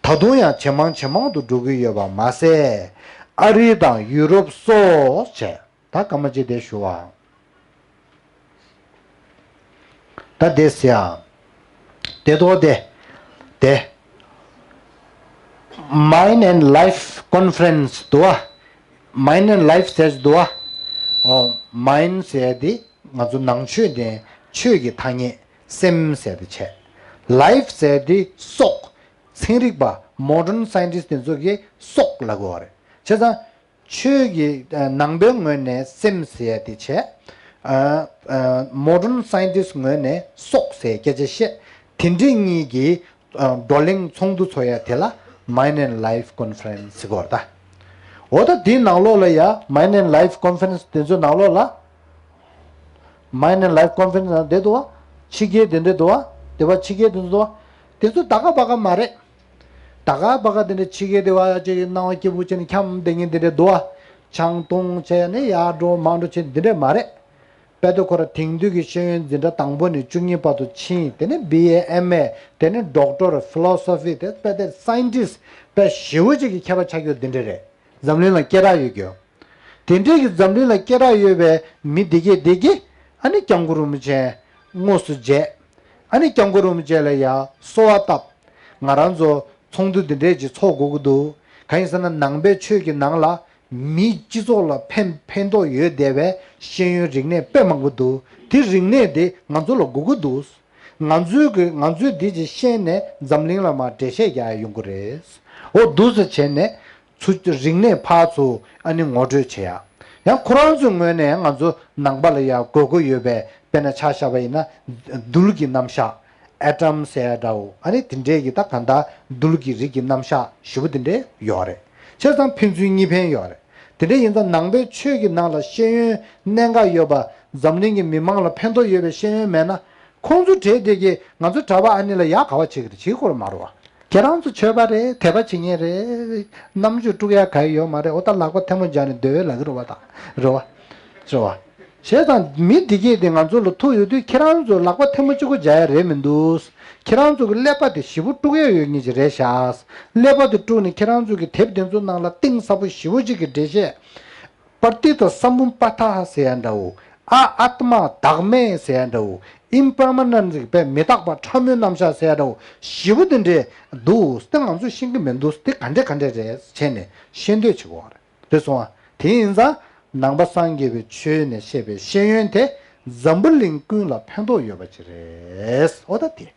ད་དུང་ཡང་ཇེ་མང་ཇེ་མང་དུ་འགྲོ་གི་ཡོད་པ་མ་ཟད། ཨ་རི་དང་ཡུ་རོབ་སོགས་བྱས། ད་སྐར་མ་གཅིག་དེ་ཞུ་བ། ད་དེ་ཟེར་ཡ། དེ་ཐོག་དེ། དེ། Mind and Life Conference འདུག་བ། Mind and Life ཟེར་འདུག་བ། ཨོ། Mind ཟེར་དེ་ང་ཚོ་ནང་ཆོས་དེ་ཆོས་ཀྱི་ཐ་སྙད་སེམས་ཟེར་དེ་བྱས། Life ཟེར་དེ་སྲོག་ཚན་རིག་པ་Modern Scientist དེ་ཚོ་གིས་སྲོག་ལབ་དགོས་པ་རེད། བྱས་ཙང་། ཆོས་ཀྱི་ཨ་ནང་པའི་ངོས་ནས་སེམས་ཟེར་ཡ་དེ་བྱས། ཨ་ཨ་Modern Scientist ངོས་ནས་སྲོག་ཟེར་སྐད་ཆ་བཤད། དེ་འདྲ་གཉིས་ཀྱི་ཨ་བགྲོ་གླེང་ཚོགས་འདུ་ཚོགས་ཡ་དེ་ལ་Mind and Life Conference ཟེར་གོ་རེད་ད། འོ་ད་དེའི་ནང་ལོགས་ལ་ཡ་Mind and Life Conference དེ་ཚོའི་ནང་ལོགས་ལ། Mind and Life Conference ནང་བསྡད་འདུག་བ། ཕྱི་རྒྱལ་དེ་འདྲ་འདུག་བ། དེ་བ་ཕྱི་རྒྱལ་དེ་འདྲ་འདུག་བ། དེ་ཚོ་ད་ག་བ་ག་མ་རེད། ད་ག་བ་ག་དེ་འདྲ་ཕྱི་རྒྱལ་དེ་བ་ཅིག་སྣང་བ་སྐྱིད་པོ་བྱས་ནས་འཁྱམ་བསྡད་མཁན་དེ་འདྲ་འདུག་བ། ཆང་འཐུང་བྱས་ནས་ཡར་འགྲོ་མར་འགྲོ་བྱས་འདི་འདྲ་མ་རེད། དཔེ་དེ་ཁོ་ར་དེང་དུས་ཀྱི་ཤེས་ཡོན་འཛིན་གྲྭ་དང་པོ་ནས་བཅུ་གཉིས་བར་དུ་ཕྱིན། དེ་ནས་བི་ཨེ་ཨེམ་ཨེ། དེ་ནས་ཌོག་ཊར་ཕི་ལོ་སོ་ཕི། དེ་དཔེ་དེ་སའིན་ཊིསཊ་དཔེ་ཞེ་པོ་ཅིག་གི་མཁས་པ་ཆགས་རྒྱུ་འདི་འདྲ་རེད། འཛམ་གླིང་ལ་སྐད་གྲགས་ཡོད་རྒྱུ། དེ་འདྲའི་གི་འཛམ་གླིང་ལ་སྐད་གྲགས་ཡོད་པའི་མི་འདི་གས་འདི་གས་ཨ་ནི་སྐྱབས་མགོན་རིན་པོ་ཆེ་དངོས་སུ་མཇལ། ཨ་ནི་སྐྱབས་མགོན་རིན་པོ་ཆེ་ལ་ཡ་གསོལ་བ་བཏབ། ང་རང་ཚོ་ཚོགས་འདུ་འདི་འདྲས་ཅིག་ཚོགས་དགོས་ཀྱི་འདུག་གང་ཡིན་ཟེར་ན་ནང་པའི་ཆོས་ཀྱི་ནང་ལ་མིའི་སྤྱི་ཚོགས་ལ་ཕན་ཕན་ཐོགས་ཡོད་བསྡད་པའི་ཤེས་ཡོན་རིག་གནས་དཔེ་མང་པོ་འདུག་དེ་རིག་གནས་དེ་ང་ཚོ་ལ་དགོས་ཀྱི་འདུག་ང་ཚོའི་གི་ང་ཚོས་འདི་ཅིག་ཤེས་ནས་འཛམ་གླིང་ལ་མར་འགྲེལ་བཤད་རྒྱག་ཡ་ཡོང་གི་རེད། འོ་འདུག་སེ་བྱས་ནས་ཚུར་རིག་གནས་ཕར་ཚུར་ཨ་ནི་ངོ་སྤྲོད་བྱེད་ཡ། ཡང་ཁོ་རང་ཚོའི་ངོས་ནས་ང་ཚོ་ནང་པ་ལ་ཡ་དགོས་མཁོ་ཡོད་པའི་དཔེར་ན་ཆ་བཞག་པ་ཡིན་ན་རྡུལ་གྱི་རྣམ་གཞག་ཨེ་ཊམ་ཟེར་ཡ་འདྲ་བོ། ཨ་ནི་དེ་འདྲའི་གི་ད་གང་ལྟར་རྡུལ་གྱི་རིགས་ཀྱི་རྣམ་གཞག་ཞེ་པོ་དེ་འདྲའི་ཡོད་རེད། བྱས་ཙང་ཕན་ཚུན་གཉིས་ཕན་ཡོད་རེད། དེ་འདྲ་ཡིན་ཙང་ནང་པའི་ཆོས་ཀྱི་ནང་ལ་ཤེས་ཡོན་གནད་འགག་ཡོད་པ། འཛམ་གླིང་གི་མི་མང་ལ་ཕན་ཐོགས་ཡོད་པའི་ཤེས་ཡོན་མེད་ན། ཁོང་ཚོ་གྲས་དེ་གིས་ང་ཚོ་གྲྭ་པ་ཨ་ནི་ལ་ཡག་ག་བ་བྱེད་ཀྱི་རེད། བྱེད་དགོས་རེད་མ་རེད་བ། ཁྱེད་རང་ཚོ་ཆོས་པ་རེད། དད་པ་བྱེད་མཁན་རེད། རྣམ་དཔྱོད་དཀྲུག་ཡ་ག་ཡོད་མ་རེད། འོ་ད་ལག་པ་ཐལ་མོ་སྦྱར་ནས་སྡོད་ལབ་ཀྱི་རེད་བ། ད་རེད་བ། རེད་བ། བྱས་ཙང་མི་འདི་གས་དེ་ང་ཚོ་ལ་ཐུག་ཡོད་དུས་ཁྱེད་རང་ཚོ་ལག་པ་ཐལ་མོ་གཅིག་པོ་སྦྱར་ཡ་རེད་མི་འདུག་ཁྱེད་རང་ཚོ་གི་ཀླད་པ་དེ་ཞེ་པོ་དཀྲུག་ཡ་ཡོད་མཁན་ཅིག་རེད་ཤག་ཀླད་པ་དེ་དཀྲུག་ནས་ཁྱེད་རང་ཚོ་གི་དེབ་དེ་ཚོ་ནང་ལ་གཏིང་ཟབ་པོ་ཞེ་པོ་ཅིག་གི་འགྲེལ་བཤད། པྲ་ཏི་ཏ་སམ་བྷུ་པ་ཐ་ཧ་ཟེར་ཡ་འདྲ་བོ། ཨ་ཨཱཏྨ་བདག་མེད་ཟེར་ཡ་འདྲ་བོ། ཨིམ་པར་མ་ནན་ཊ་ཟེར་བའི་མི་རྟག་པ་ཕྲ་མོའི་རྣམ་གཞག་ཟེར་ཡ་འདྲ་བོ་ཞེ་པོ་དེ་འདྲས་འདུག་དེ་ང་ཚོས་ཤེས་ཀྱི་མི་འདུག་དེ་ག་འདྲས་ག་འདྲས་རེད་བྱས་ནས་ཤེས་འདོད་བྱེད་དགོས་པ་རེད། དེ་སོང་བ། དེ་ཡིན་ཙང་ནང་པ་སངས་རྒྱས་པའི་ཆོས་ནས་བཤད་པའི་ཤེས་ཡོན་དེ་འཛམ་བུ་གླིང་ཀུན་ལ་ཕན་ཐོགས་ཡོད་པ་ཅིག་རེད། འོ་ད་དེ།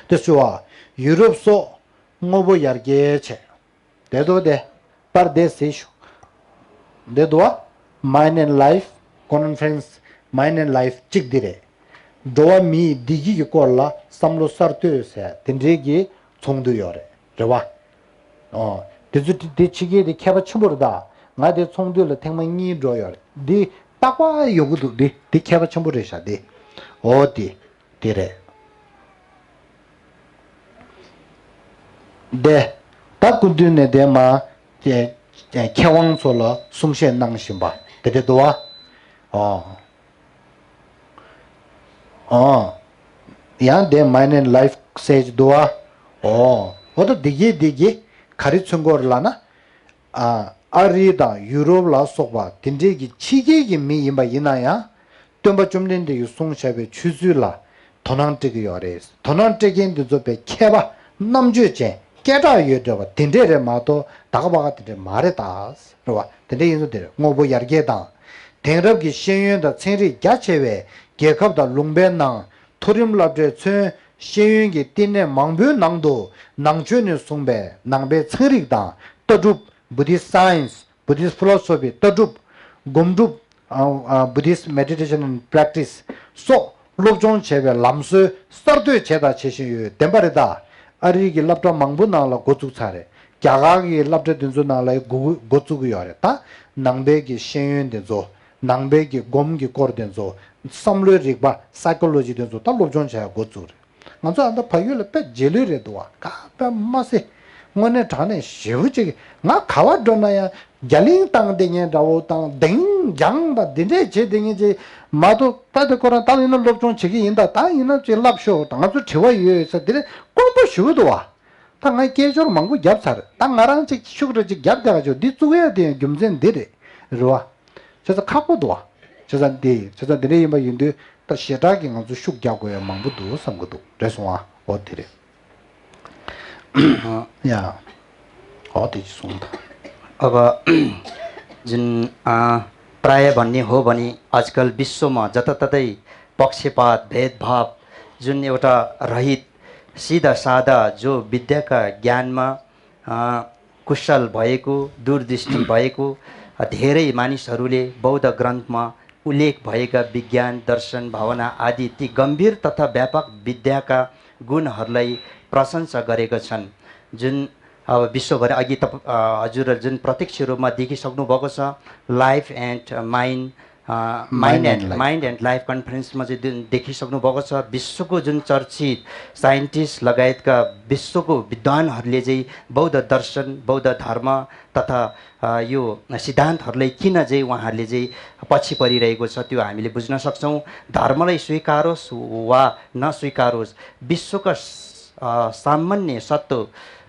དེ་ཞུ་བ། ཡུ་རོབ་སོགས་དངོས་པོ་ཡར་རྒྱས་བྱས། དེ་དོ་དེ། པར་དེ་གཟིགས་ཤོག་དེ་དོ། Mind and Life Conference། Mind and Life གཅིག་འདི་རེད། འགྲོ་བ་མིའི་བདེ་སྐྱིད་ཀྱི་སྐོར་ལ་བསམ་བློ་གསར་གཏོད་ཟེར་དེ་འདྲའི་གི་ཚོགས་འདུ་ཡོད་རེད། རེད་བ། ཨོ། དེ་ཚོ་དེ་དེ་ཕྱི་རྒྱལ་དེ་མཁས་པ་ཆེན་པོ་རེད་ད། ང་དེ་ཚོགས་འདུ་ལ་ཐེངས་མ་གཉིས་འགྲོ་ཡོད་རེད། འདི་རྟག་པར་ཡོང་གི་འདུག་འདི་འདི་མཁས་པ་ཆེན་པོ་རེད་ཤག་འདི། ཨོ་དེ། དེ་རེད། དེ། ད་སྐུ་མདུན་ནས་དེ་མ། དེ། མཁས་དབང་ཚོ་ལ་གསུང་བཤད་གནང་བཞིན་པ་དེ་དེ་འདུག་བ། ཨོ། ཨོ། ཡང་དེ་Mind and Life ཟེར་གྱི་འདུག་བ། ཨོ། འོ་ད་འདི་གས་འདི་གས་ག་རེ་མཚོན་གྱི་ཡོད་རེད་ལབ་ན། ཨ། ཨ་རི་དང་ཡུ་རོབ་ལ་སོགས་པ་དེ་འདྲས་ཀྱི་ཕྱི་རྒྱལ་གྱི་མི་ཡིན་པ་ཡིན་ན་ཡང་། སྟོན་པ་བཅོམ་ལྡན་འདས་ཀྱིས་གསུངས་བཞག་པའི་ཆོས་ཚུལ་ལ་དོ་སྣང་སྤྲད་ཀྱི་ཡོད་རེད། དོ་སྣང་སྤྲད་མཁན་འདི་ཚོ་དཔེ་མཁས་པ་རྣམ་དཔྱོད་ཅན་སྐད་གྲགས་ཡོད་འདྲ་བ་དེ་འདྲས་རེད་མ་གཏོགས་ད་ག་པ་ག་དེ་འདྲས་མ་རེད་ད། རེད་བ། དེ་འདྲས་ཡིན་ཙང་དེ་རེད། དངོས་པོ་ཡར་རྒྱས་དང་། དེང་རབས་ཀྱི་ཤེས་ཡོན་དང་ཚན་རིག་རྒྱ་ཆེ་བའི་རྒྱལ་ཁབ་དང་ལུང་པའི་ནང་མཐོ་རིམ་སློབ་གྲྭས་མཚོན་ཤེས་ཡོན་གྱི་བསྟི་གནས་མང་པོའི་ནང་དུ་ནང་ཆོས་ནས་བཟུང་བའི་ནང་པའི་ཚན་རིག་དང་ལྟ་གྲུབ། Buddhist Science། Buddhist Philosophy། ལྟ་གྲུབ། སྒོམ་སྒྲུབ། ཨ། ཨ། Buddhist Meditation and Practice སོགས་སློབ་སྦྱོང་བྱས་པའི་ལམ་སྲོལ་གསར་གཏོད་བྱས་དང་བྱེད་བཞིན་ཡོད། བདེན་པ་རེད་ད། ཨ་རིའི་གི་སློབ་གྲྭ་མང་པོ་ནང་ལ་འགོ་བཙུགས་ཚར་རེད། རྒྱ་གར་གྱི་སློབ་གྲྭ་དེ་ཚོ་ནང་ལ་འགོ་འགོ་བཙུགས་ཀྱི་ཡོད་རེད་ད། ནང་པའི་གི་ཤེས་ཡོན་དེ་ཚོ། ནང་པའི་གི་སྒོམ་གྱི་སྐོར་དེ་ཚོ། བསམ་བློའི་རིག་པ། Psychology དེ་ཚོ་ད་སློབ་སྦྱོང་བྱས་འགོ་བཙུགས་རེད། ང་ཚོ་ཨ་མདོ་བལ་ཡུལ་ལ་དཔེ་རྗེས་ལུས་རེད་འདུག་བ། ག་པ་མ་སེ། དངོས་གནས་དྲང་གནས་ཞེ་པོ་ཅིག་ང་ག་པར་འགྲོ་ན་ཡང་རྒྱ་གླིང་བཏང་བསྡད་མཁན་འདྲ་བོ་དང་གདེང་རྒྱང་དང་འདི་འདྲས་བྱེད་བསྡད་མཁན་ཅིག་མ་གཏོགས། ད་དེ་ཁོ་རང་ད་ཡིན་ན་སློབ་སྦྱོང་བྱེད་ཀྱི་ཡིན་ད། ད་ཡིན་ན་ཅིག་ལབ་ཤོག་ད་ང་ཚོ་དྲི་བ་ཡོད་ཟེར་འདི་རེད། དཀོན་པོ་ཞེ་པོ་འདུག་བ། ད་ང་སྐད་ཅོར་མང་པོ་བརྒྱབ་ཚར། ད་ང་རང་ཅིག་ཤུགས་རེ་ཅིག་བརྒྱབ་བསྡད་ག་ཆོག་འདི་བཙུགས་ཡ་དེ་ཡང་རྒྱུ་མཚན་འདི་རེད། རེད་བ། བྱས་ཙང་ཁག་པོ་འདུག་བ། བྱས་ཙང་འདི་བྱས་ཙང་འདི་འདྲ་ཡིན་པ་ཡིན་དུས་ད་ཞེ་དྲག་གི་ང་ཚོ་ཤུགས་རྒྱག་དགོས་ཡ་མང་པོ་འདུག་བསམ་གི་འདུག་རེད་སོང་ཨ། འོ་དེ་རེད། ཡ། འོ་དེ་ཅི་སོང་ད། अब जुन अ, प्राय भन्ने हो भने आजकल विश्वमा जताततै पक्षपात, भेदभाव, जुन एउटा रहित, सिधा साधा जो विद्याका ज्ञानमा अ, कुशल भएको, दूरदृष्टि भएको, अ, धेरै मानिसहरूले बौद्ध ग्रन्थमा उल्लेख भएका विज्ञान, दर्शन, भावना आदि ती गम्भीर तथा व्यापक विद्याका गुणहरूलाई प्रशंसा गरेका छन्। जुन अब विश्वभरि अघि तप-, अ, हजुरले जुन प्रत्यक्ष रूपमा देखिसक्नुभएको छ, Life and Mind mind end life mind end life कन्फरेन्समा चाहिँ दे- देखिसक्नु भएको छ। विश्वको जुन चर्चित साइन्टिस्ट लगायतका विश्वको विद्वानहरूले चाहिँ बौद्ध दर्शन, बौद्ध धर्म तथा अ, यो सिद्धान्तहरूलाई किन चाहिँ उहाँहरूले चाहिँ पछि परिरहेको छ, त्यो हामीले बुझ्न सक्छौँ। धर्मलाई स्वीकारोस् वा नस्वीकारोस्, विश्वका स- अ, सामान्य सत्व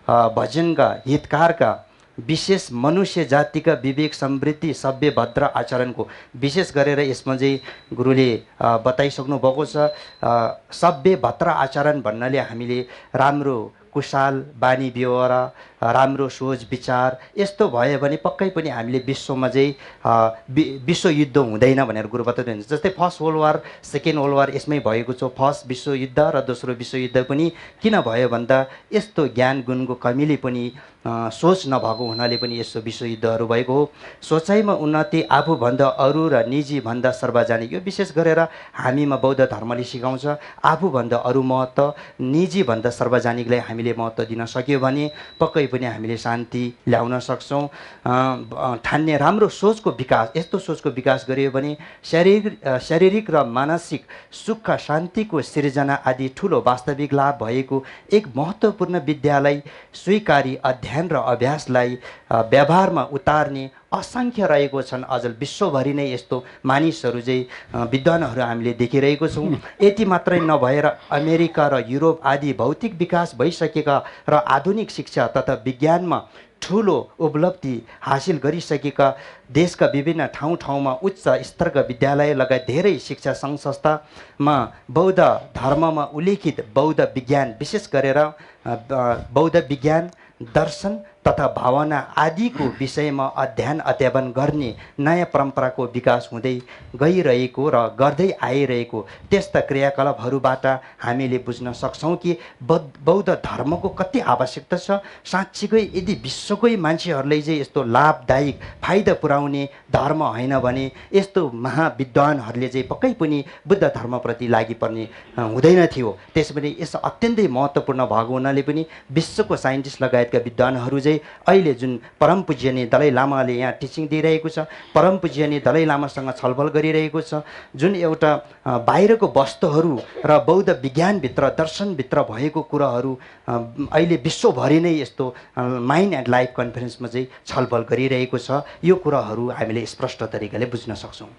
अ, भजनका हितकारका विशेष मनुष्य जातिका विवेक समृद्धि सभ्य भद्र आचरणको विशेष गरेर यसमा चाहिँ गुरुले अ, बताइसक्नु भएको छ। अ, सभ्य भद्र आचरण भन्नाले हामीले राम्रो कुशाल बानी व्यवहार, अ, राम्रो सोच विचार यस्तो भयो भने पक्कै पनि हामीले विश्वमा चाहिँ अ, वि- विश्वयुद्ध हुँदैन भनेर गुरु बताउनुहुन्छ। जस्तै first world war, second world war यसमै भएको छ। फर्स्ट विश्वयुद्ध र दोस्रो विश्वयुद्ध पनि किन भयो भन्दा यस्तो ज्ञान गुणको कमीले पनि अ, सोच नभएको हुनाले पनि यस्तो विश्वयुद्धहरू भएको हो। सोचाइमा उन्नति, आफूभन्दा अरू र निजीभन्दा सार्वजनिक, यो विशेष गरेर हामीमा बौद्ध धर्मले सिकाउँछ। आफूभन्दा अरू महत्त्व, निजीभन्दा सार्वजनिकलाई हामीले महत्त्व दिन सक्यो भने पक्कै पनि हामीले शान्ति ल्याउन सक्छौँ। अ, ब- ठान्ने राम्रो सोचको विकास, यस्तो सोचको विकास गरियो भने शारीरिक अ, शारीरिक र मानसिक सुख शान्तिको सिर्जना आदि ठूलो वास्तविक लाभ भएको एक महत्त्वपूर्ण विद्यालाई स्वीकारी अध्ययन र अभ्यासलाई अ, व्यवहारमा उतार्ने असङ्ख्य रहेको छन्। अझ विश्वभरि नै यस्तो मानिसहरू चाहिँ अ, विद्वानहरू हामीले देखिरहेको छौँ। यति मात्रै नभएर अमेरिका र युरोप आदि भौतिक विकास भइसकेका र आधुनिक शिक्षा तथा विज्ञानमा ठूलो उपलब्धि हासिल गरिसकेका देशका विभिन्न ठाउँ ठाउँमा उच्च स्तरका विद्यालय लगायत धेरै शिक्षा सङ्घ संस्थामा बौद्ध धर्ममा उल्लेखित बौद्ध विज्ञान, विशेष गरेर अ, ब- बौद्ध विज्ञान, दर्शन तथा भावना आदिको विषयमा अध्ययन अध्यापन गर्ने नयाँ परम्पराको विकास हुँदै गइरहेको र गर्दै आइरहेको त्यस्ता क्रियाकलापहरूबाट हामीले बुझ्न सक्छौँ कि बौद्ध बौद्ध धर्मको कति आवश्यकता छ। साँच्चीकै यदि विश्वकै मान्छेहरूलाई चाहिँ यस्तो लाभदायक फाइदा पुर्याउने धर्म होइन भने यस्तो महाविद्वानहरूले चाहिँ पक्कै पनि बुद्ध धर्मप्रति लागि पर्ने अ, हुँदैन थियो। त्यसैले यस अत्यन्तै महत्त्वपूर्ण भएको हुनाले पनि विश्वको साइन्टिस्ट लगायतका विद्वानहरू चाहिँ अहिले जुन परम पूज्यने दलाई लामाले यहाँ टिचिङ दिइरहेको छ, परम पूज्यने दलाई लामासँग छलफल गरिरहेको छ, जुन एउटा अ, बाहिरको वस्तुहरू र बौद्ध विज्ञानभित्र, दर्शनभित्र भएको कुराहरू अ, अहिले विश्वभरि नै यस्तो माइन्ड एन्ड लाइफ कन्फरेन्समा चाहिँ छलफल गरिरहेको छ। यो कुराहरू हामीले स्पष्ट तरिकाले बुझ्न सक्छौँ।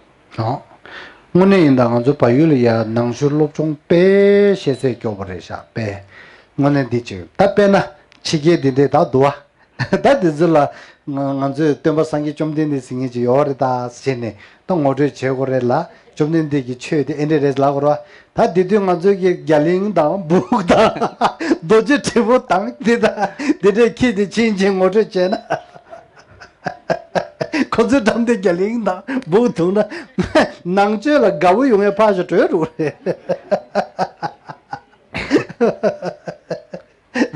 དངོས་གནས་ཡིན་ད་ང་ཚོ་བལ་ཡུལ་ལ་ཡ་ནང་ཆོས་སློབ་སྦྱོང་དཔེ་ཤེས་ཚད་སྐྱོ་པོ་རེད་ཤག་དཔེ། དངོས་གནས་འདི་ཅིག་ད་དཔེར་ན་ཕྱི་རྒྱལ་འདི་འདྲས་ད་འདུག་བ། ད་འདི་ཚོ་ལ་ང་ང་ཚོས་སྟོན་པ་སངས་རྒྱས་བཅོམ་ལྡན་འདས་ཟེར་མཁན་ཅིག་ཡོད་རེད་ད་ཟེར་ནས་ད་ངོ་སྤྲོད་བྱེད་དགོས་རེད་ལ། བཅོམ་ལྡན་འདས་ཀྱི་ཆོས་དེ་ཨེ་འདྲས་རེད་ལབ་དགོས་རེད་བ། ད་དེ་དུས་ང་ཚོས་ཀྱི་རྒྱ་གླིང་དང་སྦུག་དང་རྡོ་རྗེ་དྲིལ་བུ་དང་དེ་དང་དེ་འདྲས་ཁྱེད་དེ་ཕྱིན་ཕྱིན་ངོ་སྤྲོད་བྱས་ན། ཁོ་ཚོའི་འགྲམ་དེ་རྒྱ་གླིང་དང་སྦུག་འཐུང་ན་ནང་ཆོས་ལ་དགའ་བོ་ཡོང་བའི་ཕར་ཞོག་བྲོས་འགྲོ་རེད།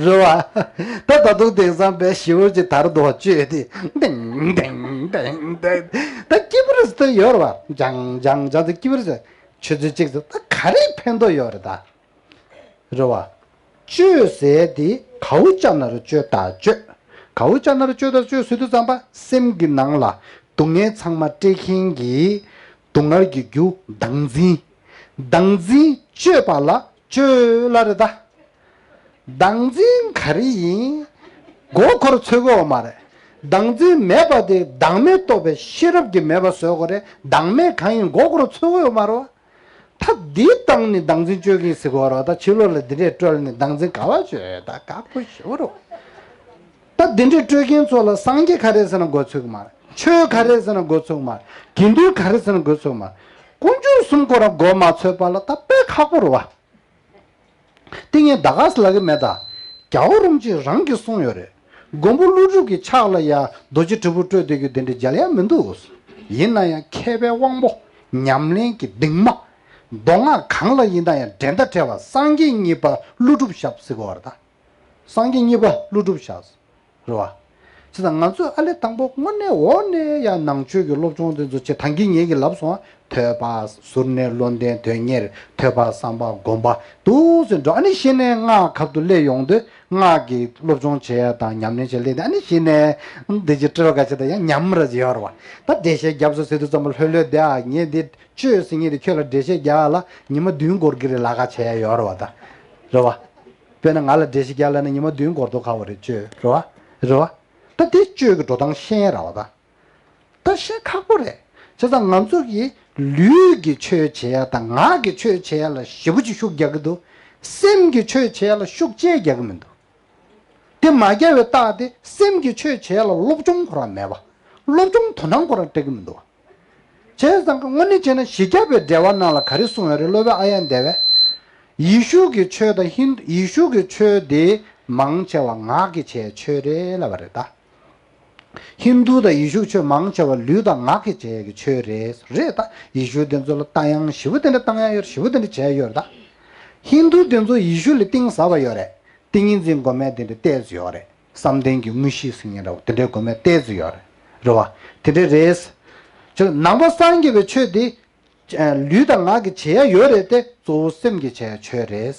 རེད་བ། ད་ད་དུང་དེང་སང་པའི་ཞི་བོ་ཅིག་དར་འདུག་བ་བཅོས་ཏེ་ཏེང་ཏེང་ཏེང་ཏེང་། ད་སྐྱིད་པོ་རེད་ཟེར་ཡོད་རེད་བ། འཇང་འཇང་འཇང་ཟེར་སྐྱིད་པོ་རེད་ཟེར། ཆུ་ཚོད་གཅིག་ཟེར་ད་ག་རེ་ཕན་ཐོགས་ཡོད་རེད་ད། རེད་བ། བཅོས་ཟེར་དེ་གའུ་ཅ་ན་རུ་བཅོས་ད་བཅོས། གའུ་ཅ་ན་རུ་བཅོས་ད་བཅོས་ཟེར་དུས་ཙམ་པ་སེམས་ཀྱི་ནང་ལ་སྡུག་བསྔལ་ཚང་མ་སྤྲད་མཁན་གྱི་སྡུག་བསྔལ་གྱི་རྒྱུ་བདག་འཛིན། བདག་འཛིན་བཅོས་པ་ལ་བཅོས་ལ་རེད་ད། བདག་འཛིན་ག་རེ་ཡིན། མགོ་འཁོར་ཚོད་དགོས་མ་རེད། བདག་འཛིན་མེད་པ་དེ་བདག་མེད་རྟོགས་པའི་ཤེས་རབ་ཀྱིས་མེད་པ་བཟོ་དགོས་རེད། བདག་མེད་གང་ཡིན་མགོ་འཁོར་ཚོད་དགོས་མ་རེད་བ། ད་འདི་བཏང་ནས་བདག་འཛིན་བཅོས་མཁན་ཟེར་དགོས་རེད་བ། ད་ཕྱི་ལོགས་ལ་འདི་འདྲས་སྤྲོད་ནས་བདག་འཛིན་ག་བ་བཅོས་ད་དཀའ་པོ་ཞེ་པོ་རེད། ད་འདི་འདྲས་སྤྲོད་མཁན་ཚོ་ལ་སངས་རྒྱས་ག་རེ་ཟེར་ན་མགོ་ཚོད་ཀྱི་མ་རེད། ཆོས་ག་རེ་ཟེར་ན་མགོ་ཚོད་ཀྱི་མ་རེད། དགེ་འདུན་ག་རེ་ཟེར་ན་མགོ་ཚོད་ཀྱི་མ་རེད། དཀོན་མཆོག་གསུམ་ཁོ་རང་མགོ་མ་ཚོད་པ་ལ་ད་དཔེ་ཁག་པོ་རེད་བ། དེ་ངས་ད་ག་སེ་ལབ་ཀྱི་མེད་ད། རྒྱལ་བ་རིན་པོ་ཆེ་རང་གིས་གསུངས་ཡོད་རེད། མགོན་པོ་ཀླུ་སྒྲུབ་ཀྱི་ཕྱག་ལ་ཡ་རྡོ་རྗེ་དྲིལ་བུ་སྤྲོད་བསྡད་རྒྱུ་དེ་འདྲ་མཇལ་ཡ་མི་འདུག་ཡིན་ན་ཡང་མཁས་པའི་དབང་པོ་ཉམས་ལེན་གྱི་གདིང་མ། མདོ་སྔགས་གང་ལ་ཡིན་ན་ཡང་འགྲན་ཟླ་བྲལ་བ་སངས་རྒྱས་གཉིས་པ་ཀླུ་སྒྲུབ་ཞབས་ཟེར་གོ་བ་རེད་ད། སངས་རྒྱས་གཉིས་པ་ཀླུ་སྒྲུབ་ཞབས། རེད་བ། བྱས་ཙང་ང་ཚོས་ཨ་ལས་དང་པོ་དངོས་གནས་འོག་ནས་ཡང་ནང་ཆོས་ཀྱི་སློབ་སྦྱོང་དེ་ཚོ་བྱེད། ད་གིན་ངེད་ཀྱིས་ལབ་སོང་ཨ། ཐོས་པ་ཟུར་ནས་བློ་ལྡན་དོན་གཉེར། ཐོས་པ་བསམ་པ་སྒོམ་པ་འདུག་ཟེར་འགྲོ། ཨ་ནི་གཞི་ནས་སྔགས་ཁབ་ཏུ་སླེབས་ཡོང་དུས་ སྔགས་ཀྱི་སློབ་སྦྱོང་བྱེད་ཡ་དང་ཉམས་ལེན་བྱེད་ལེ་དེ་ཨ་ནི་གཞི་ནས་འདི་ཅི་སྤྲེལ་བ་ག་ཅི་དང་ཡང་ཉམས་ར་ཅི་ཡོད་རེད་བ། ད་འགྲེལ་བཤད་རྒྱབ་སོ་ཟེར་དུས་ཙམ་པ་ལྷོད་ལྷོད་དེ་ཨ་ངས་འདི་གཅོད་ཟེར་མཁན་དེ་ཁྱོད་ལ་འགྲེལ་བཤད་རྒྱག་ཡ་ལ་ཉི་མ་བདུན་འགོར་གི་རེད་ལ་ཁ་བྱེད་ཡ་ཡོད་རེད་བ་ད། རེད་བ། དཔེར་ན་ང་ལ་འགྲེལ་བཤད་རྒྱག་ལ་ནི་ཉི་མ་བདུན་འགོར་དོ་ཁ་བ་རེད་གཅོད་རེད་བ། རེད་བ། ད་དེ་གཅོད་ཀྱི་འགྲོ་སྟངས་ཤེས་ཡ་ར་བ་ད། ད་ཤེས་ཁག་པོ་རེད། བྱས་ཙང་ང་ཚོ་གིས་ལུས་ཀྱི་ཆོས་བྱེད་ཡ་དང་ངག་གི་ཆོས་བྱེད་ཡ་ལ་ཞེ་པོ་ཅིག་ཤུགས་རྒྱག་གི་འདུག་སེམས་ཀྱི་ཆོས་བྱེད་ཡ་ལ་ཤུགས་ཅིག་རྒྱག་གི་མི་འདུག་དེ་མ་རྒྱག་པའི་རྟགས་དེ་སེམས་ཀྱི་ཆོས་བྱེད་ཡ་ལ་སློབ་སྦྱོང་ཁོ་རང་མེད་པ། སློབ་སྦྱོང་དོ་སྣང་ཁོ་རང་སྤྲད་གི་མི་འདུག་བྱས་ཙང་དངོས་གནས་བྱས་ན་བཞི་བརྒྱ་པའི་འགྲེལ་པ་ནང་ལ་ག་རེ་གསུངས་ཡོད་རེད་སློབ་དཔོན་ཨཱརྱ་ནན་དེ་བས། ཡེ་ཤུ་གི་ཆོས་དང་ཧིན་ཡེ་ཤུ་གི་ཆོས་དེ་མང་ཆེ་བ་ངག་གིས་བྱས་ཆོས་རེད་ལབ་པ་རེད་ད། ཧིན་དུ་དང་ཡེ་ཤུ་ཆོས་མང་ཆེ་བ་ལུས་དང་ངག་གིས་བྱས་ཀྱི་ཆོས་རེད། རེད་ད། ཡེ་ཤུ་དེ་ཚོ་ལ་ལྟ་ཡང་ཞེ་པོ་དེ་འདྲ་བཏང་ཡ་ཡོད་རེད། ཞེ་པོ་དེ་འདྲ་བྱས་ཡོད་རེད་ད། ཧིན་དུ་དེ་ཚོ་ཡེ་ཤུ་ལ་གཏིང་ཟབ་པ་ཡོད་རེད། ཏིང་ངེ་འཛིན་སྒོམ་ཡ་དེ་འདྲ་ཏོག་ཙམ་ཡོད་རེད། བསམ་གཏན་གྱི་དངོས་གཞི་ཟེར་མཁན་འདྲ་བོ་དེ་འདྲའི་སྒོམ་ཡ་ཏོག་ཙམ་ཡོད་རེད། རེད་བ། དེ་འདྲ་རེད། ཅེས་ནང་པ་སངས་རྒྱས་པའི་ཆོས་དེ། ལུས་དང་ངག་གིས་བྱེད་ཡ་ཡོད་རེད་དེ་གཙོ་བོ་སེམས་ཀྱིས་བྱེད་ཡ་ཆོས་རེད།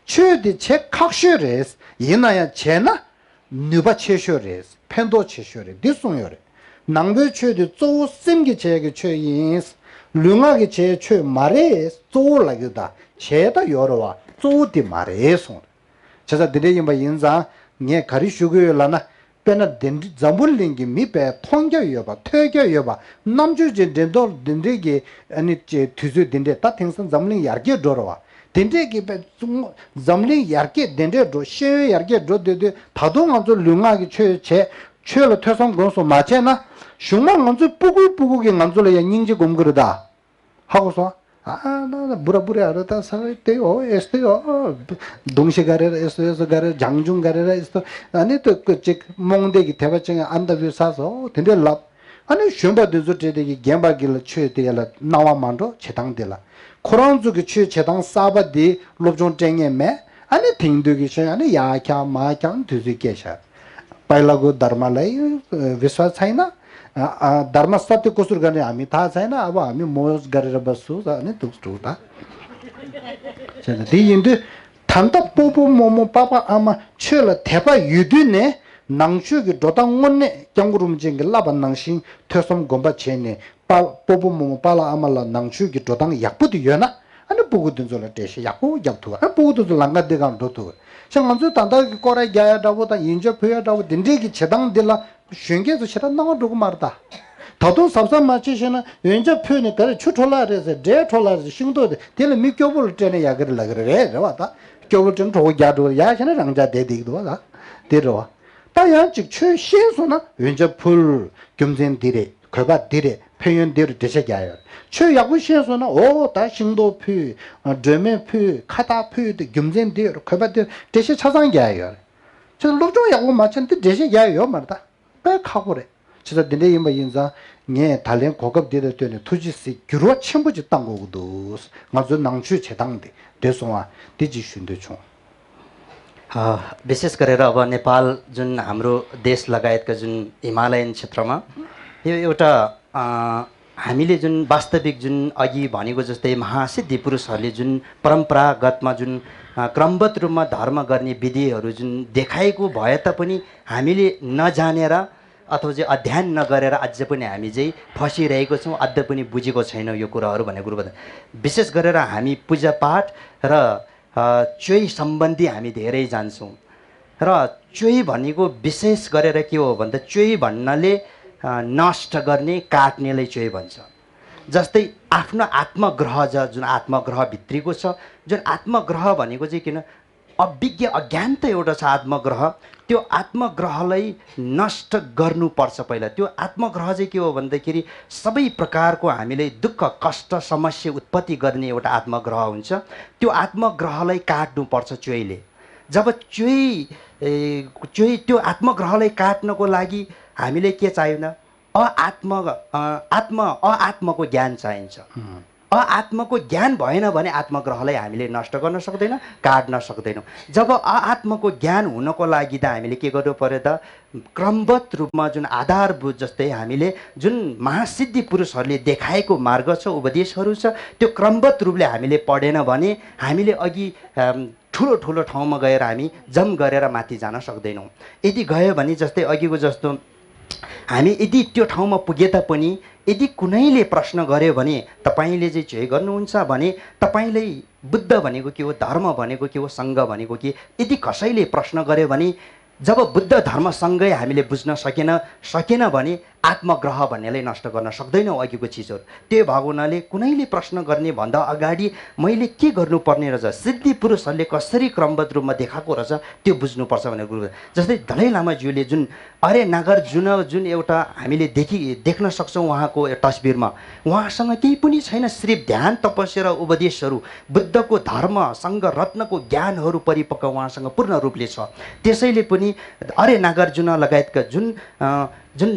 ཆོས་དེ་བྱེད་ཁག་ཤོས་རེད། ཡིན་ན་ཡང་བྱས་ན། ནུས་པ་ཆེ་ཤོས་རེད། ཕན་ཐོགས་ཆེ་ཤོས་རེད་འདི་གསུངས་ཡོད་རེད། ནང་པའི་ཆོས་དེ་གཙོ་བོ་སེམས་ཀྱིས་བྱེད་ཀྱི་ཆོས་ཡིན། ལུས་ངག་གིས་བྱེད་ཆོས་མ་རེད། གཙོ་བོ་ལབ་ཀྱི་ད་བྱེད་ད་ཡོད་རེད་བ། གཙོ་བོ་དེ་མ་རེད་གསུངས་རེད། བྱས་ཙང་དེ་འདྲ་ཡིན་པ་ཡིན་ཙང་ངས་ག་རེ་ཞུ་གི་ཡོད་ལབ་ན། དཔེར་ན་དེ་འདྲ་འཛམ་བུ་གླིང་གི་མི་དཔེ་མཐོང་རྒྱ་ཡོད་པ་ཐོས་རྒྱ་ཡོད་པ་རྣམ་དཔྱོད་ཅན་འདྲེན་ཐོག་འདི་འདྲའི་གི་ཨ་ནི་ཅེ་དུས་ཚོད་འདི་འདྲས་ད་དེང་སང་འཛམ་གླིང་ཡར་རྒྱས་འགྲོ་རེད་བ། དེ་འདྲས་ཀྱི་དཔེ་འཛམ་གླིང་ཡར་རྒྱས་དེ་འདྲས་འགྲོ་ཤེས་ཡོན་ཡར་རྒྱས་འགྲོ་སྡོད་དུས་ད་དུང་ང་ཚོ་ལུས་ངག་གི་ཆོས་བྱས་ཆོས་ལ་ཐོས་བསམ་སྒོམ་གསུམ་མ་བྱས་ན་གཞུག་མ་ང་ཚོའི་སྤུ་གུ་སྤུ་གུ་གིས་ང་ཚོ་ལ་ཡང་སྙིང་རྗེ་སྒོམ་གི་རེད་ད། ཧ་གོ་སོང་། ཨ་ན་ན་བུ་ར་བུ་ར་ཨ་ར་ད་ས་ར་ཏེ་ཨོ་ཨེ་སྟེ་ཨོ། གདུང་ཤེས་ག་རེ་ར་ཨེ་སོ་ཨེ་སོ་ག་རེ་ར་བྱང་ཆུང་ག་རེ་ར་ཨེ་སོ། ཨ་ནི་ཏོ་ཀུ་ཅིག་རྨོངས་དད་ཀྱི་དད་པ་ཅན་ཨ་མདའ་བུ་ས་སོ་དེ་འདྲས་ལབ། ཨ་ནི་གཞོན་པ་འདི་ཚོ་བྲེལ་དེ་གི་རྒན་པ་གི་ལ་ཆོས་དེ་ལ་སྣང་བ་མ་འགྲོ་བྱེད་སྟངས་དེ་ལ། ཁོ་རང་ཚོ་གི་ཆོས་བྱེད་སྟངས་གསར་པ་དེ་སློབ་སྦྱོང་སྤྲད་མཁན་མེད། ཨ་ནི་དེང་དུས་ཀྱི་ཆོས་ཨ་ནི་ཡ་ཁྱང་མ་ཁྱང་དུས་ཚོད་སྐྱེལ་ཤག་པཱ་ལ་གུ་དྷརྨ་ལ་བི་སྭ་ཙ་ཧི་ན། དྷརྨ་སཏི་ཀུ་སུར་ག་ནི་ཨ་མི་ཐ་ཙ་ཧི་ན་ཨ་བ་ཨ་མི་མོ་ག་རེ་ར་བ་སུ་ཟ་ནི་དུག་སུ་ད། དེ་ཡིན་དུས་ད་ལྟ་སྤོ་བོ་རྨོ་མོ་པཱ་པཱ་ཨ་མ་ཆོས་ལ་དད་པ་ཡོད་དུས་ནས་ནང་ཆོས་ཀྱི་འགྲོ་སྟངས་དངོས་གནས་སྐྱབས་མགོན་རིན་པོ་ཆེ་གིས་བསླབ་པ་ནང་བཞིན་ཐོས་བསམ་སྒོམ་པ་བྱས་ནས་པཱ་སྤོ་བོ་རྨོ་མོ་པཱ་ལགས་ཨ་མ་ལགས་ནང་ཆོས་ཀྱི་འགྲོ་སྟངས་ཡག་པོ་དེ་ཡོད་ན་ཨ་ནི་སྤུ་གུ་དེ་ཚོ་ལ་འགྲེལ་བཤད་ཡག་པོ་རྒྱབ་ཐུབ། ཨ་སྤུ་གུ་དེ་ཚོ་ལམ་ཁ་འདི་གང་འགྲོ་ཐུབ། ཤ་ང་ཚོས་ད་ལྟ་གི་སྐོར་ར་རྒྱག་ཡ་འདྲ་བོ་དང་ཡིན་ཆོས་ཕུལ་ཡ་འདྲ་བོ་དེ་འདྲས་ཀྱི་བྱེད་སྟངས་འདི་ལ་གཞོན་སྐྱེས་ཚོ་ཞེ་དྲག་སྣང་བ་འགྲོ་གི་མ་རེད་ད། ད་དུང་གཟབ་གཟབ་མ་བྱས་ཤེ་ན་ཡོན་ཆབ་ཕུལ་ནས་ག་རེ་ཆུ་འཕྲོ་བརླག་རེད་ཟེར་འབྲས་འཕྲོ་བརླག་རེད་ཟེར་ཤིང་ཏོག་དེ་དེ་ལ་མི་སྐྱོ་པོ་ལ་སྤྲད་ན་ཡག་གི་རེད་ལབ་གི་རེད་རེད་བ་ད། སྐྱོ་པོ་སྤྲད་ན་གྲོད་ཁོག་རྒྱག་འགྲོ་ཡ་ཤེ་ན་རང་ཅག་བསྡད་བསྡད་ཀྱི་འདུག་བ་ད། དེ་རེད་བ། ད་ཡང་ཅིག་ཆོས་ཤེས་སོང་ན་ཡོན་ཆབ་ཕུལ། རྒྱུ་མཚན་འདི་རེད། གོས་པ་འདི་རེད། ཕན་ཡོན་འདི་རུ་འགྲེལ་བཤད་རྒྱག་ཡོད། ཆོས་ཡག་པོ་ཤེས་སོང་ན་འོ་ད་ཤིང་ཏོག་ཕུལ། སྒྲོན་མེ་ཕུལ། ཁ་བཏགས་ཕུལ་དེ་རྒྱུ་མཚན་འདི་ཡོད། གོས་པ་འདི་འགྲེལ་བཤད་ཆ་ཚང་རྒྱག་ཡོད། ཁྱེད་སློབ་སྦྱོང་ཡག་པོ་མ་བྱས་ན་འདི་འགྲེལ་བཤད་རྒྱག་ཡོད་མ་རེད་ད། དཔེ་ཁག་པོ་རེད། བྱས་ཙང་འདི་འདྲ་ཡིན་པ་ཡིན་ཙང་ངས་ད་ལན་གོ་སྐབས་འདི་ལ་བསྟུན་ནས་ཐུགས་རྗེ་གཟིགས་འགྱུར་བ་ཆེན་པོ་ཅིག་བཏང་དགོས་ཀྱི་འདུག་ང་ཚོའི་ནང་ཆོས་བྱེད་སྟངས་འདི་འདྲ་སོང་བ་འདི་ཅིག་ཞུ་འདོད་བྱུང་། विशेष गरेर अब नेपाल जुन हाम्रो देश लगायतका जुन हिमालयन क्षेत्रमा यो एउटा अ, हामीले जुन वास्तविक जुन अघि भनेको जस्तै महासिद्धि पुरुषहरूले जुन परम्परागतमा जुन अ, क्रमबद्ध रूपमा धर्म गर्ने विधिहरू जुन देखाएको भए तापनि हामीले नजानेर अथवा चाहिँ अध्ययन नगरेर अझै पनि हामी चाहिँ फसिरहेको छौँ, अझै पनि बुझेको छैनौँ यो कुराहरू भन्ने कुरो बताए। विशेष गरेर हामी पूजापाठ र अ, चोइ सम्बन्धी हामी धेरै जान्छौँ। र चोइ भनेको विशेष गरेर के हो भन्दा चोइ भन्नाले अ, नष्ट गर्ने, काट्नेलाई चोइ भन्छ। जस्तै आफ्नो आत्मग्रह ज जुन आत्मग्रहभित्रीको छ, जुन आत्मग्रह भनेको चाहिँ किन अविज्ञ अज्ञान त एउटा छ आत्मग्रह, त्यो आत्मग्रहलाई नष्ट गर्नुपर्छ पहिला। त्यो आत्मग्रह चाहिँ के हो भन्दाखेरि सबै प्रकारको हामीलाई दुःख कष्ट समस्या उत्पत्ति गर्ने एउटा आत्मग्रह हुन्छ। त्यो आत्मग्रहलाई काट्नुपर्छ च्वेइले। जब च्वेइ ए, च्वेइ त्यो आत्मग्रहलाई काट्नको लागि हामीले के चाहियो न? अआत्म अ, आत्म अआत्मको ज्ञान चाहिन्छ। अआत्मको ज्ञान भएन भने आत्मग्रहलाई हामीले नष्ट गर्न सक्दैनौँ, काट्न सक्दैनौँ। जब अआत्मको ज्ञान हुनको लागि त हामीले के गर्नु पर्यो त? क्रमबद्ध रूपमा जुन आधारभूत जस्तै हामीले जुन महासिद्धि पुरुषहरूले देखाएको मार्ग छ, उपदेशहरू छ, त्यो क्रमबद्ध रूपले हामीले पढेन भने हामीले अघि अम, ठुलो ठुलो ठाउँमा गएर हामी जम्प गरेर माथि जान सक्दैनौँ। यदि गयो भने, जस्तै अघिको जस्तो, हामी यदि त्यो ठाउँमा पुगे तापनि यदि कुनैले प्रश्न गर्‍यो भने, "तपाईँले चाहिँ जे गर्नुहुन्छ भने, तपाईँलाई बुद्ध भनेको के हो, धर्म भनेको के हो, सङ्घ भनेको के?" यदि कसैले प्रश्न गर्‍यो भने, जब बुद्ध धर्मसँगै हामीले बुझ्न सकेन सकेन भने आत्मग्रह भन्नेलाई नष्ट गर्न सक्दैनौँ अघिको चिजहरू। त्यही भएको हुनाले कुनैले प्रश्न गर्ने भन्दा अगाडि मैले के गर्नुपर्ने रहेछ, सिद्धि पुरुषहरूले कसरी क्रमबद्ध रूपमा देखाएको रहेछ, त्यो बुझ्नुपर्छ भनेर गुरु। जस्तै दलाइ लामाज्यूले जुन अरे नागार्जुन जुन एउटा हामीले देखि देख्न सक्छौँ उहाँको तस्बिरमा, उहाँसँग केही पनि छैन, सिर्फ ध्यान, तपस्या र उपदेशहरू, बुद्धको धर्म, सङ्घ रत्नको ज्ञानहरू परिपक्व उहाँसँग पूर्ण रूपले छ। त्यसैले पनि अरे नागार्जुन लगायतका जुन जुन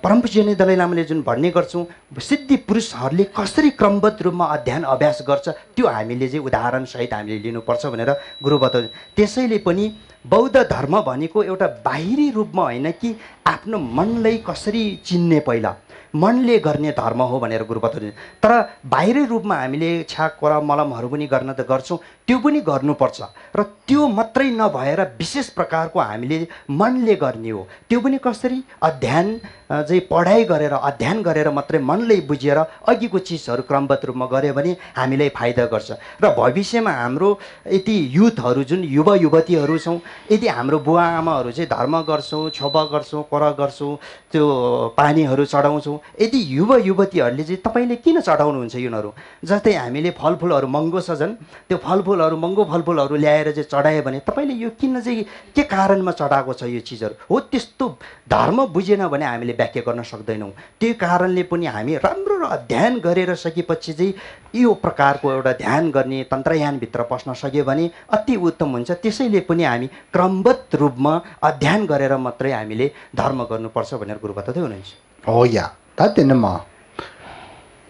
परमपूज्य दलाइ लामाले जुन भन्ने गर्छौँ, सिद्धि पुरुषहरूले कसरी क्रमबद्ध रूपमा अध्ययन अभ्यास गर्छ, त्यो हामीले चाहिँ उदाहरणसहित हामीले लिनुपर्छ भनेर गुरु बताउँछ। त्यसैले पनि बौद्ध धर्म भनेको एउटा बाहिरी रूपमा होइन कि आफ्नो मनलाई कसरी चिन्ने, पहिला मनले गर्ने धर्म हो भनेर गुरु बताउँछ। तर बाहिरी रूपमा हामीले छ्याक कोरा मलमहरू पनि गर्न त गर्छौँ, त्यो पनि गर्नुपर्छ। र त्यो मात्रै नभएर विशेष प्रकारको हामीले मनले गर्ने हो। त्यो पनि कसरी? अध्ययन, चाहिँ पढाइ गरेर, अध्ययन गरेर मात्रै मनले बुझेर अघिको चिजहरू क्रमबद्ध रूपमा गऱ्यो भने हामीलाई फाइदा गर्छ। र भविष्यमा हाम्रो यति युथहरू, जुन युवा युवतीहरू छौँ, यदि हाम्रो बुवा आमाहरू चाहिँ धर्म गर्छौँ, छोबा गर्छौँ, कोरा गर्छौँ, त्यो पानीहरू चढाउँछौँ, यदि युवा युवतीहरूले चाहिँ तपाईँले किन चढाउनुहुन्छ यिनीहरू? जस्तै हामीले फलफुलहरू महँगो छ झन्, त्यो फलफुलहरू, महँगो फलफुलहरू ल्याएर चाहिँ चढायो भने तपाईँले यो किन चाहिँ, के कारणमा चढाएको छ यो चिजहरू? हो, त्यस्तो धर्म बुझेन भने हामीले व्याख्या गर्न सक्दैनौँ। त्यही कारणले पनि हामी राम्रो र अध्ययन गरेर सकेपछि चाहिँ यो प्रकारको एउटा ध्यान गर्ने तन्त्रयानभित्र पस्न सक्यो भने अति उत्तम हुन्छ। त्यसैले पनि हामी क्रमबद्ध रूपमा अध्ययन गरेर मात्रै हामीले धर्म गर्नुपर्छ भनेर गुरु बताउँदै हुनुहुन्छ। हो या, ད་དེ་ནི་མ།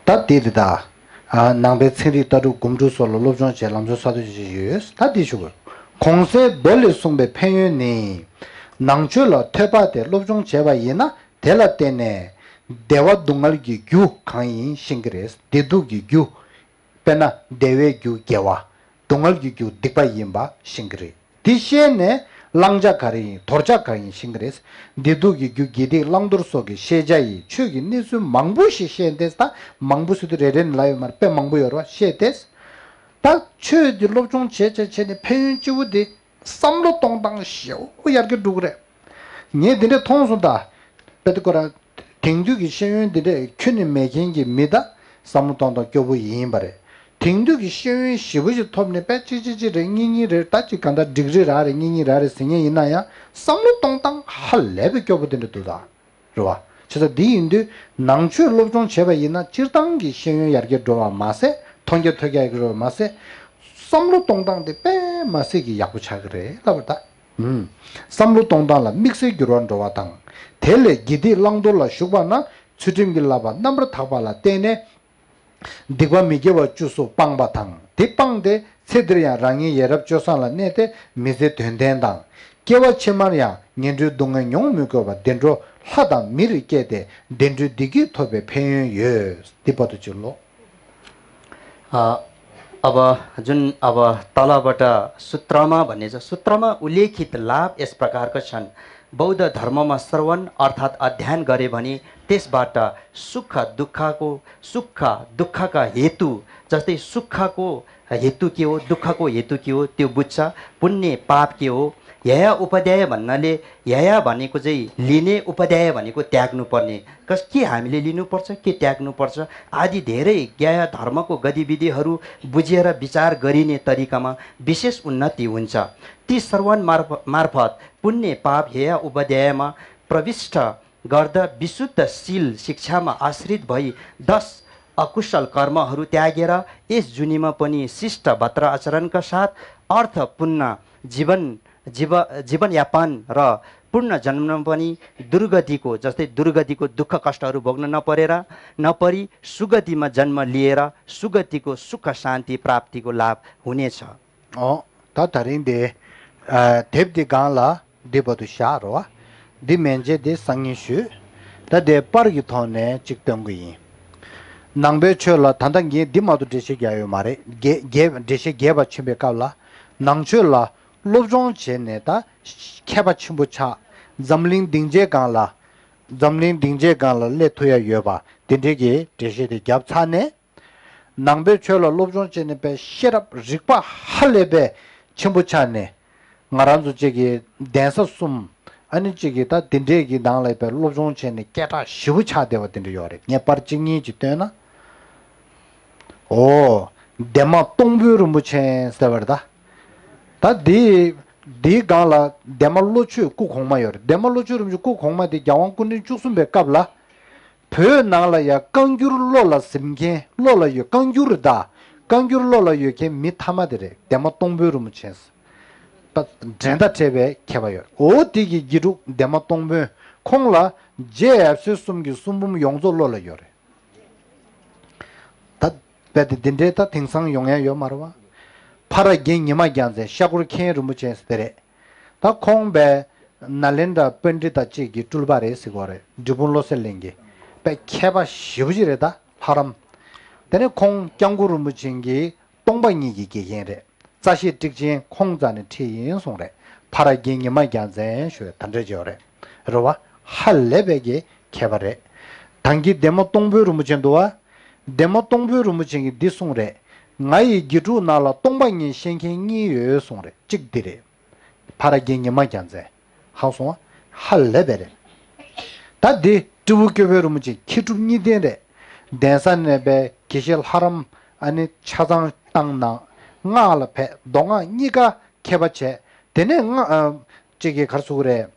ད་དེ་དེ་ད། ནང་པའི་ཚན་རིག་ལྟ་གྲུབ་སྒོམ་སྒྲུབ་སོགས་ལ་སློབ་སྦྱོང་བྱེད་ལམ་སྲོལ་གསར་གཏོད་བྱེད་བཞིན་ཡོད། ད་དེ་ཞུ་དགོས། གོང་གསལ་མདོ་ལས་གསུངས་པའི་ཕན་ཡོན་ནི། ནང་ཆོས་ལ་ཐོས་པ་དེ་སློབ་སྦྱོང་བྱས་པ་ཡིན་ན་དེ་ལ་བརྟེན་ནས། བདེ་བ་སྡུག་བསྔལ་གྱི་རྒྱུ་གང་ཡིན་ཤེས་ཀྱི་རེད། བདེ་སྡུག་གི་རྒྱུ། དཔེར་ན་བདེ་བའི་རྒྱུ་དགེ་བ། སྡུག་བསྔལ་གྱི་རྒྱུ་སྡིག་པ་ཡིན་པ་ཤེས་ཀྱི་རེད། འདི་ཤེས་ནས་བླང་བྱ་ག་རེ་ཡིན་དོར་བྱ་ག་རེ་ཡིན་ཤེས་ཀྱི་རེད། བདེ་སྡུག་གི་རྒྱུ་དགེ་སྡིག་བླང་དོར་སོགས་ཀྱི་ཤེས་བྱ་ཡི་ཆོས་ཀྱི་གནས་ཚུལ་མང་པོ་ཞིག་ཤེས་ཏེ། ད་མང་པོ་ཟེར་དུས་རེ་རེ་ནས་ལབ་ཡོད་མ་རེད། དཔེ་མང་པོ་ཡོད་རེད་བ། ཤེས་ཏེ། ད་ཆོས་འདི་སློབ་སྦྱོང་བྱས་བྱས་བྱས་ནས་ཕན་ཡོན་སྤྱི་བོ་འདི་བསམ་བློ་གཏོང་སྟངས་ཞེ་པོ་ཡར་རྒྱས་འགྲོ་གི་རེད། ངས་འདི་འདྲ་མཐོང་སོང་ད། དཔེ་དེ་ཁོ་རང་དེང་དུས་ཀྱི་ཤེས་ཡོན་འདི་འདྲ་ཁྱོན་ནས་མེད་མཁན་གྱི་མི་ད་བསམ་བློ་གཏོང་སྟངས་སྐྱོ་པོ་ཡིན་པ་རེད། དེང་དུས་ཀྱི་ཤེས་ཡོན་ཞེ་པོ་ཞིག་ཐོབ་ནས་དཔེ་གཅིག་གཅིག་གཅིག་རེད། གཉིས་གཉིས་རེད། ད་ཅིག་ག་འདྲ་འགྲིག་རེད་ར་རེད། གཉིས་གཉིས་ར་རེད་ཟེར་མཁན་ཡིན་ན་ཡང་བསམ་བློ་གཏོང་སྟངས་ཧ་ལས་པའི་སྐྱོ་པོ་དེ་འདྲ་འདུག་ད། རེད་བ། བྱས་ཙང་འདི་ཡིན་དུས་ནང་ཆོས་སློབ་སྦྱོང་བྱས་པ་ཡིན་ན་སྤྱིར་བཏང་གི་ཤེས་ཡོན་ཡར་རྒྱས་འགྲོ་བ་མ་ཟད། མཐོང་རྒྱ་ཐོས་རྒྱ་ཡར་རྒྱས་འགྲོ་བ་མ་ཟད། བསམ་བློ་གཏོང་སྟངས་དེ་དཔེ་མ་སྲིད་ཀྱི་ཡག་པོ་ཆགས་ཀྱི་རེད་ལབ་པ་ད། ཨུམ། བསམ་བློ་གཏོང་སྟངས་ལ་དམིགས་བསལ་འགྱུར་བ་འགྲོ་བ་དང་། དེ་ལས་དགེ་སྡིག་བླང་དོར་ལ་ཞུགས་པ་ན་ཚུལ་ཁྲིམས་ཀྱི་བསླབ་པ་རྣམ་པར་དག་པ་ལ་བརྟེན་ནས། སྡིག་པ་མི་དགེ་བ་བཅུ་སོགས་སྤངས་པ་དང་། དེ་སྤངས་ཏེ་ཚེ་འདིར་ཡང་རང་ཉིད་ཡ་རབས་སྤྱོད་བཟང་ལ་གནས་ཏེ་མི་ཚེ་དོན་ལྡན་དང་། སྐྱེ་བ་ཕྱི་མར་ཡང་ངན་འགྲོའི་སྡུག་བསྔལ་མྱོང་མི་དགོས་པར་བདེ་འགྲོ་ལྷ་དང་མིར་སྐྱེས་ཏེ་བདེ་འགྲོའི་བདེ་སྐྱིད་ཐོབ་པའི་ཕན་ཡོན་ཡོད། འདི་བར་དུ་ཅིག་ཀློག། अ, अब जुन अब तलबाट सूत्रमा भन्ने छ, सूत्रमा उल्लेखित लाभ यस प्रकारका छन्। बौद्ध धर्ममा श्रवण अर्थात् अध्ययन गरे भने त्यसबाट सुख दुःखको, सुख दुःखका हेतु, जस्तै सुखको हेतु के हो, दुःखको हेतु के हो, त्यो बुझ्छ। पुण्य पाप के हो, हेय उपाध्याय भन्नाले, हेय भनेको चाहिँ लिने, उपाध्याय भनेको त्याग्नुपर्ने। कस के हामीले लिनुपर्छ, के त्याग्नुपर्छ आदि धेरै ज्ञेय धर्मको गतिविधिहरू बुझेर विचार गरिने तरिकामा विशेष उन्नति हुन्छ। ती श्रवण मार्फ-, मार्फत पुण्य पाप हेय उपाध्यायमा प्रविष्ट गर्दा विशुद्ध शील शिक्षामा आश्रित भई दश अकुशल कर्महरू त्यागेर यस जुनीमा पनि शिष्ट भद्र आचरणका साथ अर्थपूर्ण जीवन, जीव-, जीवनयापन र पुनर्जन्ममा पनि दुर्गतिको, जस्तै दुर्गतिको दुःख कष्टहरू भोग्न नपरेर, नपरी सुगतिमा जन्म लिएर सुगतिको सुख शान्ति प्राप्तिको लाभ हुनेछ। ཨོ། ད་ད་རིང་འདི། ཨ། དེབ་འདི་སྒང་ལ་འདི་བར་དུ་བཞག་རོ། འདི་མན་ཆད་འདི་སང་ཉིན་ཞུས། ད་དེ་པར་གྱི་ཐོག་ནས་གཅིག་སྟོན་གི་ཡིན། ནང་པའི་ཆོས་ལ་ད་ལྟ་ངས་འདི་མ་གཏོགས་འགྲེལ་བཤད་རྒྱག་ཡོད་མ་རེད། རྒྱས་རྒྱས་འགྲེལ་བཤད་རྒྱས་པ་ཕྱིན་པའི་སྐབས་ལ། ནང་ཆོས་ལ་སློབ་སྦྱོང་བྱས་ནས་ད་མཁས་པ་ཆེན་པོ་ཆགས། འཛམ་གླིང་སྡིངས་ཆའི་སྒང་ལ། འཛམ་གླིང་སྡིངས་ཆའི་སྒང་ལ་སླེབས་ཐུབ་ཡ་ཡོད་པ་དེ་འདྲའི་གི་འགྲེལ་བཤད་དེ་བརྒྱབ་ཚར་ནས། ནང་པའི་ཆོས་ལ་སློབ་སྦྱོང་བྱས་ནས་པའི་ཤེས་རབ་རིག་པ་ཧ་ལས་པའི་ཆེན་པོ་ཆགས་ནས། ང་རང་ཚོ་གཅིག་གི་གདན་ས་གསུམ། ཨ་ནི་གཅིག་གི་ད་དེ་འདྲས་ཀྱི་ནང་ལ་པའི་སློབ་སྦྱོང་བྱས་ནས་སྐད་གྲགས་ཞེ་པོ་ཆགས་བསྡད་པ་དེ་འདྲ་ཡོད་རེད། ངས་པར་གཅིག་གཉིས་ཅིག་བཏོན་ན། ཨོ། འདན་མ་སྟོང་དཔོན་རིན་པོ་ཆེ་ཟེར་བ་རེད་ད། ད་འདི་འདིའི་སྒང་ལ་འདན་མ་བློ་ཆོས་སྐུ་གོང་མ་ཡོད་རེད། འདན་མ་བློ་ཆོས་རིན་པོ་ཆེ་སྐུ་གོང་མ་དེ་རྒྱལ་དབང་སྐུ་ཕྲེང་བཅུ་གསུམ་པའི་སྐབས་ལ། བོད་ནང་ལ་ཡ་བཀའ་འགྱུར་བློ་ལ་ཟིན་མཁན། བློ་ལ་ཡོད། བཀའ་འགྱུར་རེད་ད། བཀའ་འགྱུར་བློ་ལ་ཡོད་མཁན་མི་མཐའ་མ་དེ་རེད། འདན་མ་སྟོང་དཔོན་རིན་པོ་ཆེ། ད་འགྲན་ཟླ་བྲལ་བའི་མཁས་པ་ཡོད། འོ་དེ་གི་དགེ་ཕྲུག་འདན་མ་སྟོང་དཔོན། ཁོང་ལ་རྗེ་ཡབ་སྲས་གསུམ་གྱི་གསུང་འབུམ་ཡོངས་རྫོགས་བློ་ལ་ཡོད་རེད། ད་རྦད་དེ་འདི་འདྲའི་ད་དེང་སང་ཡོང་ཡ་ཡོད་མ་རེད་བ། ཕ་ར་རྒན་ཉི་མ་རྒྱལ་མཚན་ཤ་འཁོར་མཁན་རིན་པོ་ཆེ་ཟེར་དེ་རེད། ད་ཁོང་པའི་ནཱ་ལེནྡྲ་པཎྜི་ཏ་གཅིག་གི་སྤྲུལ་པ་རེད་ཟེར་གོ་རེད། འབྲས་སྤུངས་བློ་གསལ་གླིང་གི། པའི་མཁས་པ་ཞེ་པོ་ཅིག་རེད་ད། ལྷ་རམས། དེ་ནས་ཁོང་སྐྱབས་མགོན་རིན་པོ་ཆེ་གི་སྟོང་པ་ཉིད་ཀྱི་དགེ་རྒན་རེད། རྩ་ཤེ་ཊིཀ་ཆེན་ཁོང་རྩ་ནས་ཁྲིད་ཡིན་གསུངས་རེད། ཕ་ར་རྒན་ཉི་མ་རྒྱལ་མཚན་ཞུ་བའི་ད་འདྲ་ཅིག་ཡོད་རེད། རེད་བ། ཧ་ལས་པའི་གི་མཁས་པ་རེད། ད་གིན་འདན་མ་སྟོང་དཔོན་རིན་པོ་ཆེ་འདུག་བ། འདན་མ་སྟོང་དཔོན་རིན་པོ་ཆེ་གིས་འདི་གསུངས་རེད། ང་ཡི་དགེ་ཕྲུག་ནང་ལ་སྟོང་པ་ཉིད་ཤེས་མཁན་གཉིས་ཡོད་གསུངས་རེད། གཅིག་འདི་རེད། ཕ་ར་རྒན་ཉི་མ་རྒྱལ་མཚན། ཧ་གོ་སོང་བ། ཧ་ལས་པ་རེད། ད་འདི་སྤྲེའུ་སྐྱོ་དཔོན་རིན་པོ་ཆེ་མཁས་གྲུབ་གཉིས་ལྡན་རེད། གདན་ས་ནས་པའི་དགེ་བཤེས་ལྷ་རམས་ཨ་ནི་ཆ་ཚང་བཏང་གནང་། སྔགས་ལ་ཕེབས། མདོ་སྔགས་གཉིས་ཀ་མཁས་པ་བྱས། དེ་ནས་སྔགས་ཨ་གཅིག་གི་ག་རེ་ཟེར་དགོས་རེད།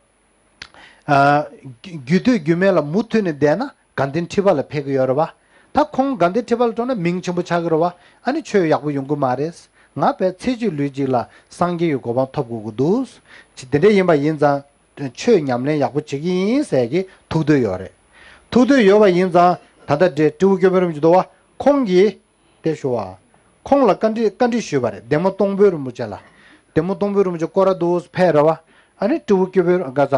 ཨ། རྒྱུ་རྒྱུ་སྟོད་རྒྱུ་སྨད་ལ་མུ་མཐུད་ནས་བསྡད་ན་དགའ་ལྡན་ཁྲི་པ་ལ་ཕེབས་ཀྱི་ཡོད་རེད་བ། ད་ཁོང་དགའ་ལྡན་ཁྲི་པ་ལ་འགྲོ་ན་མིང་ཆེན་པོ་ཆགས་ཀྱི་རེད་བ། ཨ་ནི་ཆོས་ཡག་པོ་ཡོང་གི་མ་རེད། ང་བས་ཚེ་གཅིག་ལུས་གཅིག་ལ་སངས་རྒྱས་ཀྱི་གོ་འཕང་ཐོབ་དགོས་ཀྱི་འདུག། ཅི་དེ་འདྲ་ཡིན་པ་ཡིན་ཙང་། ཆོས་ཉམས་ལེན་ཡག་པོ་བྱེད་ཀྱི་ཡིན་ཟེར་གྱི་ཐུགས་འདོད་ཡོད་རེད། ཐུགས་འདོད་ཡོད་པ་ཡིན་ཙང་ད་ལྟ་འདྲེ་སྤྲེའུ་སྐྱོ་དཔོན་རིན་པོ་ཆེ་འདུག་བ། ཁོང་གིས། དེ་ཞུ་བ། ཁོང་ལ་བཀའ་འདྲི་བཀའ་འདྲི་ཞུས་པ་རེད། འདན་མ་སྟོང་དཔོན་རིན་པོ་ཆེ་ལ། འདན་མ་སྟོང་དཔོན་རིན་པོ་ཆེ་སྐོར་ར་འདུག་ཕེབས་ར་བ། ཨ་ནི་སྤྲེའུ་སྐྱོ་དཔོན་ག་ས།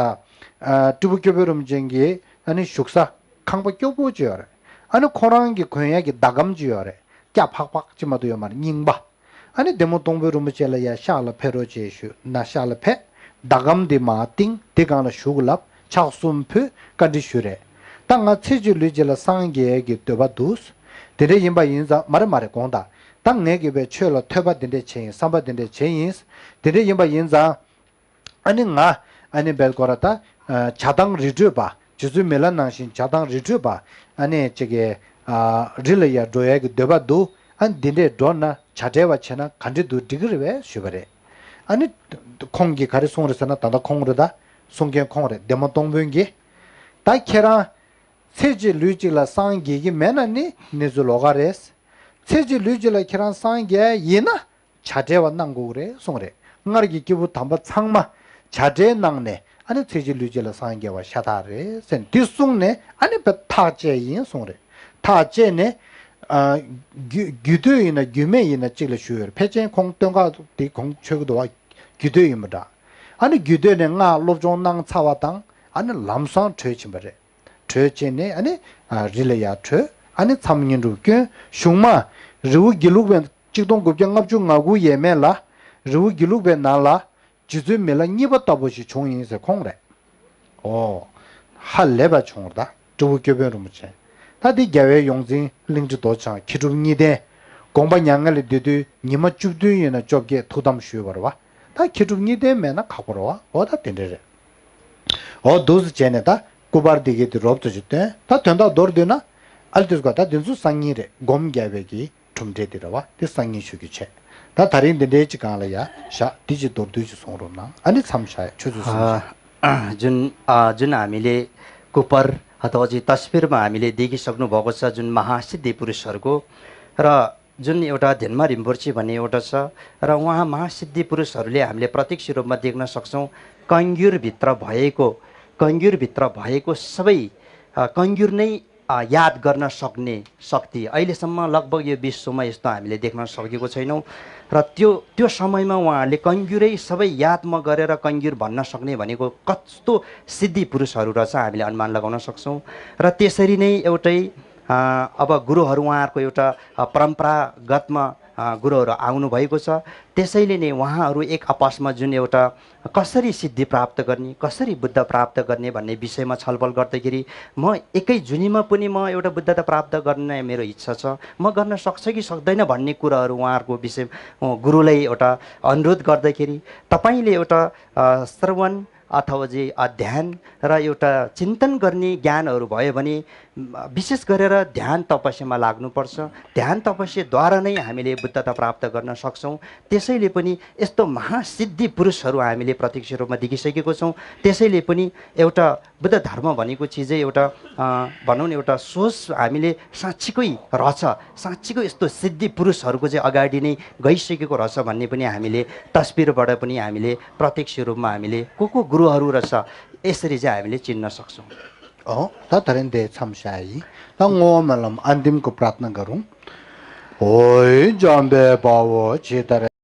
ཨ། སྤྲེའུ་སྐྱོ་དཔོན་རིན་པོ་ཆེ་གི་ཨ་ནི་བཞུགས་ས་ཁང་པ་སྐྱོ་པོ་ཅིག་ཡོད་རེད། ཨ་ནི་ཁོ་རང་གི་གོན་ཡ་གི་ཟླ་གམ་ཅིག་ཡོད་རེད། སྐྱ་ཕག་ཕག་ཅིག་མ་གཏོགས་ཡོད་མ་རེད། རྙིང་པ། ཨ་ནི་འདན་མ་སྟོང་དཔོན་རིན་པོ་ཆེ་ལ་ཡ་ཤག་ལ་ཕེབས་རོགས་བྱེད་ཞུས་ན་ཤག་ལ་ཕེབས། ཟླ་གམ་འདི་མར་བཏིང་། འདི་སྒང་ལ་བཞུགས་ལབ། ཕྱག་གསུམ་ཕུལ། བཀའ་འདྲི་ཞུས་རེད། ད་ང་ཚེ་གཅིག་ལུས་གཅིག་ལ་སངས་རྒྱས་ཀྱི་འདོད་པ་འདུག། དེ་འདྲ་ཡིན་པ་ཡིན་ཙང་མ་རེད་མ་རེད་དགོངས་དག། ད་ངས་ཀྱི་བའི་ཆོས་ལ་ཐོས་པ་འདི་འདྲ་བྱས་ཡིན། བསམ་པ་འདི་འདྲ་བྱས་ཡིན། དེ་འདྲ་ཡིན་པ་ཡིན་ཙང་། ཨ་ནི་ང་ཨ་ནི་བལ་སྐོར་ར་ད་བྱ་བཏང་རི་ཁྲོད་པ། རྗེ་བཙུན་མི་ལ་ནང་བཞིན་བྱ་བཏང་རི་ཁྲོད་པ། ཨ་ནི་ཅིག་གི་རི་ལ་ཡར་འགྲོ་ཡས་ཀྱི་འདོད་པ་འདུག། ཨ་ནི་འདི་འདྲས་འགྲོ་ན་བྱ་བྲལ་བ་བྱས་ན་ག་འདྲས་འདུག། འགྲིག་གི་རེད་པས་ཞུས་པ་རེད། ཨ་ནི་ཁོང་གིས་ག་རེ་གསུངས་རེད་ཟེར་ན། ད་ལྟ་ཁོང་རེད་ད། གསུང་མཁན་ཁོང་རེད། འདན་མ་སྟོང་དཔོན་གྱིས། ད་ཁྱེད་རང་ཚེ་གཅིག་ལུས་གཅིག་ལ་སངས་རྒྱས་ཀྱི་མེད་ན་ནི་གནས་ཚུལ་ལོགས་ཀ་རེད། ཚེ་གཅིག་ལུས་གཅིག་ལ་ཁྱེད་རང་སངས་རྒྱས་ཡིན་ན་བྱ་བྲལ་བ་གནང་དགོས་རེད་གསུངས་རེད། སྔར་གྱི་སྐྱེས་བུ་དམ་པ་ཚང་མ་བྱ་བྲལ་གནང་ནས་ཨ་ནི་ཚེ་གཅིག་ལུས་གཅིག་ལ་སངས་རྒྱས་པ་ཤ་སྟག་རེད་ཟེར་འདི་གསུངས་ནས་ཨ་ནི་བས་ཐག་བཅད་ཡིན་གསུངས་རེད། ཐག་བཅད་ནས། ཨ། རྒྱུ་རྒྱུ་སྟོད་ཡིན་ན་རྒྱུད་སྨད་ཡིན་ན་གཅིག་ལ་བཞུགས་ཡོད་རེད། ཕལ་ཆེར་ཁོང་སྟོད་འགག་དེ་ཁོང་ཆོས་ཀྱི་འདུག་བ། རྒྱུད་སྟོད་ཡིན་པ་འདྲ། ཨ་ནི་རྒྱུད་སྟོད་ནས་སྔགས་སློབ་སྦྱོང་གནང་ཚར་བ་དང་ཨ་ནི་ལམ་སང་བྲོས་ཕྱིན་པ་རེད། བྲོས་ཕྱིན་ནས་ཨ་ནི་རི་ལ་ཡར་བྲོས། ཨ་ནི་མཚམས་བསྙེན་སྒྲུབ་བསྐྱོན། གཞུང་མ། རི་བོ་དགེ་ལུགས་པའི་གཅིག་སྟོང་དགུ་བརྒྱ་ལྔ་བཅུ་ང་དགུ་ཡས་མས་ལ། རི་བོ་དགེ་ལུགས་པའི་ནང་ལ་རྗེ་བཙུན་མི་ལ་གཉིས་པ་ལྟ་བུ་ཞིག་བྱུང་ཡིན་ཟེར་ཁོང་རེད། ཨོ། ཧ་ལས་པ་བྱུང་རེད་ད། སྤྲེའུ་སྐྱོ་དཔོན་རིན་པོ་ཆེ། ད་འདི་རྒྱལ་བའི་ཡོངས་འཛིན་གླིང་རྗེ་རྡོ་རྗེ་འཆང་མཁས་གྲུབ་གཉིས་ལྡན། དགོངས་པ་མྱ་ངན་ལས་འདས་དུས་ཉི་མ་བཅུ་བདུན་ཡིན་ན་བཅོ་བརྒྱད་ཐུགས་དམ་ཞུས་པ་རེད་བ། ད་མཁས་གྲུབ་གཉིས་ལྡན་མེད་ན་ཁག་པོ་རེད་བ། འོ་ད་དེ་འདྲ་རེད། འོ་འདུག་སེ་བྱས་ནས་ད་སྐུ་པར་འདི་གའི་དེ་རོབ་ཙམ་ཞིག་བཏོན། ད་དོན་དག་མདོར་བསྡུས་ན། ཨ་ལ་དུས་སྐབས་ད་འདི་ཚོ་སང་ཉིན་རེད། སྒོམ་རྒྱག་པའི་གི་གྲུབ་འབྲས་དེ་རེད་བ། དེ་སང་ཉིན་ཞུ་རྒྱུ་བྱས། ད་ད་རིང་འདི་འདྲའི་ཅིག་སྒང་ལ་ཡ་བཞག། འདི་ཅིག་མདོར་བསྡུས་ཅིག་གསུང་རོགས་གནང་། ཨ་ནི་མཚམས་བཞག་ཡ། ཆུ་ཚོད་གསུམ་བཞག། ཨ། རྒྱུན། ཨ། རྒྱུན་ཨ་མི་ལེ་སྐུ་པར་ཧ་ཐོག་ཅིག་ད་སྤེར་མ་ཨ་མི་ལེ་འདི་གི་ཤག་ནུ་བོ་གོ་ས་རྒྱུན་མ་ཧཱ་སིདྡྷི་པུ་རུ་ཤར་གོ་ར། རྒྱུན་ཨེ་ཝ་ད་དེན་མ་རིན་པོ་ཆེ་བ་ནི་ཨེ་ཝ་ད་ས་ར་ཝང་མ་ཧཱ་སིདྡྷི་པུ་རུ་ཤར་ལེ་ཨ་མི་ལེ་པྲ་ཏིག་ཤི་རོབ་མ་དེག་ན་ཤག་སོང་། བཀའ་འགྱུར་བི་ཏྲ་བྷ་ཡེ་ཀོ། བཀའ་འགྱུར་བི་ཏྲ་བྷ་ཡེ་ཀོ་ས་བའི། ཨ། བཀའ་འགྱུར་ནི། ཨ། ཡ་ད་གར་ན་ཤོག་ནི་ཤོག་ཏི་ཨ་ལེ་སམ་མ་ལག་བག་ཡོད་བི་སོ་མ་ཡིས་ཏོ་ཨ་མི་ལེ་དེག་ན་ཤོག་གི་གོ་ཆོས་ནོ། ར་ཏིའོ་ཏིའོ་ཤ་མ་ཡི་མ་ཝང་ཨ་ལེ་བཀའ་འགྱུར་རེ་ས་བའི་ཡ་ད་མ་ག་རེ་ར་བཀའ་འགྱུར་བར་ན་ཤོག་ནི་བ་ནི་གོ་ཀ་ཏོ་སིདྡྷི་པུ་རུ་ཤ་རུ་ར་ས་ཨ་མི་ལེ་ཨན་མན་ལ་གོ་ན་ཤོག་སོང་། ར་ཏེ་ས་རི་ནི་ཨེ་ཝ་ཏྲ་ཨ་བ་གུ་རུ་ཧ་རུ་ཝང་ཨར་ཀོ་ཨེ་ཝ་ཏྲ་པ་རམ་པ་ར་གཏ་མ། अ, गुरुहरू आउनुभएको छ। त्यसैले नै उहाँहरू एक आपसमा जुन एउटा कसरी सिद्धि प्राप्त गर्ने, कसरी बुद्ध प्राप्त गर्ने भन्ने विषयमा छलफल गर्दाखेरि म एकै जुनीमा पनि म एउटा बुद्धता प्राप्त गर्ने मेरो इच्छा छ, म गर्न सक्छ कि सक्दैन भन्ने कुराहरू उहाँहरूको विषय, अ, गुरुलाई एउटा अनुरोध गर्दाखेरि, तपाईँले एउटा, अ, श्रवण अथवा चाहिँ अध्ययन र एउटा चिन्तन गर्ने ज्ञानहरू भयो भने, म, विशेष गरेर ध्यान तपस्यामा लाग्नुपर्छ। ध्यान तपस्याद्वारा नै हामीले बुद्धता प्राप्त गर्न सक्छौँ। त्यसैले पनि यस्तो महासिद्धि पुरुषहरू हामीले प्रत्यक्ष रूपमा देखिसकेको छौँ। त्यसैले पनि एउटा बुद्ध धर्म भनेको चिजै एउटा, अ, भनौँ न, एउटा सोच हामीले साँच्चीकै रहेछ, साँच्चीको यस्तो सिद्धि पुरुषहरूको चाहिँ अगाडि नै गइसकेको रहेछ भन्ने पनि हामीले तस्बिरबाट पनि हामीले प्रत्यक्ष रूपमा हामीले को को गुरुहरू रहेछ, यसरी चाहिँ हामीले चिन्न सक्छौँ। अँ, ད་ད་རིང་འདི་མཚམས་བཞག་ཡིན། ད་བསྔོ་བ་སྨོན་ལམ་अन्तिमको प्रार्थना गरौँ। ཧོ་འཇམ་དཔལ་དཔའ་བོས་ཇི་ལྟར།